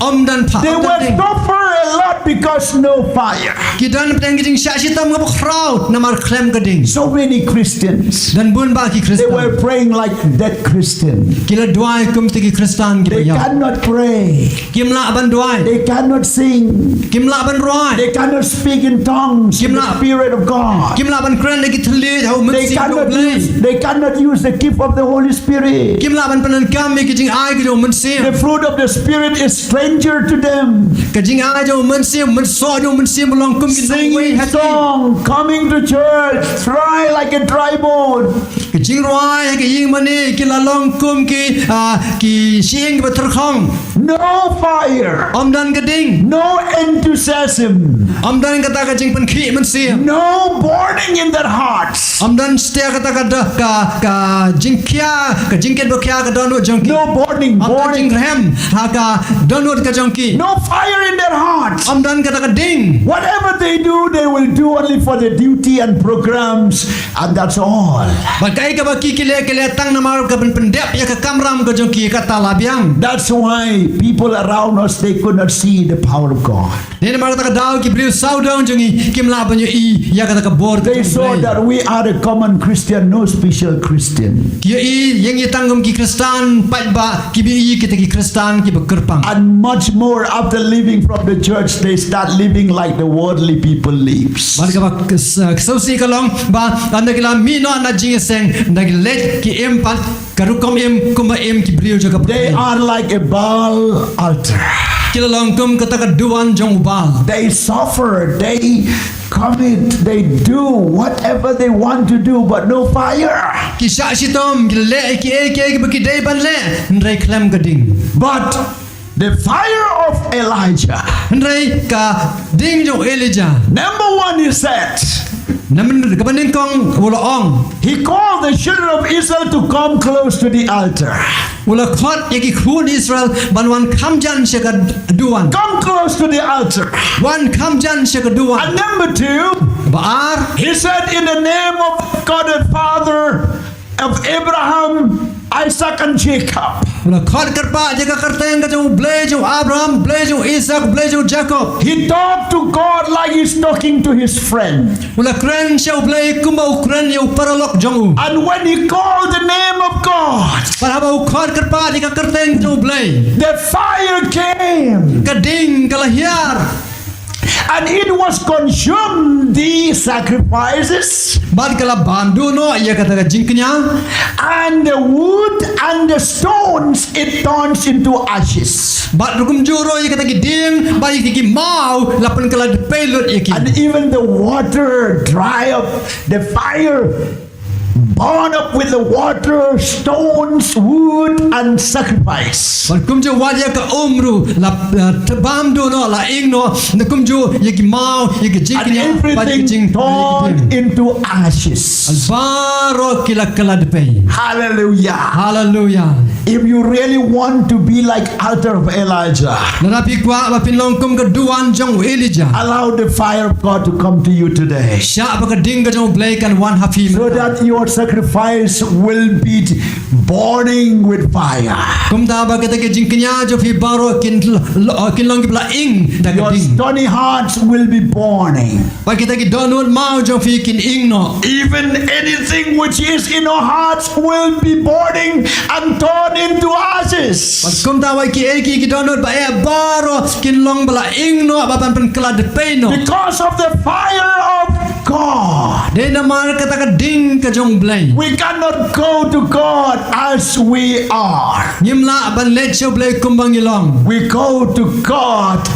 ym don pha. They were suffer a lot because no fire. Ki don pdeng ki jingshah shitom kaba khraw namar khlem ka ding. So many Christians. Don bun bah ki Khristan. They were praying like that Christian. Ki la duwai kum kita ki Khristan kiba ïap. They cannot pray. Kim lah ban duwai. They cannot sing. Kim lah ban rwai. They cannot speak in tongues. Kim lah, the Spirit of God. Kim lah ban kren da ki thylliej ha u Mynsiem jong u Blei. They cannot use, they cannot use the gift of the Holy Spirit. Kim lah ban pyndonkam ïa ki jingai ki jong u Mynsiem. The fruit of the Spirit is stranger to them. Ka jingai jong u Mynsiem, mynsoh jong u Mynsiem long kum ki nongwei ha ki. Singing song, coming to church, dry like a dry bone. Ka jingrwai ha ka ïing mane ki la long kum ki, ah, ki shyieng kiba tyrkhong. No fire. Ym don ka ding. No enthusiasm. Ym don kata ka jingpynkhih mynsiem. No burning in their hearts. Ym don satia kata ka, ka, ka jingkhia, ka jingkit ba khia ka dohnud jong ki. No burning, ym don jingrhem ha ka dohnud ka jong ki. No fire in their hearts. Ym don kata ka ding. Whatever they do, they will do only for the duty and programs. And that's all. Bad kaei kaba ki, ki leh, ki leh tang namar ka ban pyndep ïa ka kamram ka jong ki, kata la biang. That's why people around us, they could not see the power of God. Dei namar kata ka daw ki briew sawdong jong ngi kim lah ban ïohi ïa kata ka bor ka jong u Blei. They saw that we are a common Christian, no special Christian. Ki ïohi ïa ngi tang kum ki Khristan paidbah, kiba ïohi kita ki Khristan kiba kyrpang. And much more after leaving from the church, they start living like the worldly people lives. Bad kaba ksa-, ksew sih ka long ba ynda ki la mih noh na jingïaseng, ynda ki leit ki im pat ka rukom im kumba im ki briew jong ka pyrthei. They are like a Baal altar. Ki la long kum kata ka duwan jong u Baal. They suffer, they commit, they do whatever they want to do, but no fire. Ki shah shitom, ki leh kiei kiei kiba ki dei ban leh, hynrei khlem ka ding. But the fire of Elijah. Hynrei ka ding jong u Elijah. Number one, he said. Namar kaba nyngkong u la ong. He called the children of Israel to come close to the altar. U la khot ïa ki khun Israel ban wan kham jan sha ka duwan. Come close to the altar. Wan kham jan sha ka duwan. And number two, Ba ar. He said, "In the name of God the Father of Abraham, Isaac, and Jacob." U la khot kyrpad ïa ka kyrteng ka jong U Blei jong Abraham, Blei jong Isaac, Blei jong Jacob. He talked to God like he's talking to his friend. U la kren sha U Blei kumba u kren ïa u paralok jong u. And when he called the name of God, bad haba u khot kyrpad ïa ka kyrteng jong U Blei, the fire came. Ka ding ka la hiar. And it was consumed, the sacrifices. Bad ka la bam duh noh ïa kata ka jingkñia. And the wood and the stones, it turns into ashes. Bad ruh kumjuh ruh ïa kata ki ding bad ïa ki maw la pynkylla dpei lut ïa ki. And even the water dry up, the fire burn up with the water, stones, wood, and sacrifice. Bad kumjuh wat ïa ka um ruh la, la bam duh noh, la ing noh, na kumjuh ïa ki maw, ïa ki jingkñia bad ïa ki jing, ïa ki ding. Everything turned into ashes. Baroh ki la kylla dpei. Hallelujah. Hallelujah. If you really want to be like altar of Elijah, lada phi kwah ba phin long kum ka duwan jong u Elijah, allow the fire of God to come to you today. Shah ba ka ding ka jong U Blei kan wan ha phi mynta. So that your sacrifice will be burning with fire. Kumta ba kita ki jingkñia jong phi baroh kin, kin long kiba la ing da ka ding. Your stony hearts will be burning. Ba kita ki dohnud maw jong phi kin ing noh. Even anything which is in your hearts will be burning and turned into ashes. Bad kumta ba kiei kiei ki dohnud ba eh baroh kin long ba la ing noh, ba ban pynkylla dpei noh. Because of the fire of God. Dei namar kata ka ding ka jong U Blei. We cannot go to God as we are. Ngim lah ban leit sha U Blei kumba ngi long. We go to God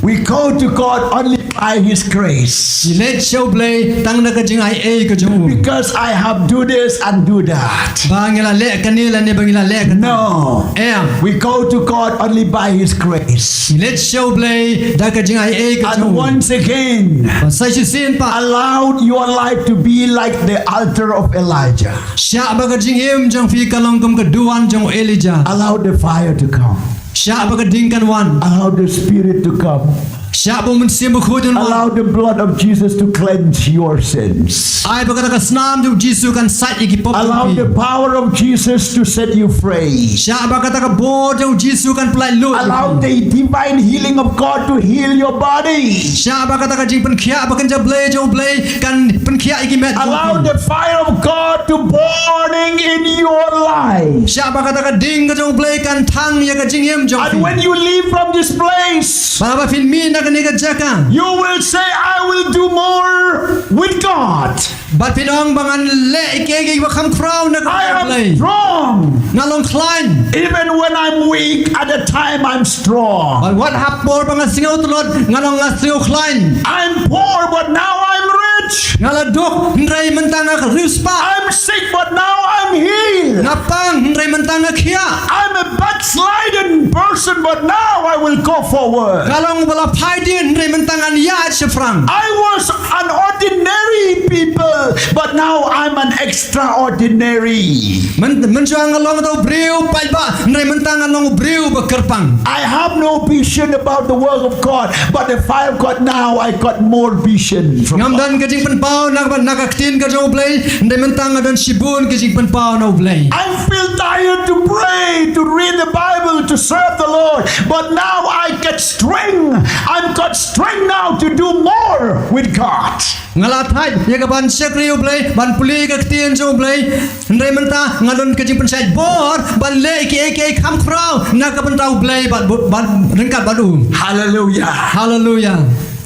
We go to God only by His grace. Ngi leit sha U Blei tang da ka jingaiei ka jong u. Because I have do this and do that. Ba ngi la leh kane lane ba ngi la leh kata. No. Em. We go to God only by His grace. Ngi leit sha U Blei da ka jingaiei ka jong u. And once again, ba sa shisien pat, allow your life to be like the altar of Elijah. Shah ba ka jingim jong phi ka long kum ka duwan jong u Elijah. Allow the fire to come. Shah ba ka ding kan wan. Allow the Spirit to come. Shah ba u Mynsiem Bakhuid un wan. Allow the blood of Jesus to cleanse your sins. Ai ba kata ka snam jong u Jisu kan sait ïa ki pop jong phi. Allow the power of Jesus to set you free. Shah ba kata ka bor jong u Jisu kan pyllait lut ïa phi. Allow the divine healing of God to heal your body. Shah ba kata ka jingpynkhiah ba kynja blei jong U Blei kan pynkhiah ïa ki met jong phi. Allow the fire of God to burning in your life. Shah ba kata ka ding ka jong U Blei kan thang ïa ka jingim jong phi. And when you leave from this place, bad haba phin mih na kane ka jaka, you will say, "I will do more with God." Bad phin ong ba ngan leh ïa kiei kiei ba kham khraw na ka bynta U Blei. I am strong. Nga long khlaiñ. Even when I'm weak, at the time I'm strong. Bad wat ha por ba nga sngew tlot, nga long nga sngew khlaiñ. I'm poor, but now I'm rich. Nga la duk, hynrei mynta nga riewspah. I'm sick, but now I'm healed. Nga pang, hynrei mynta nga khiah. I'm a backslidden person, but now I will go forward. Nga long ba la phai dien, hynrei mynta ngan ïaid shaphrang. I was an ordinary people, but now I'm an extraordinary. Myn-, mynshuwa nga long uta u briew paidbah, hynrei mynta nga long u briew ba kyrpang. I have no vision about the work of God, but the fire of God now I got more vision from God. Ngam don ka jingpynpaw na ka, na ka ktien ka jong U Blei, hynrei mynta nga don shibun ka jingpynpaw na U Blei. I feel tired to pray, to read the Bible, to serve the Lord, but now I get strength. I've got strength now to do more with God. Nga la thait ïa ka ban shakri U Blei, ban pule ka ktien jong U Blei. Hynrei mynta nga don ka jingpynshait bor ban leh kiei kiei kham khraw na ka bynta U Blei bad, bad ryngkat bad u. Hallelujah. Hallelujah.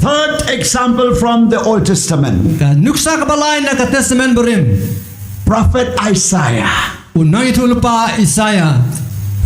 Third example from the Old Testament. Ka nuksa kaba lai na ka Testament Barim. Prophet Isaiah. U nongïathuhlypa Isaiah.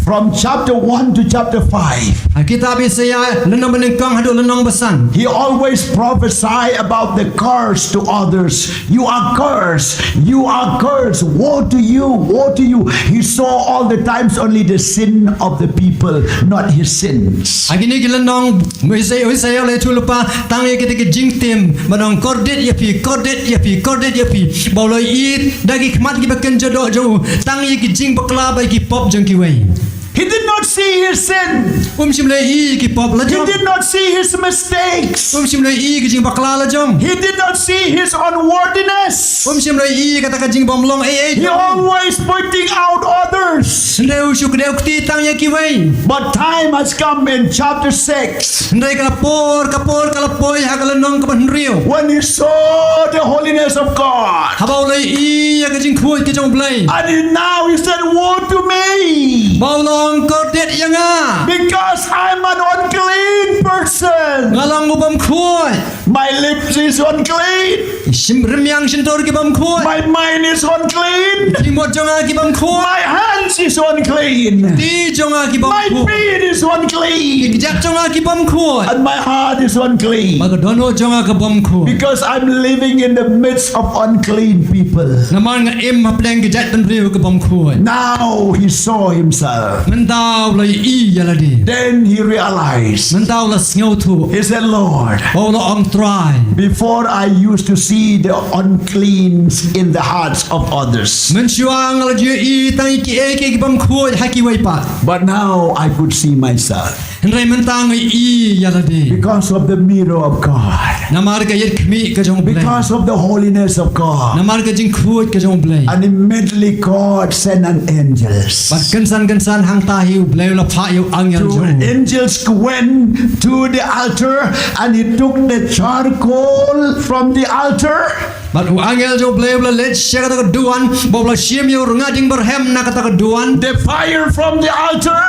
From chapter one to chapter five. Ha kitab Isaiah lynnong banyngkong haduh lynnong basan. He always prophesy about the curse to others. "You are cursed. You are cursed. Woe to you. Woe to you." He saw all the times only the sin of the people, not his sins. Ha kine ki lynnong Isaiah, Isaiah u la ïathuhlypa tang ïa kita ki jingtim, ba ong kordit ïa phi, kordit ïa phi, kordit ïa phi. Ba u la ïohi da ki khmat kiba kynja doh jong u tang ïa ki jingbakla bad ki pop jong kiwei. He did not see his sin. Um shym la ïohi ki pop la jong. He did not see his mistakes. Um shym la ïohi ki jingbakla la jong. He did not see his unworthiness. Um shym la ïohi kata ka jingbym long ei ei. He always pointing out others. Hynrei u shu kdew kti tang ïa kiwei. But time has come in chapter six. Hynrei ka por, ka por ka la poi ha ka lynnong kaba hynriew. When he saw the holiness of God. Haba u la ïohi ïa ka jingkhuid ka jong u Blei. And he, now he said, "Woe to me! Ba u la ong, kordit ïa nga! Because I'm an unclean person. Nga long u bym khuid. My lips is unclean. Shim rmiang shyntur ki bym khuid. My mind is unclean. Ki mot jong nga ki bym khuid. My hands is unclean. Ki jong nga ki bym khuid. My feet is unclean. Ki kjat jong nga ki bym khuid. And my heart is unclean. Ba ka dohnud jong nga ka bym khuid. Because I'm living in the midst of unclean people." Namar nga im hapdeng ki jait bynriew ki bym khuid. Now he saw himself. Mynta u la ïohi ïa lade. Then he realized. Mynta u la sngewthuh. He said, "Lord, ba u la ong, Trai, before I used to see the uncleans in the hearts of others. Mynshuwa nga la ju ïohi tang ïa kiei kiei ki bym khuid ha kiwei pat. But now I could see myself." Hynrei mynta nga ïohi ïa lade. Because of the mirror of God. Namar ka ïit khmih ka jong u Blei. Because of the holiness of God. Namar ka jingkhuid ka jong u Blei. And immediately God sent an angel. Bad kynsan kynsan hangta hi u Blei u la phah ïa u angel jong u. Angels went to the altar and he took the charcoal from the altar. Bad u angel jong u Blei u la leit sha kata ka duwan, bad u la shim ïa u rnga ding barhem na kata ka duwan. The fire from the altar.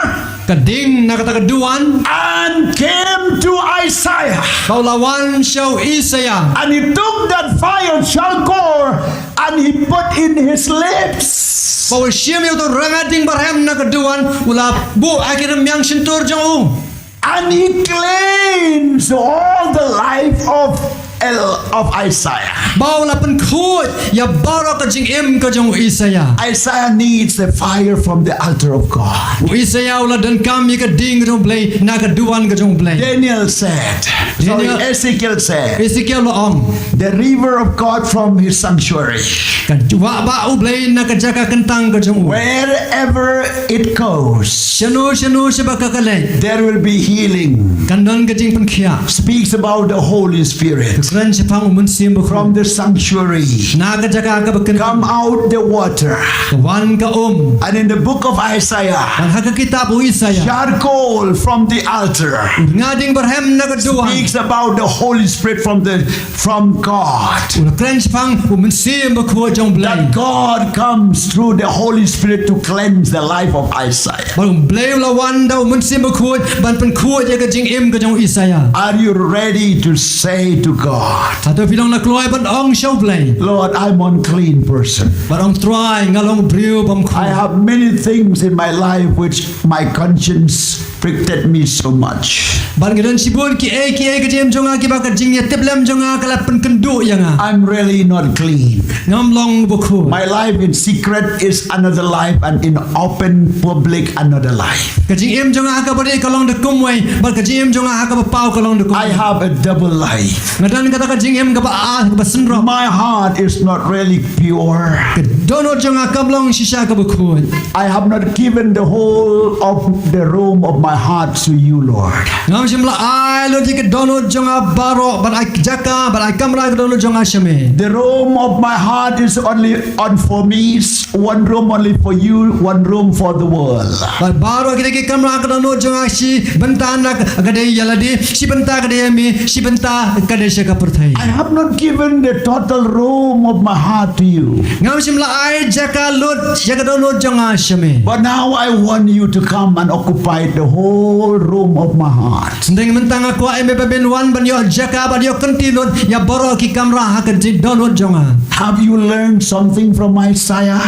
Ka ding na kata ka duwan. And came to Isaiah. Bad u la wan sha u Isaïah. And he took that fire charcoal and he put in his lips. Bad u la shim ïa u rnga ding barhem na ka duwan, u la buh ha ki rmiang shyntur jong u. And he cleansed all the life of El, of Isaiah. Bad u la pynkhuid ïa baroh ka jingim ka jong u Isaïah. Isaiah needs the fire from the altar of God. U Isaïah u la donkam ïa ka ding ka jong u Blei na ka duwan ka jong u Blei. Daniel said, sorry, Daniel Ezekiel said, Ezekiel u la ong, "The river of God from his sanctuary." Ka wah bah u Blei na ka jaka kyntang ka jong u. Wherever it goes, shano shano shaba ka ka leit, there will be healing. Kan don ka jingpynkhiah. Speaks about the Holy Spirit. Ka kren shaphang u Mynsiem Bakhuid. From the sanctuary, na ka jaka kaba kyntang. Come out the water. Ka wan ka um. And in the book of Isaiah, bad ha ka kitab u Isaïah, charcoal from the altar. Rnga ding barhem na ka duwan. Speaks about the Holy Spirit from the from God. U la kren shaphang u Mynsiem Bakhuid jong u Blei. That God comes through the Holy Spirit to cleanse the life of Isaiah. Bad u Blei u la wan da u Mynsiem Bakhuid ban pynkhuid ïa ka jingim ka jong u Isaïah. Are you ready to say to God, hato phi long na kloi ban ong sha u Blei, "Lord, I'm unclean person. Bad ong, Trai, nga long briew bym khuid. I have many things in my life which my conscience protected me so much. Bad nga don shibun kiei kiei ka jingim jong nga kiba ka jingïatiplem jong nga ka la pynkynduh ïa nga. I'm really not clean. Ngam long bakhuid. My life in secret is another life, and in open public another life. Ka jingim jong nga ha kaba rit ka long da kumwei, bad ka jingim jong nga ha kaba paw ka long da kumwei. I have a double life. Nga don kata ka jingim kaba ar, kaba synrop. My heart is not really pure. Ka dohnud jong nga kam long shisha kaba khuid. I have not given the whole of the room of my heart to you, Lord. Ngam shym la ai lut ïa ka dohnud jong nga baroh, bad ai jaka, bad ai kamra ka dohnud jong nga sha me. The room of my heart is only on for me, one room only for you, one room for the world. Bad baroh kita ki kamra ka dohnud jong nga shi bynta na ka dei ïa lade, shi bynta ka dei ïa me, shi bynta ka dei sha ka pyrthei. I have not given the total room of my heart to you. Ngam shym la ai jaka lut ïa ka dohnud jong nga sha me. But now I want you to come and occupy the whole room of my heart. Hynrei mynta nga kwah ïa me ba men wan ban ïoh jaka, ban ïoh kynti lut ïa baroh ki kamra ha ka dohnud jong nga. Have you learned something from Isaiah?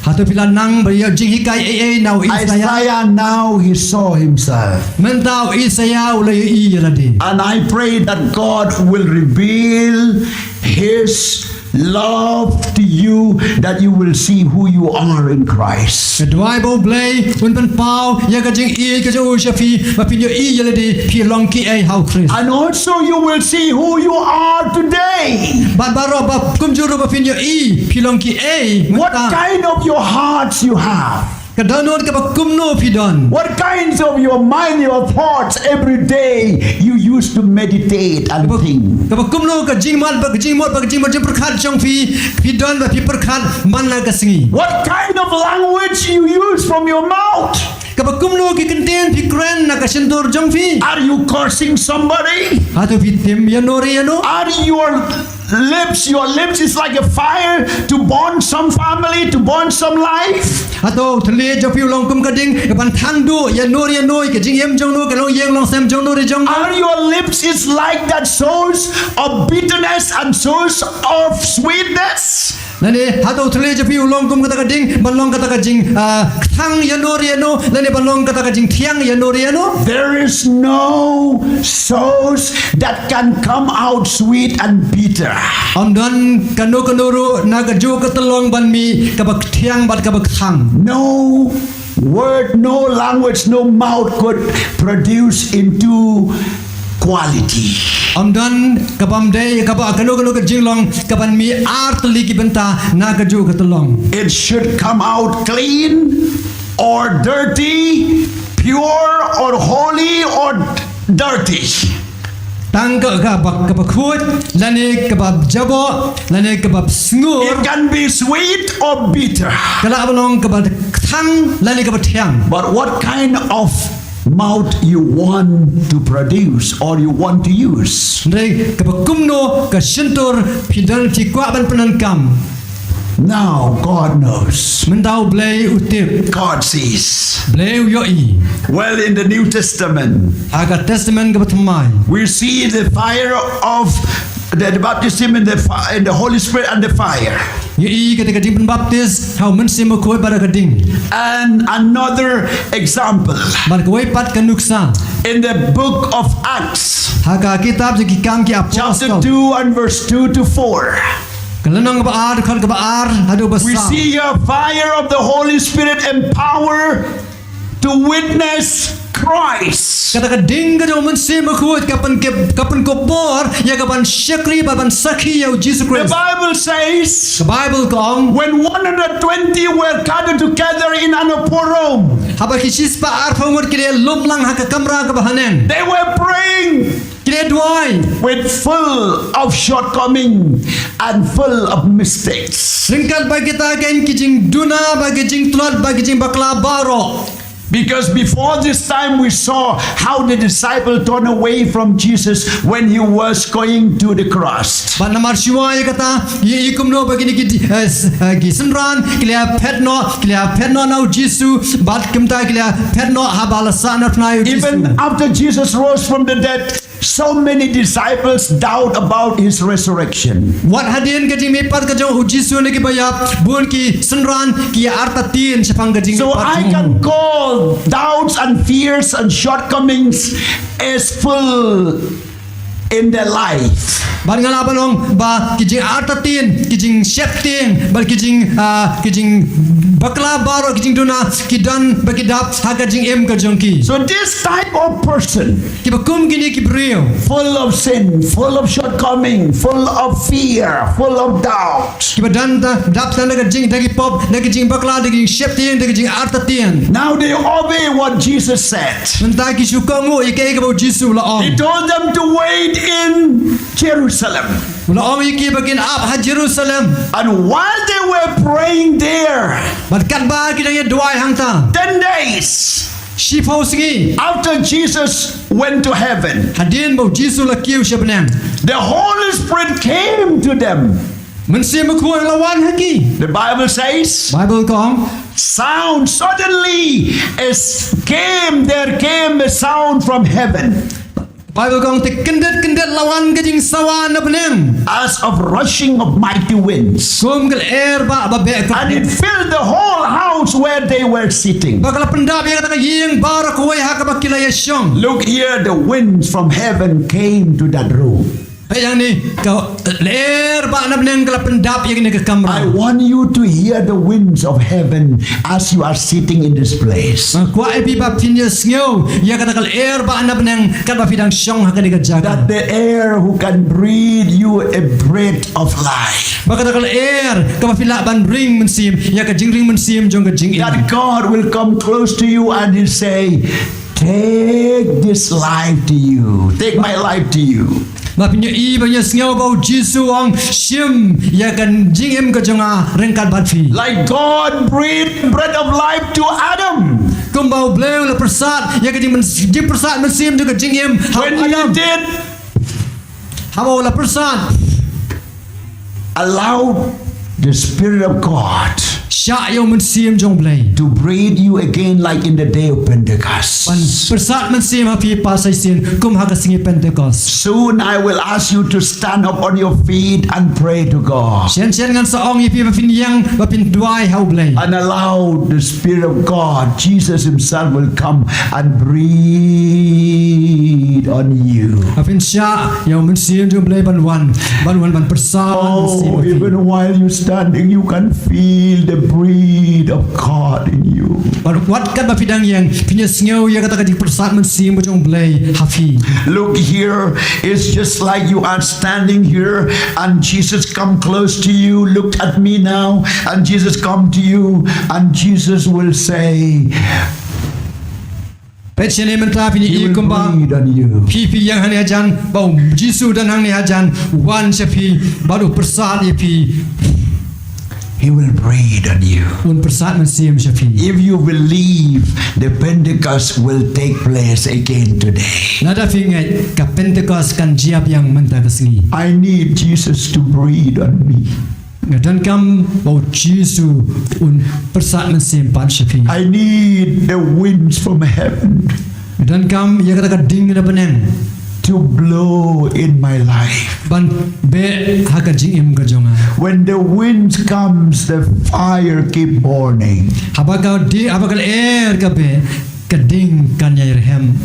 Hato phi la nang ba ïoh jinghikai ei ei na u Isaïah? Isaiah, now he saw himself. Mynta u Isaïah u la ïohi ïa lade. And I pray that God will reveal his love to you, that you will see who you are in Christ. Nga duwai ba u Blei un pynpaw ïa ka jingïeit ka jong u sha phi, ba phin ïohi ïa lade phi long kiei ha u Khrist. And also you will see who you are today. Bad baroh ba kumjuh ruh ba phin ïohi phi long kiei mynta. What kind of your hearts you have? Ka dohnud kaba kumno phi don? What kinds of your mind, your thoughts every day you used to meditate and think? Kaba kumno ka jingmut bad ka jingmut bad ka jingmut jingpyrkhat jong phi, phi don bad phi pyrkhat man la ka sngi? What kind of language you use from your mouth? Kaba kumno ki kyntien phi kren na ka shyntur jong phi? Are you cursing somebody? Hato phi tim ïano re ïano? Are your lips, your lips is like a fire to burn some family, to burn some life? Hato u thylliej jong phi u long kum ka ding kaban thang duh ïano re ïano ïa ka jingim jong no, ka longïing longsem jong no re jong no? Are your lips is like that source of bitterness and source of sweetness? Lane hato u thylliej jong phi u long kum kata ka ding ban long kata ka jing, ah, kthang ïano re ïano, lane ban long kata ka jingthiang ïano re ïano? There is no source that can come out sweet and bitter. Ym don kano kano ruh na kajuh ka tyllong ban mih kaba kthiang bad kaba kthang. No word, no language, no mouth could produce into quality. Ym don ka bym dei kaba kano kano ka jinglong kaban mih ar tylli ki bynta na kajuh ka tyllong. It should come out clean or dirty, pure or holy or dirty. Tang ka, kaba, kaba khuid, lane kaba jaboh, lane kaba sngur. It can be sweet or bitter. Ka lah ban long kaba kthang, lane kaba thiang. But what kind of mouth you want to produce or you want to use? Hynrei kaba kumno ka shyntur phi don, phi kwah ban pyndonkam? Now God knows. Mynta U Blei u tip. God sees. Blei u ïohi. Well, in the New Testament, ha ka Testament kaba thymmai, we see the fire of the, the baptism in the fi-, in the Holy Spirit and the fire. Ïohi kata ka jingpynbaptis ha u Mynsiem Bakhuid bad ha ka ding. And another example. Bad kawei pat ka nuksa. In the book of Acts, ha ka kitab jong ki Kam ki Apostol, chapter two and verse two to four. Ka lynnong kaba ar, dkhot kaba ar haduh ba saw. We see a fire of the Holy Spirit empower to witness Christ. Kata ka ding ka jong u Mynsiem Bakhuid ka pyn, ka pynkup bor ïa kaban shakri bad ban sakhi ïa u Jisu Khrist. The Bible says, ka Baibl ka ong, when one hundred twenty were gathered together in an upper room, haba ki shispah arphew ngut ki la lum lang ha ka kamra kaba haneng, they were praying. Ki la duwai. With full of shortcoming and full of mistakes. Ryngkat bad kita ki jingduna, bad ki jingtlot, bad ki jingbakla baroh. Because before this time we saw how the disciple turned away from Jesus when he was going to the cross. Bad namar shuwa ïa kata, ïa, ïa kumno ba kine ki, eh, s-, eh, ki synran ki la phet noh, ki la phet noh na u Jisu, bad kumta ki la phet noh haba la sahnarphna ïa u Jisu. Even after Jesus rose from the dead, so many disciples doubt about his resurrection. Wat hadien ka jingmihpat ka jong u Jisu na ki baïap, bun ki synran ki artatien shaphang ka jingmihpat. So I can call doubts and fears and shortcomings as full in their life. Bad nga lah ban ong ba ki jingartatien, ki jingsheptieng, bad ki jing, ah, ki jingbakla baroh, ki jingduna, ki don bad ki dap ha ka jingim ka jong ki. So this type of person, kiba kum kine ki briew, full of sin, full of shortcoming, full of fear, full of doubt, kiba don da, dap tang da ka jing, da ki pop, da ki jingbakla, da ki jingsheptieng, da ki jingartatien. Now they obey what Jesus said. Mynta ki shu kohnguh ïa kaei kaba u Jisu u la ong. He told them to wait in Jerusalem. U la ong ïa ki ba kin ap ha Jerusalem. And while they were praying there, bad katba ki dang ïa duwai hangta, ten days, shiphew sngi, after Jesus went to heaven, hadien ba u Jisu u la kiew sha bneng, the Holy Spirit came to them. Mynsiem Bakhuid u la wan ha ki. The Bible says, Baibl ka ong, sound suddenly is came, there came a sound from heaven. Baibl ka ong te kyndit kyndit la wan ka jingsawa na bneng, as of rushing of mighty winds, kum ka lyer ba, ba beh ka. And it filled the whole house where they were sitting. Bad ka la pyndap ïa kata ka ïing baroh kawei ha kaba ki la ïashong. Look here, the winds from heaven came to that room. Peit hangne, ka lyer ba na bneng ka la pyndap ïa kane ka kamra. I want you to hear the winds of heaven as you are sitting in this place. Nga kwah ïa phi ba phin ïa sngew ïa kata ka lyer ba na bneng katba phi dang shong ha kane ka jaka. That the air who can breathe you a breath of life. Ba kata ka lyer kaba phi lah ban ring mynsiem ïa ka jingring mynsiem jong ka jingim. That God will come close to you and He'll say, "Take this life to you. Take my life to you." Ba phin ïohi, ba phin ïa sngew ba U Jisu u ong, "Shim ïa ka jingim ka jong nga ryngkat bad phi." Like God breathed breath of life to Adam. Kumba U Blei u la pyrsad ïa ka jingmyn-, jingpyrsad mynsiem jong ka jingim ha u Adam. When He did, haba u la pyrsad, allow the Spirit of God, shah ïa U Mynsiem jong U Blei, to breathe you again like in the day of Pentecost. Ban pyrsad mynsiem ha phi pat sa shisien kum ha ka sngi Pentecost. Soon I will ask you to stand up on your feet and pray to God. Shen shen ngan sa ong ïa phi ba phin ïeng, ba phin duwai ha U Blei. And allow the Spirit of God, Jesus Himself will come and breathe on you. Ba phin shah ïa U Mynsiem jong U Blei ban wan, ban wan ban pyrsad mynsiem ha phi. Oh, even while you standing, you can feel the breathe of God in you. Bad wat katba phi dang ïeng, phin ïa sngew ïa kata ka jingpyrsad mynsiem jong U Blei ha phi. Look here, it's just like you are standing here and Jesus come close to you. Look at me now, and Jesus come to you, and Jesus will say, Peit shane mynta, phin ïohi kumba phi, phi ïeng hangne hajan, ba U Jisu u don hangne hajan, u wan sha phi, bad u pyrsad ïa phi. He will breathe on you. Un pyrsad mynsiem sha phi. If you believe, the Pentecost will take place again today. Lada phi ngeit, ka Pentecost kan jia biang mynta ka sngi. I need Jesus to breathe on me. Nga donkam ba U Jisu un pyrsad mynsiem pat sha phi. I need the winds from heaven. Nga donkam ïa kata ka ding na bneng to blow in my life. Ban beh ha ka jingim ka jong nga. When the winds comes, the fire keep burning. Haba ka di-, haba ka lyer ka beh, ka ding kan ïai rhem.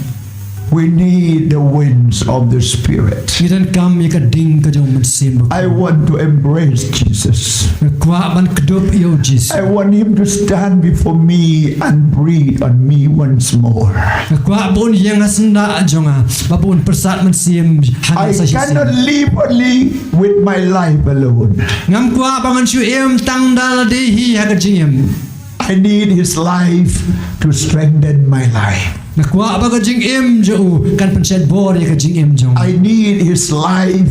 We need the winds of the Spirit. Ngi donkam ïa ka ding ka jong U Mynsiem Bakhuid. I want to embrace Jesus. Nga kwah ban kdup ïa U Jisu. I want Him to stand before me and breathe on me once more. Nga kwah ba un ïeng ha syndah jong nga, ba un pyrsad mynsiem ha nga sa shisien. I cannot live only with my life alone. Ngam kwah ba ngan shu im tang da lade hi ha ka jingim. I need His life to strengthen my life. Nga kwah ba ka jingim jong U kan pynshait bor ïa ka jingim jong. I need His life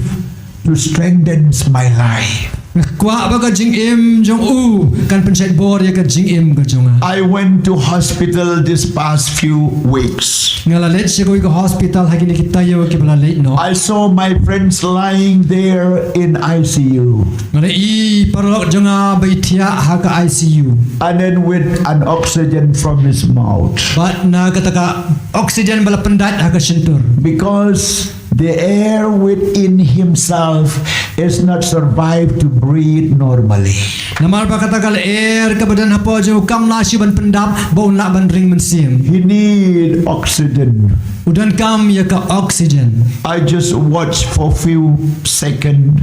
to strengthen my life. Nga kwah ba ka jingim jong U kan pynshait bor ïa ka jingim ka jong nga. I went to hospital this past few weeks. Nga la leit sha kawei ka hospital ha kine ki taïew kiba la leit noh. I saw my friends lying there in I C U. Nga la i paralok jong nga ba i thiah ha ka I C U. And then with an oxygen from his mouth. Bad na kata ka oxygen ba la pyndait ha ka shyntur. Because the air within himself is not survive to breathe normally. Namar ba kata ka lyer kaba don hapoh jong u kam lah shuh ban pyndap ba un lah ban ring mynsiem. He need oxygen. U donkam ïa ka oxygen. I just watch for few second.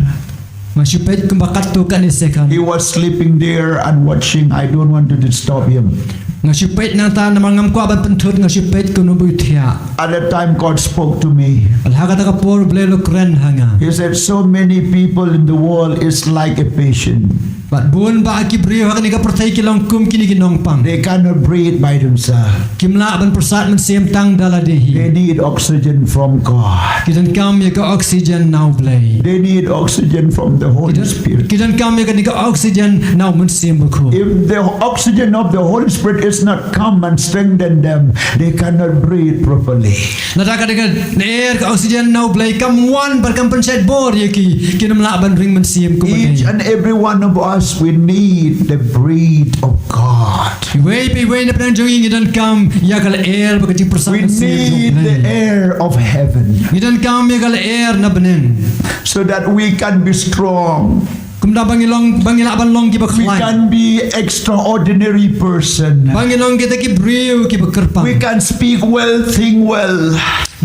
Nga shu peit kumba katto katne second. He was sleeping there and watching. I don't want to disturb him. Nga shu peit nangta namar ngam kwah ban pynthut, nga shu peit kumno ba u thiah. At that time, God spoke to me. Bad ha kata ka por U Blei u la kren ha nga. He said, "So many people in the world is like a patient." Bad bun bah ki briew ha kane ka pyrthei ki long kum kine ki nongpang. They cannot breathe by themselves. Kim lah ban pyrsad mynsiem tang da lade hi. They need oxygen from God. Ki donkam ïa ka oxygen na U Blei. They need oxygen from the Holy Spirit. Ki donkam ïa kane ka oxygen na U Mynsiem Bakhuid. If the oxygen of the Holy Spirit is not come and strengthen them, they cannot breathe properly. Lada ka dei ka lyer ka oxygen na U Blei kam wan bad kam pynshait bor ïa ki, kin ym lah ban ring mynsiem kumba dei. Each and every one of us, we need the breath of God. Iwei pa iwei na pdeng jong ngi ngi donkam ïa ka lyer bad ka jingpyrsad mynsiem jong U Blei. We need the air of heaven. Ngi donkam ïa ka lyer na bneng. So that we can be strong. Kumta ba ngi long, ba ngi lah ban long kiba khlaiñ. We can be extraordinary person. Ba ngi long kita ki briew kiba kyrpang. We can speak well, think well.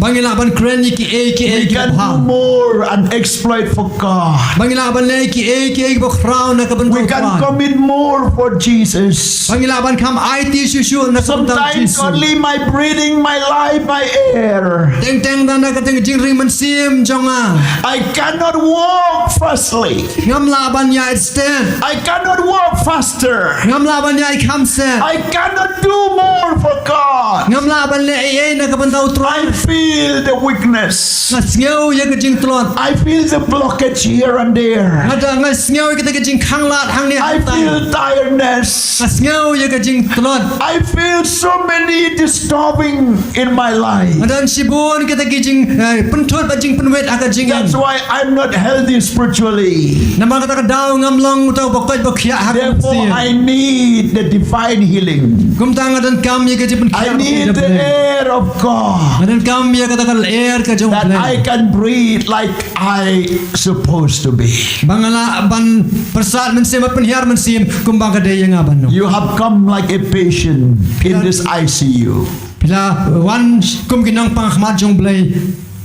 Ba ngi lah ban kren ïa kiei kiei kiba bha. We can do more and exploit for God. Ba ngi lah ban leh kiei kiei kiba khraw na ka bynta U Trai. We can commit more for Jesus. Ba ngi lah ban kham aiti shuh shuh na ka bynta U Jisu. Sometimes only my breathing, my life, my air. Teng teng da na ka teng jingring mynsiem jong nga. I cannot walk fastly. Ngam lah ban ïaid stet. I cannot walk faster. Ngam lah ban ïaid kham stet. I cannot do more for God. Ngam lah ban leh ei ei na ka bynta U Trai. I feel the weakness. Nga sngew ïa ka jingtlot. I feel the blockage here and there. Nga da, nga sngew ïa kita ki jingkhanglad hangne hangtai. I feel tiredness. Nga sngew ïa ka jingtlot. I feel so many disturbing in my life. Nga don shibun kita ki jing, eh, pynthut bad jingpynwit ha ka jingim. That's why I'm not healthy spiritually. Namar kata ka daw ngam long uta uba koit ba khiah ha ka mynsiem. Therefore, I need the divine healing. Kumta nga donkam ïa ka jingpynkhiah. I need the air of God. Nga donkam ïa kata ka lyer ka jong U Blei. That I can breathe like I supposed to be. Ba nga lah ban pyrsad mynsiem, ban pynhiar mynsiem kumba ka dei ïa nga ban long. You have come like a patient in this I C U. Phi la wan kum ki nongpang khmat jong U Blei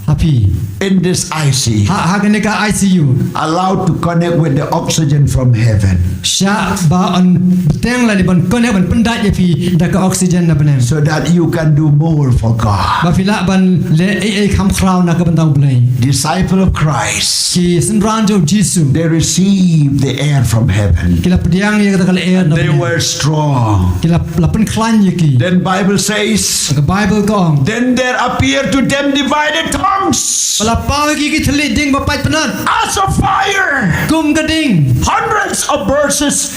ha phi. In this I C U. Ha, ha kane ka I C U. Allowed to connect with the oxygen from heaven. Shah ba yn bteng lane ban connect, ban pyndait ïa phi da ka oxygen na bneng. So that you can do more for God. Ba phi lah ban leh ei ei kham khraw na ka bynta U Blei. Disciple of Christ. Ki synran jong U Jisu. They received the air from heaven. Ki la pdiang ïa kata ka lyer na bneng. They were strong. Ki la, la pynkhlaiñ ïa ki. Then Bible says, ka Bible ka ong. Then there appeared to them divided tongues. Ba la paw ïa ki ki thylliej ding ba pait pynat. As a fire. Kum ka ding. Hundreds of verses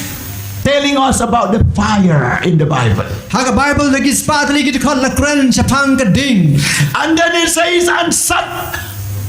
telling us about the fire in the Bible. Ha ka Bible da ki spah tylli ki dkhot la kren shaphang ka ding. And then it says, and sat,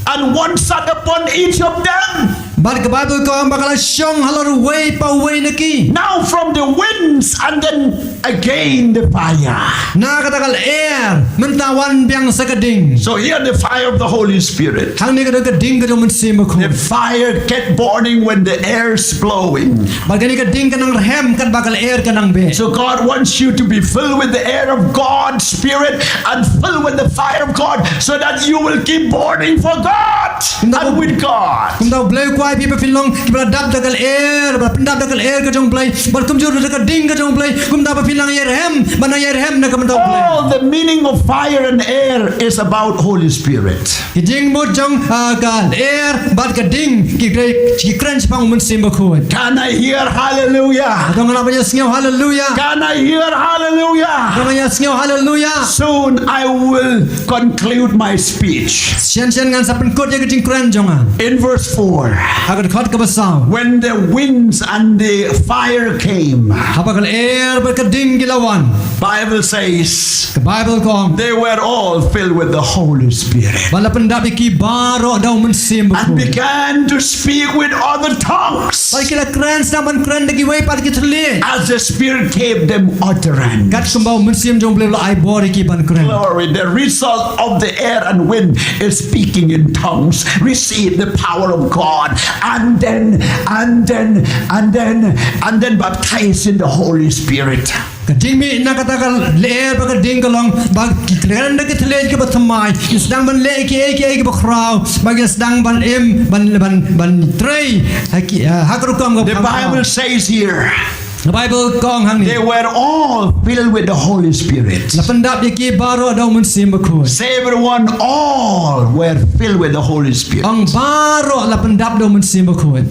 and one sat upon each of them. Bad ka Bible ka ong ba ka la shong halor uwei pa uwei na ki. Now from the winds and then again the fire. Na kata ka lyer, mynta wan biang sa ka ding. So here the fire of the Holy Spirit. Hangne ka dei ka ding ka jong U Mynsiem Bakhuid. The fire kept burning when the air is blowing. Bad kane ka ding ka nang rhem katba ka lyer ka nang beh. So God wants you to be filled with the air of God's Spirit and filled with the fire of God, so that you will keep burning for God and with God. Kumta U Blei u kwah ïa phi ba phin long kiba la dap da ka lyer, ba la pyndap da ka lyer ka jong U Blei, bad kumjuh ruh da ka ding ka jong U Blei, kumta ba phin nang ïai rhem, ba nang ïai rhem na ka bynta U Blei. All the meaning of fire and air is about Holy Spirit. Ki jingmut jong, ah, ka lyer bad ka ding ki kren, ki kren shaphang U Mynsiem Bakhuid. Can I hear hallelujah? Hato nga lah ban ïohsngew hallelujah? Can I hear hallelujah? Hato nga ïohsngew hallelujah? Soon I will conclude my speech. Shen shen ngan sa pynkut ïa ka jingkren jong nga. In verse four, ha ka dkhot kaba saw. When the winds and the fire came, haba ka lyer bad ka ding ki la wan. Bible says, ka Bible ka ong, they were all filled with the Holy Spirit. Ba la pyndap ïa ki baroh da U Mynsiem Bakhuid. And began to speak with other tongues. Bad ki la kren, sdang ban kren da kiwei pat ki thylliej. As the Spirit gave them utterance. Kat kumba U Mynsiem jong U Blei u la ai bor ïa ki ban kren. Glory, the result of the air and wind is speaking in tongues. Receive the power of God. And then, and then, and then, and then baptize in the Holy Spirit. Ka jingmih na kata ka lyer bad ka ding ka long ba ki kren da ki thylliej kiba thymmai, ki sdang ban leh kiei kiei kiba khraw, ba ki sdang ban im, ban, ban, ban trei ha ki, ha ka rukom kaba khraw. The Bible says here, ka Bible ka ong hangne, they were all filled with the Holy Spirit. La pyndap ïa ki baroh da U Mynsiem Bakhuid. Say everyone, all were filled with the Holy Spirit. Ong baroh la pyndap da U Mynsiem Bakhuid.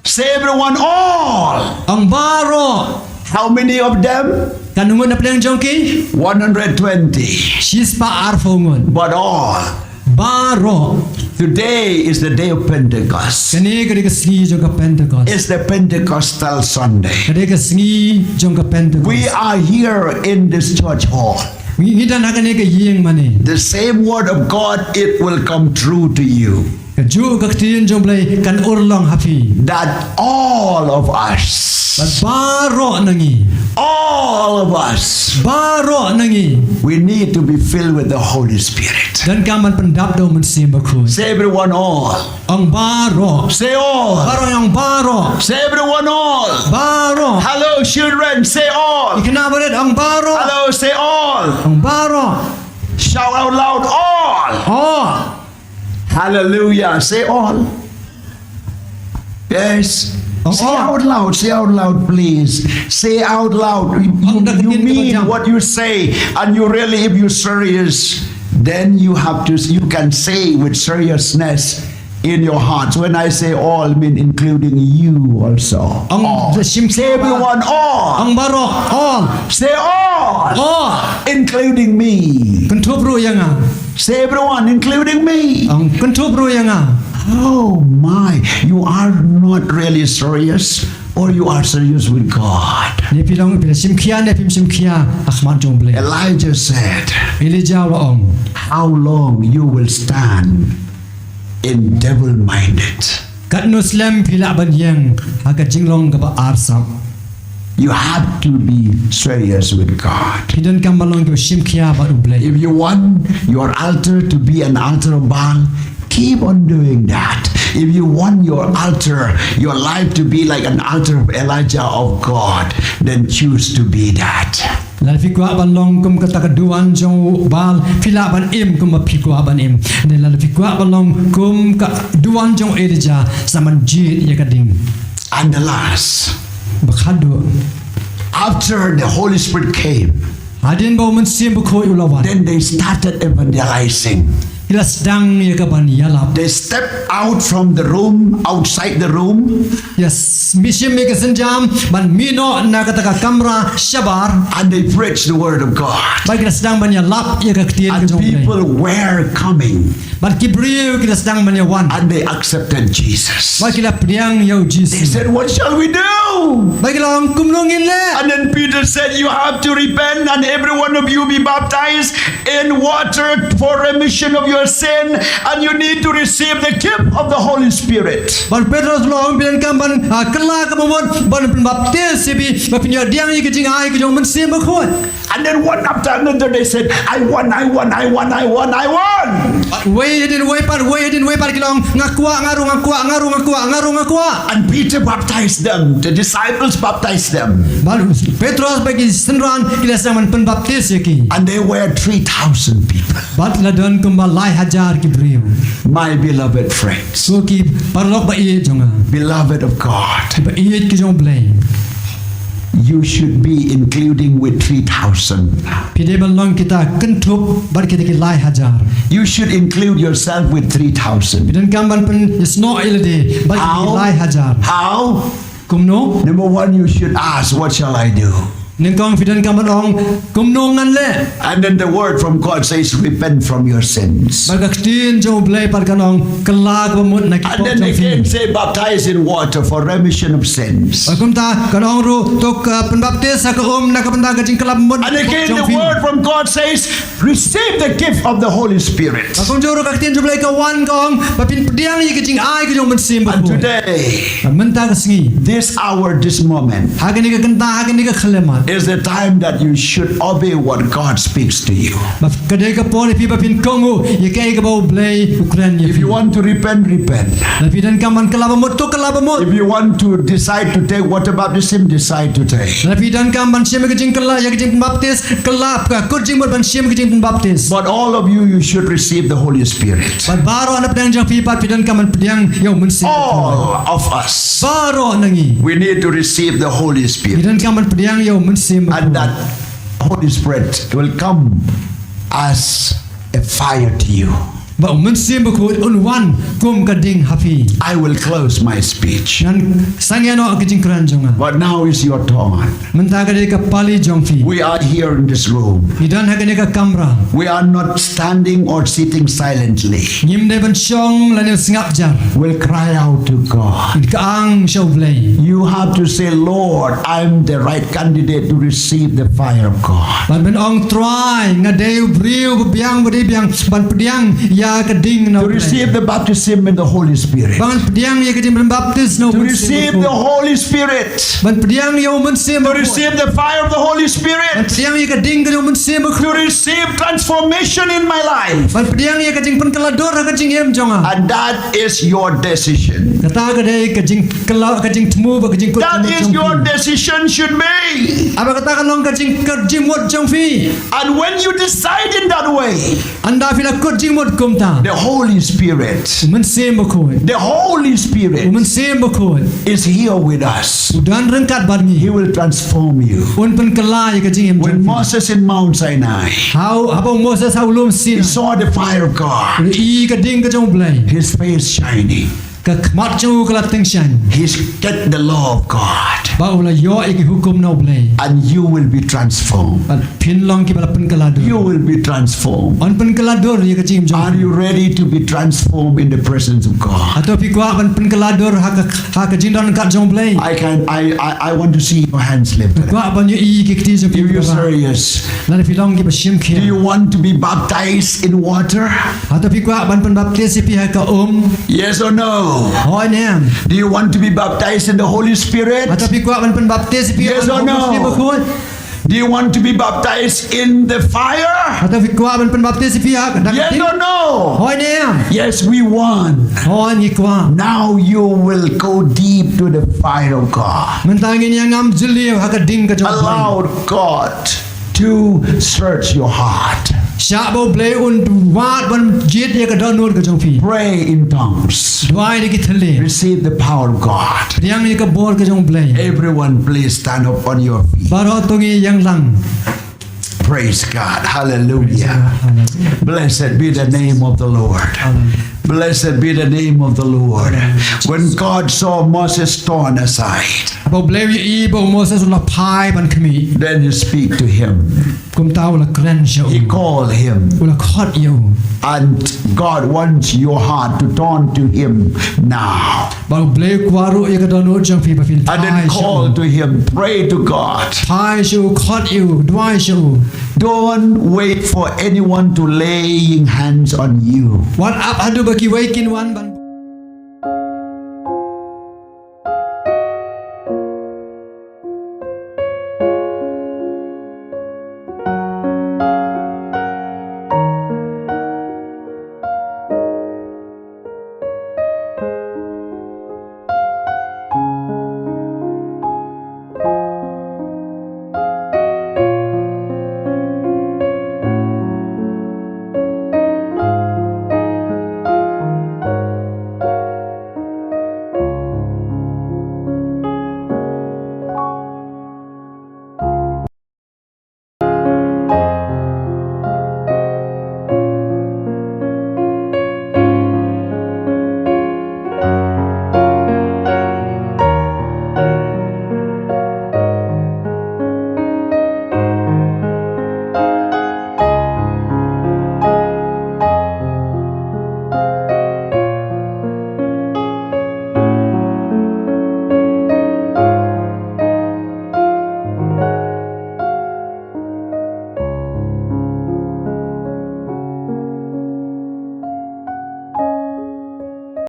Say everyone, all. Ong baroh. How many of them? Katno ngut na pdeng jong ki? One hundred twenty. Shispah arphew ngut. But all. Baroh. Today is the day of Pentecost. Kane ka dei ka sngi jong ka Pentecost. It's the Pentecostal Sunday. Ka dei ka sngi jong ka Pentecost. We are here in this church hall. Ngi, ngi don ha kane ka ïing mane. The same word of God, it will come true to you. Kajuh ka ktien jong U Blei kan urlong ha phi. That all of us, bad baroh na ngi, all of us, baroh na ngi, we need to be filled with the Holy Spirit. Donkam ban pyndap da U Mynsiem Bakhuid. Say everyone, all. Ong baroh. Say all. Baroh, ong baroh. Say everyone, all. Baroh. Hello, children, say all. Ki khynnah barit, ong baroh. Hello, say all. Ong baroh. Shout out loud, all. Aw. Hallelujah. Say all. Yes. Say out loud. Say out loud, please. Say out loud. You, you mean what you say, and you really, if you're serious, then you have to. You can say with seriousness in your heart. When I say all, I mean including you also. Ong all. Say everyone, all. Ong baroh, all. Say all. All. Including me. Kynthup ruh ïa nga. Say everyone, including me. Ong kynthup ruh ïa nga. Oh my, you are not really serious, or you are serious with God. Ne phi long, phi la shim khia ne phim shim khia ha khmat jong U Blei. Elijah said, Elijah u la ong, how long you will stand in double minded? Katno slem phi lah ban ïeng ha ka jinglong kaba arsap? You have to be serious with God. Phi donkam ban long kiba shim khia bad U Blei. If you want your altar to be an altar of Baal, keep on doing that. If you want your altar, your life to be like an altar of Elijah of God, then choose to be that. Lada phi kwah ban long kum kata ka duwan jong u Baal, phi lah ban im kumba phi kwah ban im. Ne lada phi kwah ban long kum ka duwan jong u Elijah, sa man jied ïa ka ding. And the last, ba khadduh, after the Holy Spirit came, hadien ba u Mynsiem Bakhuid u la wan, then they started evangelizing. Ki la sdang ïa ka ban ïalap. They stepped out from the room, outside the room. Yes, mih shim ïa ka sienjam, ban mih noh na kata ka kamra shabar. And they preached the word of God. Bad ki la sdang ban ïalap ïa ka ktien ka jong U Blei. And people were coming. Bad ki briew ki la sdang ban ïawan. And they accepted Jesus. Bad ki la pdiang ïa u Jisu. They said, what shall we do? Bad ki la ong, kumno ngin leh? And then Peter said, you have to repent and every one of you be baptized in water for remission of your sin, and you need to receive the gift of the Holy Spirit. Bad Petros u la ong, phi donkam ban, ah, kylla ka bamut, ban pynbaptis ïa phi, bad phin ïoh pdiang ïa ka jingai ka jong u Mynsiem Bakhuid. And then one after another they said, I want, I want, I want, I want, I want. Bad wei hadien wei pat, wei hadien wei pat ki la ong, nga kwah, nga ruh nga kwah, nga ruh nga kwah, nga ruh nga kwah. And Peter baptized them, the disciples baptized them. Bad Petros bad ki synran ki la sdang ban pynbaptis ïa ki. And there were three thousand people. Bad la don kumba lai hajar ki briew. My beloved friends, ko ki paralok ba ïeit jong nga, beloved of God, ki ba ïeit ki jong U Blei, you should be including with three thousand. Phi dei ban long kita kynthup bad kita ki lai hajar. You should include yourself with three thousand. Phi donkam ban pynïasnoh ïa lade bad kita ki lai hajar. How? Kumno? Number one, you should ask, what shall I do? Nyngkong, phi donkam ban ong, kumno ngan leh? And then the word from God says, repent from your sins. Bad ka ktien jong U Blei pat kan ong, kylla ka bamut na ki pop jong phi. And then again say, baptize in water for remission of sins. Bad kumta kan ong ruh, to, uh, pynbaptis ha ka um na ka bynta ka jingkylla bamut na ki pop jong phi. And again the word from God says, receive the gift of the Holy Spirit. Bad kumjuh ruh ka ktien jong U Blei ka wan ka ong, ba phin pdiang ïa ka jingai ka jong U Mynsiem Bakhuid. And today, mynta ka sngi, this hour, this moment, ha kane ka kynta, ha kane ka khyllipmat, is the time that you should obey what God speaks to you. Ba ka dei ka por ïa phi ba phin kohnguh ïa kaei kaba U Blei u kren ïa phi. If you want to repent, repent. Lada phi donkam ban kylla bamut, to kylla bamut. If you want to decide to take water baptism, decide to take. Lada phi donkam ban shim ïa ka jingkylla, ïa ka jingpynbaptis, kylla, ka kut jingmut ban shim ïa ka jingpynbaptis. But all of you, you should receive the Holy Spirit. Bad baroh na pdeng jong phi pat phi donkam ban pdiang ïa U Mynsiem Bakhuid. All of us, baroh na ngi, we need to receive the Holy Spirit. Phi donkam ban pdiang ïa U Mynsiem Bakhuid. And that Holy Spirit will come as a fire to you. Ba U Mynsiem Bakhuid un wan kum ka ding ha phi. I will close my speech. Ngan sangeh noh ka jingkren jong nga. But now is your turn. Mynta ka dei ka pali jong phi. We are here in this room. Ngi don ha kane ka kamra. We are not standing or sitting silently. Ngim dei ban shong lane sngap jar. We'll cry out to God. Ngin kyang sha U Blei. You have to say, Lord, I'm the right candidate to receive the fire of God. Ban ban ong, Trai, nga dei u briew ba biang, ba dei biang ban pdiang ïa ka ding na U Blei. To receive the baptism in the Holy Spirit. Ban pdiang ïa ka jingpynbaptis na U Mynsiem Bakhuid. To receive the Holy Spirit. Ban pdiang ïa U Mynsiem Bakhuid. To receive the fire of the Holy Spirit. Ban pdiang ïa ka ding ka jong U Mynsiem Bakhuid. To receive transformation in my life. Ban pdiang ïa ka jingpynkylla dur ha ka jingim jong nga. And that is your decision. Kata ka dei ka jingkylla, ka jingthmu bad ka jingkut jingmut jong phi. That is your decision should be. Haba kata ka long ka jing, ka jingmut jong phi. And when you decide in that way, Ynda phi la kut jingmut kumta, the Holy Spirit, u Mynsiem Bakhuid, the Holy Spirit, u Mynsiem Bakhuid, is here with us. U don ryngkat bad ngi. He will transform you. Un pynkylla ïa ka jingim jong phi. When Moses in Mount Sinai, haba u Moses ha u lum Sinai, he saw the fire of God, u la ïohi ka ding ka jong U Blei. His face shining. Ka khmat jong u ka la tyngshaiñ. He's get the law of God. Ba u la ïoh ïa ki hukum na U Blei. And you will be transformed. Bad phin long kiba la pynkylla dur. You will be transformed. Yn pynkylla dur ïa ka jingim jong phi. Are you ready to be transformed in the presence of God? Hato phi kwah ban pynkylla dur ha ka, ha ka jingdon ryngkat jong U Blei? I can, I, I, I want to see your hands lifted. Kwah ban ïohi ki kti jong phi. If you're serious, lada phi long kiba shim khia. Do you want to be baptized in water? Hato phi kwah ban pynbaptis ïa phi ha ka um? Yes or no? Hooid ne em? Do you want to be baptized in the Holy Spirit? Hato phi kwah ban pynbaptis ïa phi ha ka um? Yes or no? Do you want to be baptized in the fire? Hato phi kwah ban pynbaptis ïa phi ha ka ding? Yes or no? Hooid ne em? Yes, we want. Hooid, ngi kwah. Now you will go deep to the fire of God. Mynta ngin ïa ngam jylliew ha ka ding ka jong U Blei. Allow God to search your heart. Shah ba U Blei un wad ban jied ïa ka dohnud ka jong phi. Pray in tongues. Duwai da ki thylliej. Receive the power of God. Pdiang ïa ka bor ka jong U Blei. Everyone, please stand up on your feet. Baroh to ngin ïeng lang. Praise God. Hallelujah. Hallelujah. Blessed be the name of the Lord. Hallelujah. Blessed be the name of the Lord. When God saw Moses torn aside, haba U Blei u ïohi ba u Moses u la phai ban khmih, then he speak to him. Kumta u la kren sha u. He called him. U la khot ïa u. And God wants your heart to turn to him now. Bad U Blei u kwah ruh ïa ka dohnud jong phi ba phin phai sha u. And then call to him, pray to God. Phai sha u, khot ïa u, duwai sha u. Don't wait for anyone to laying hands on you. Wat ap haduh ba kiwei kin wan ban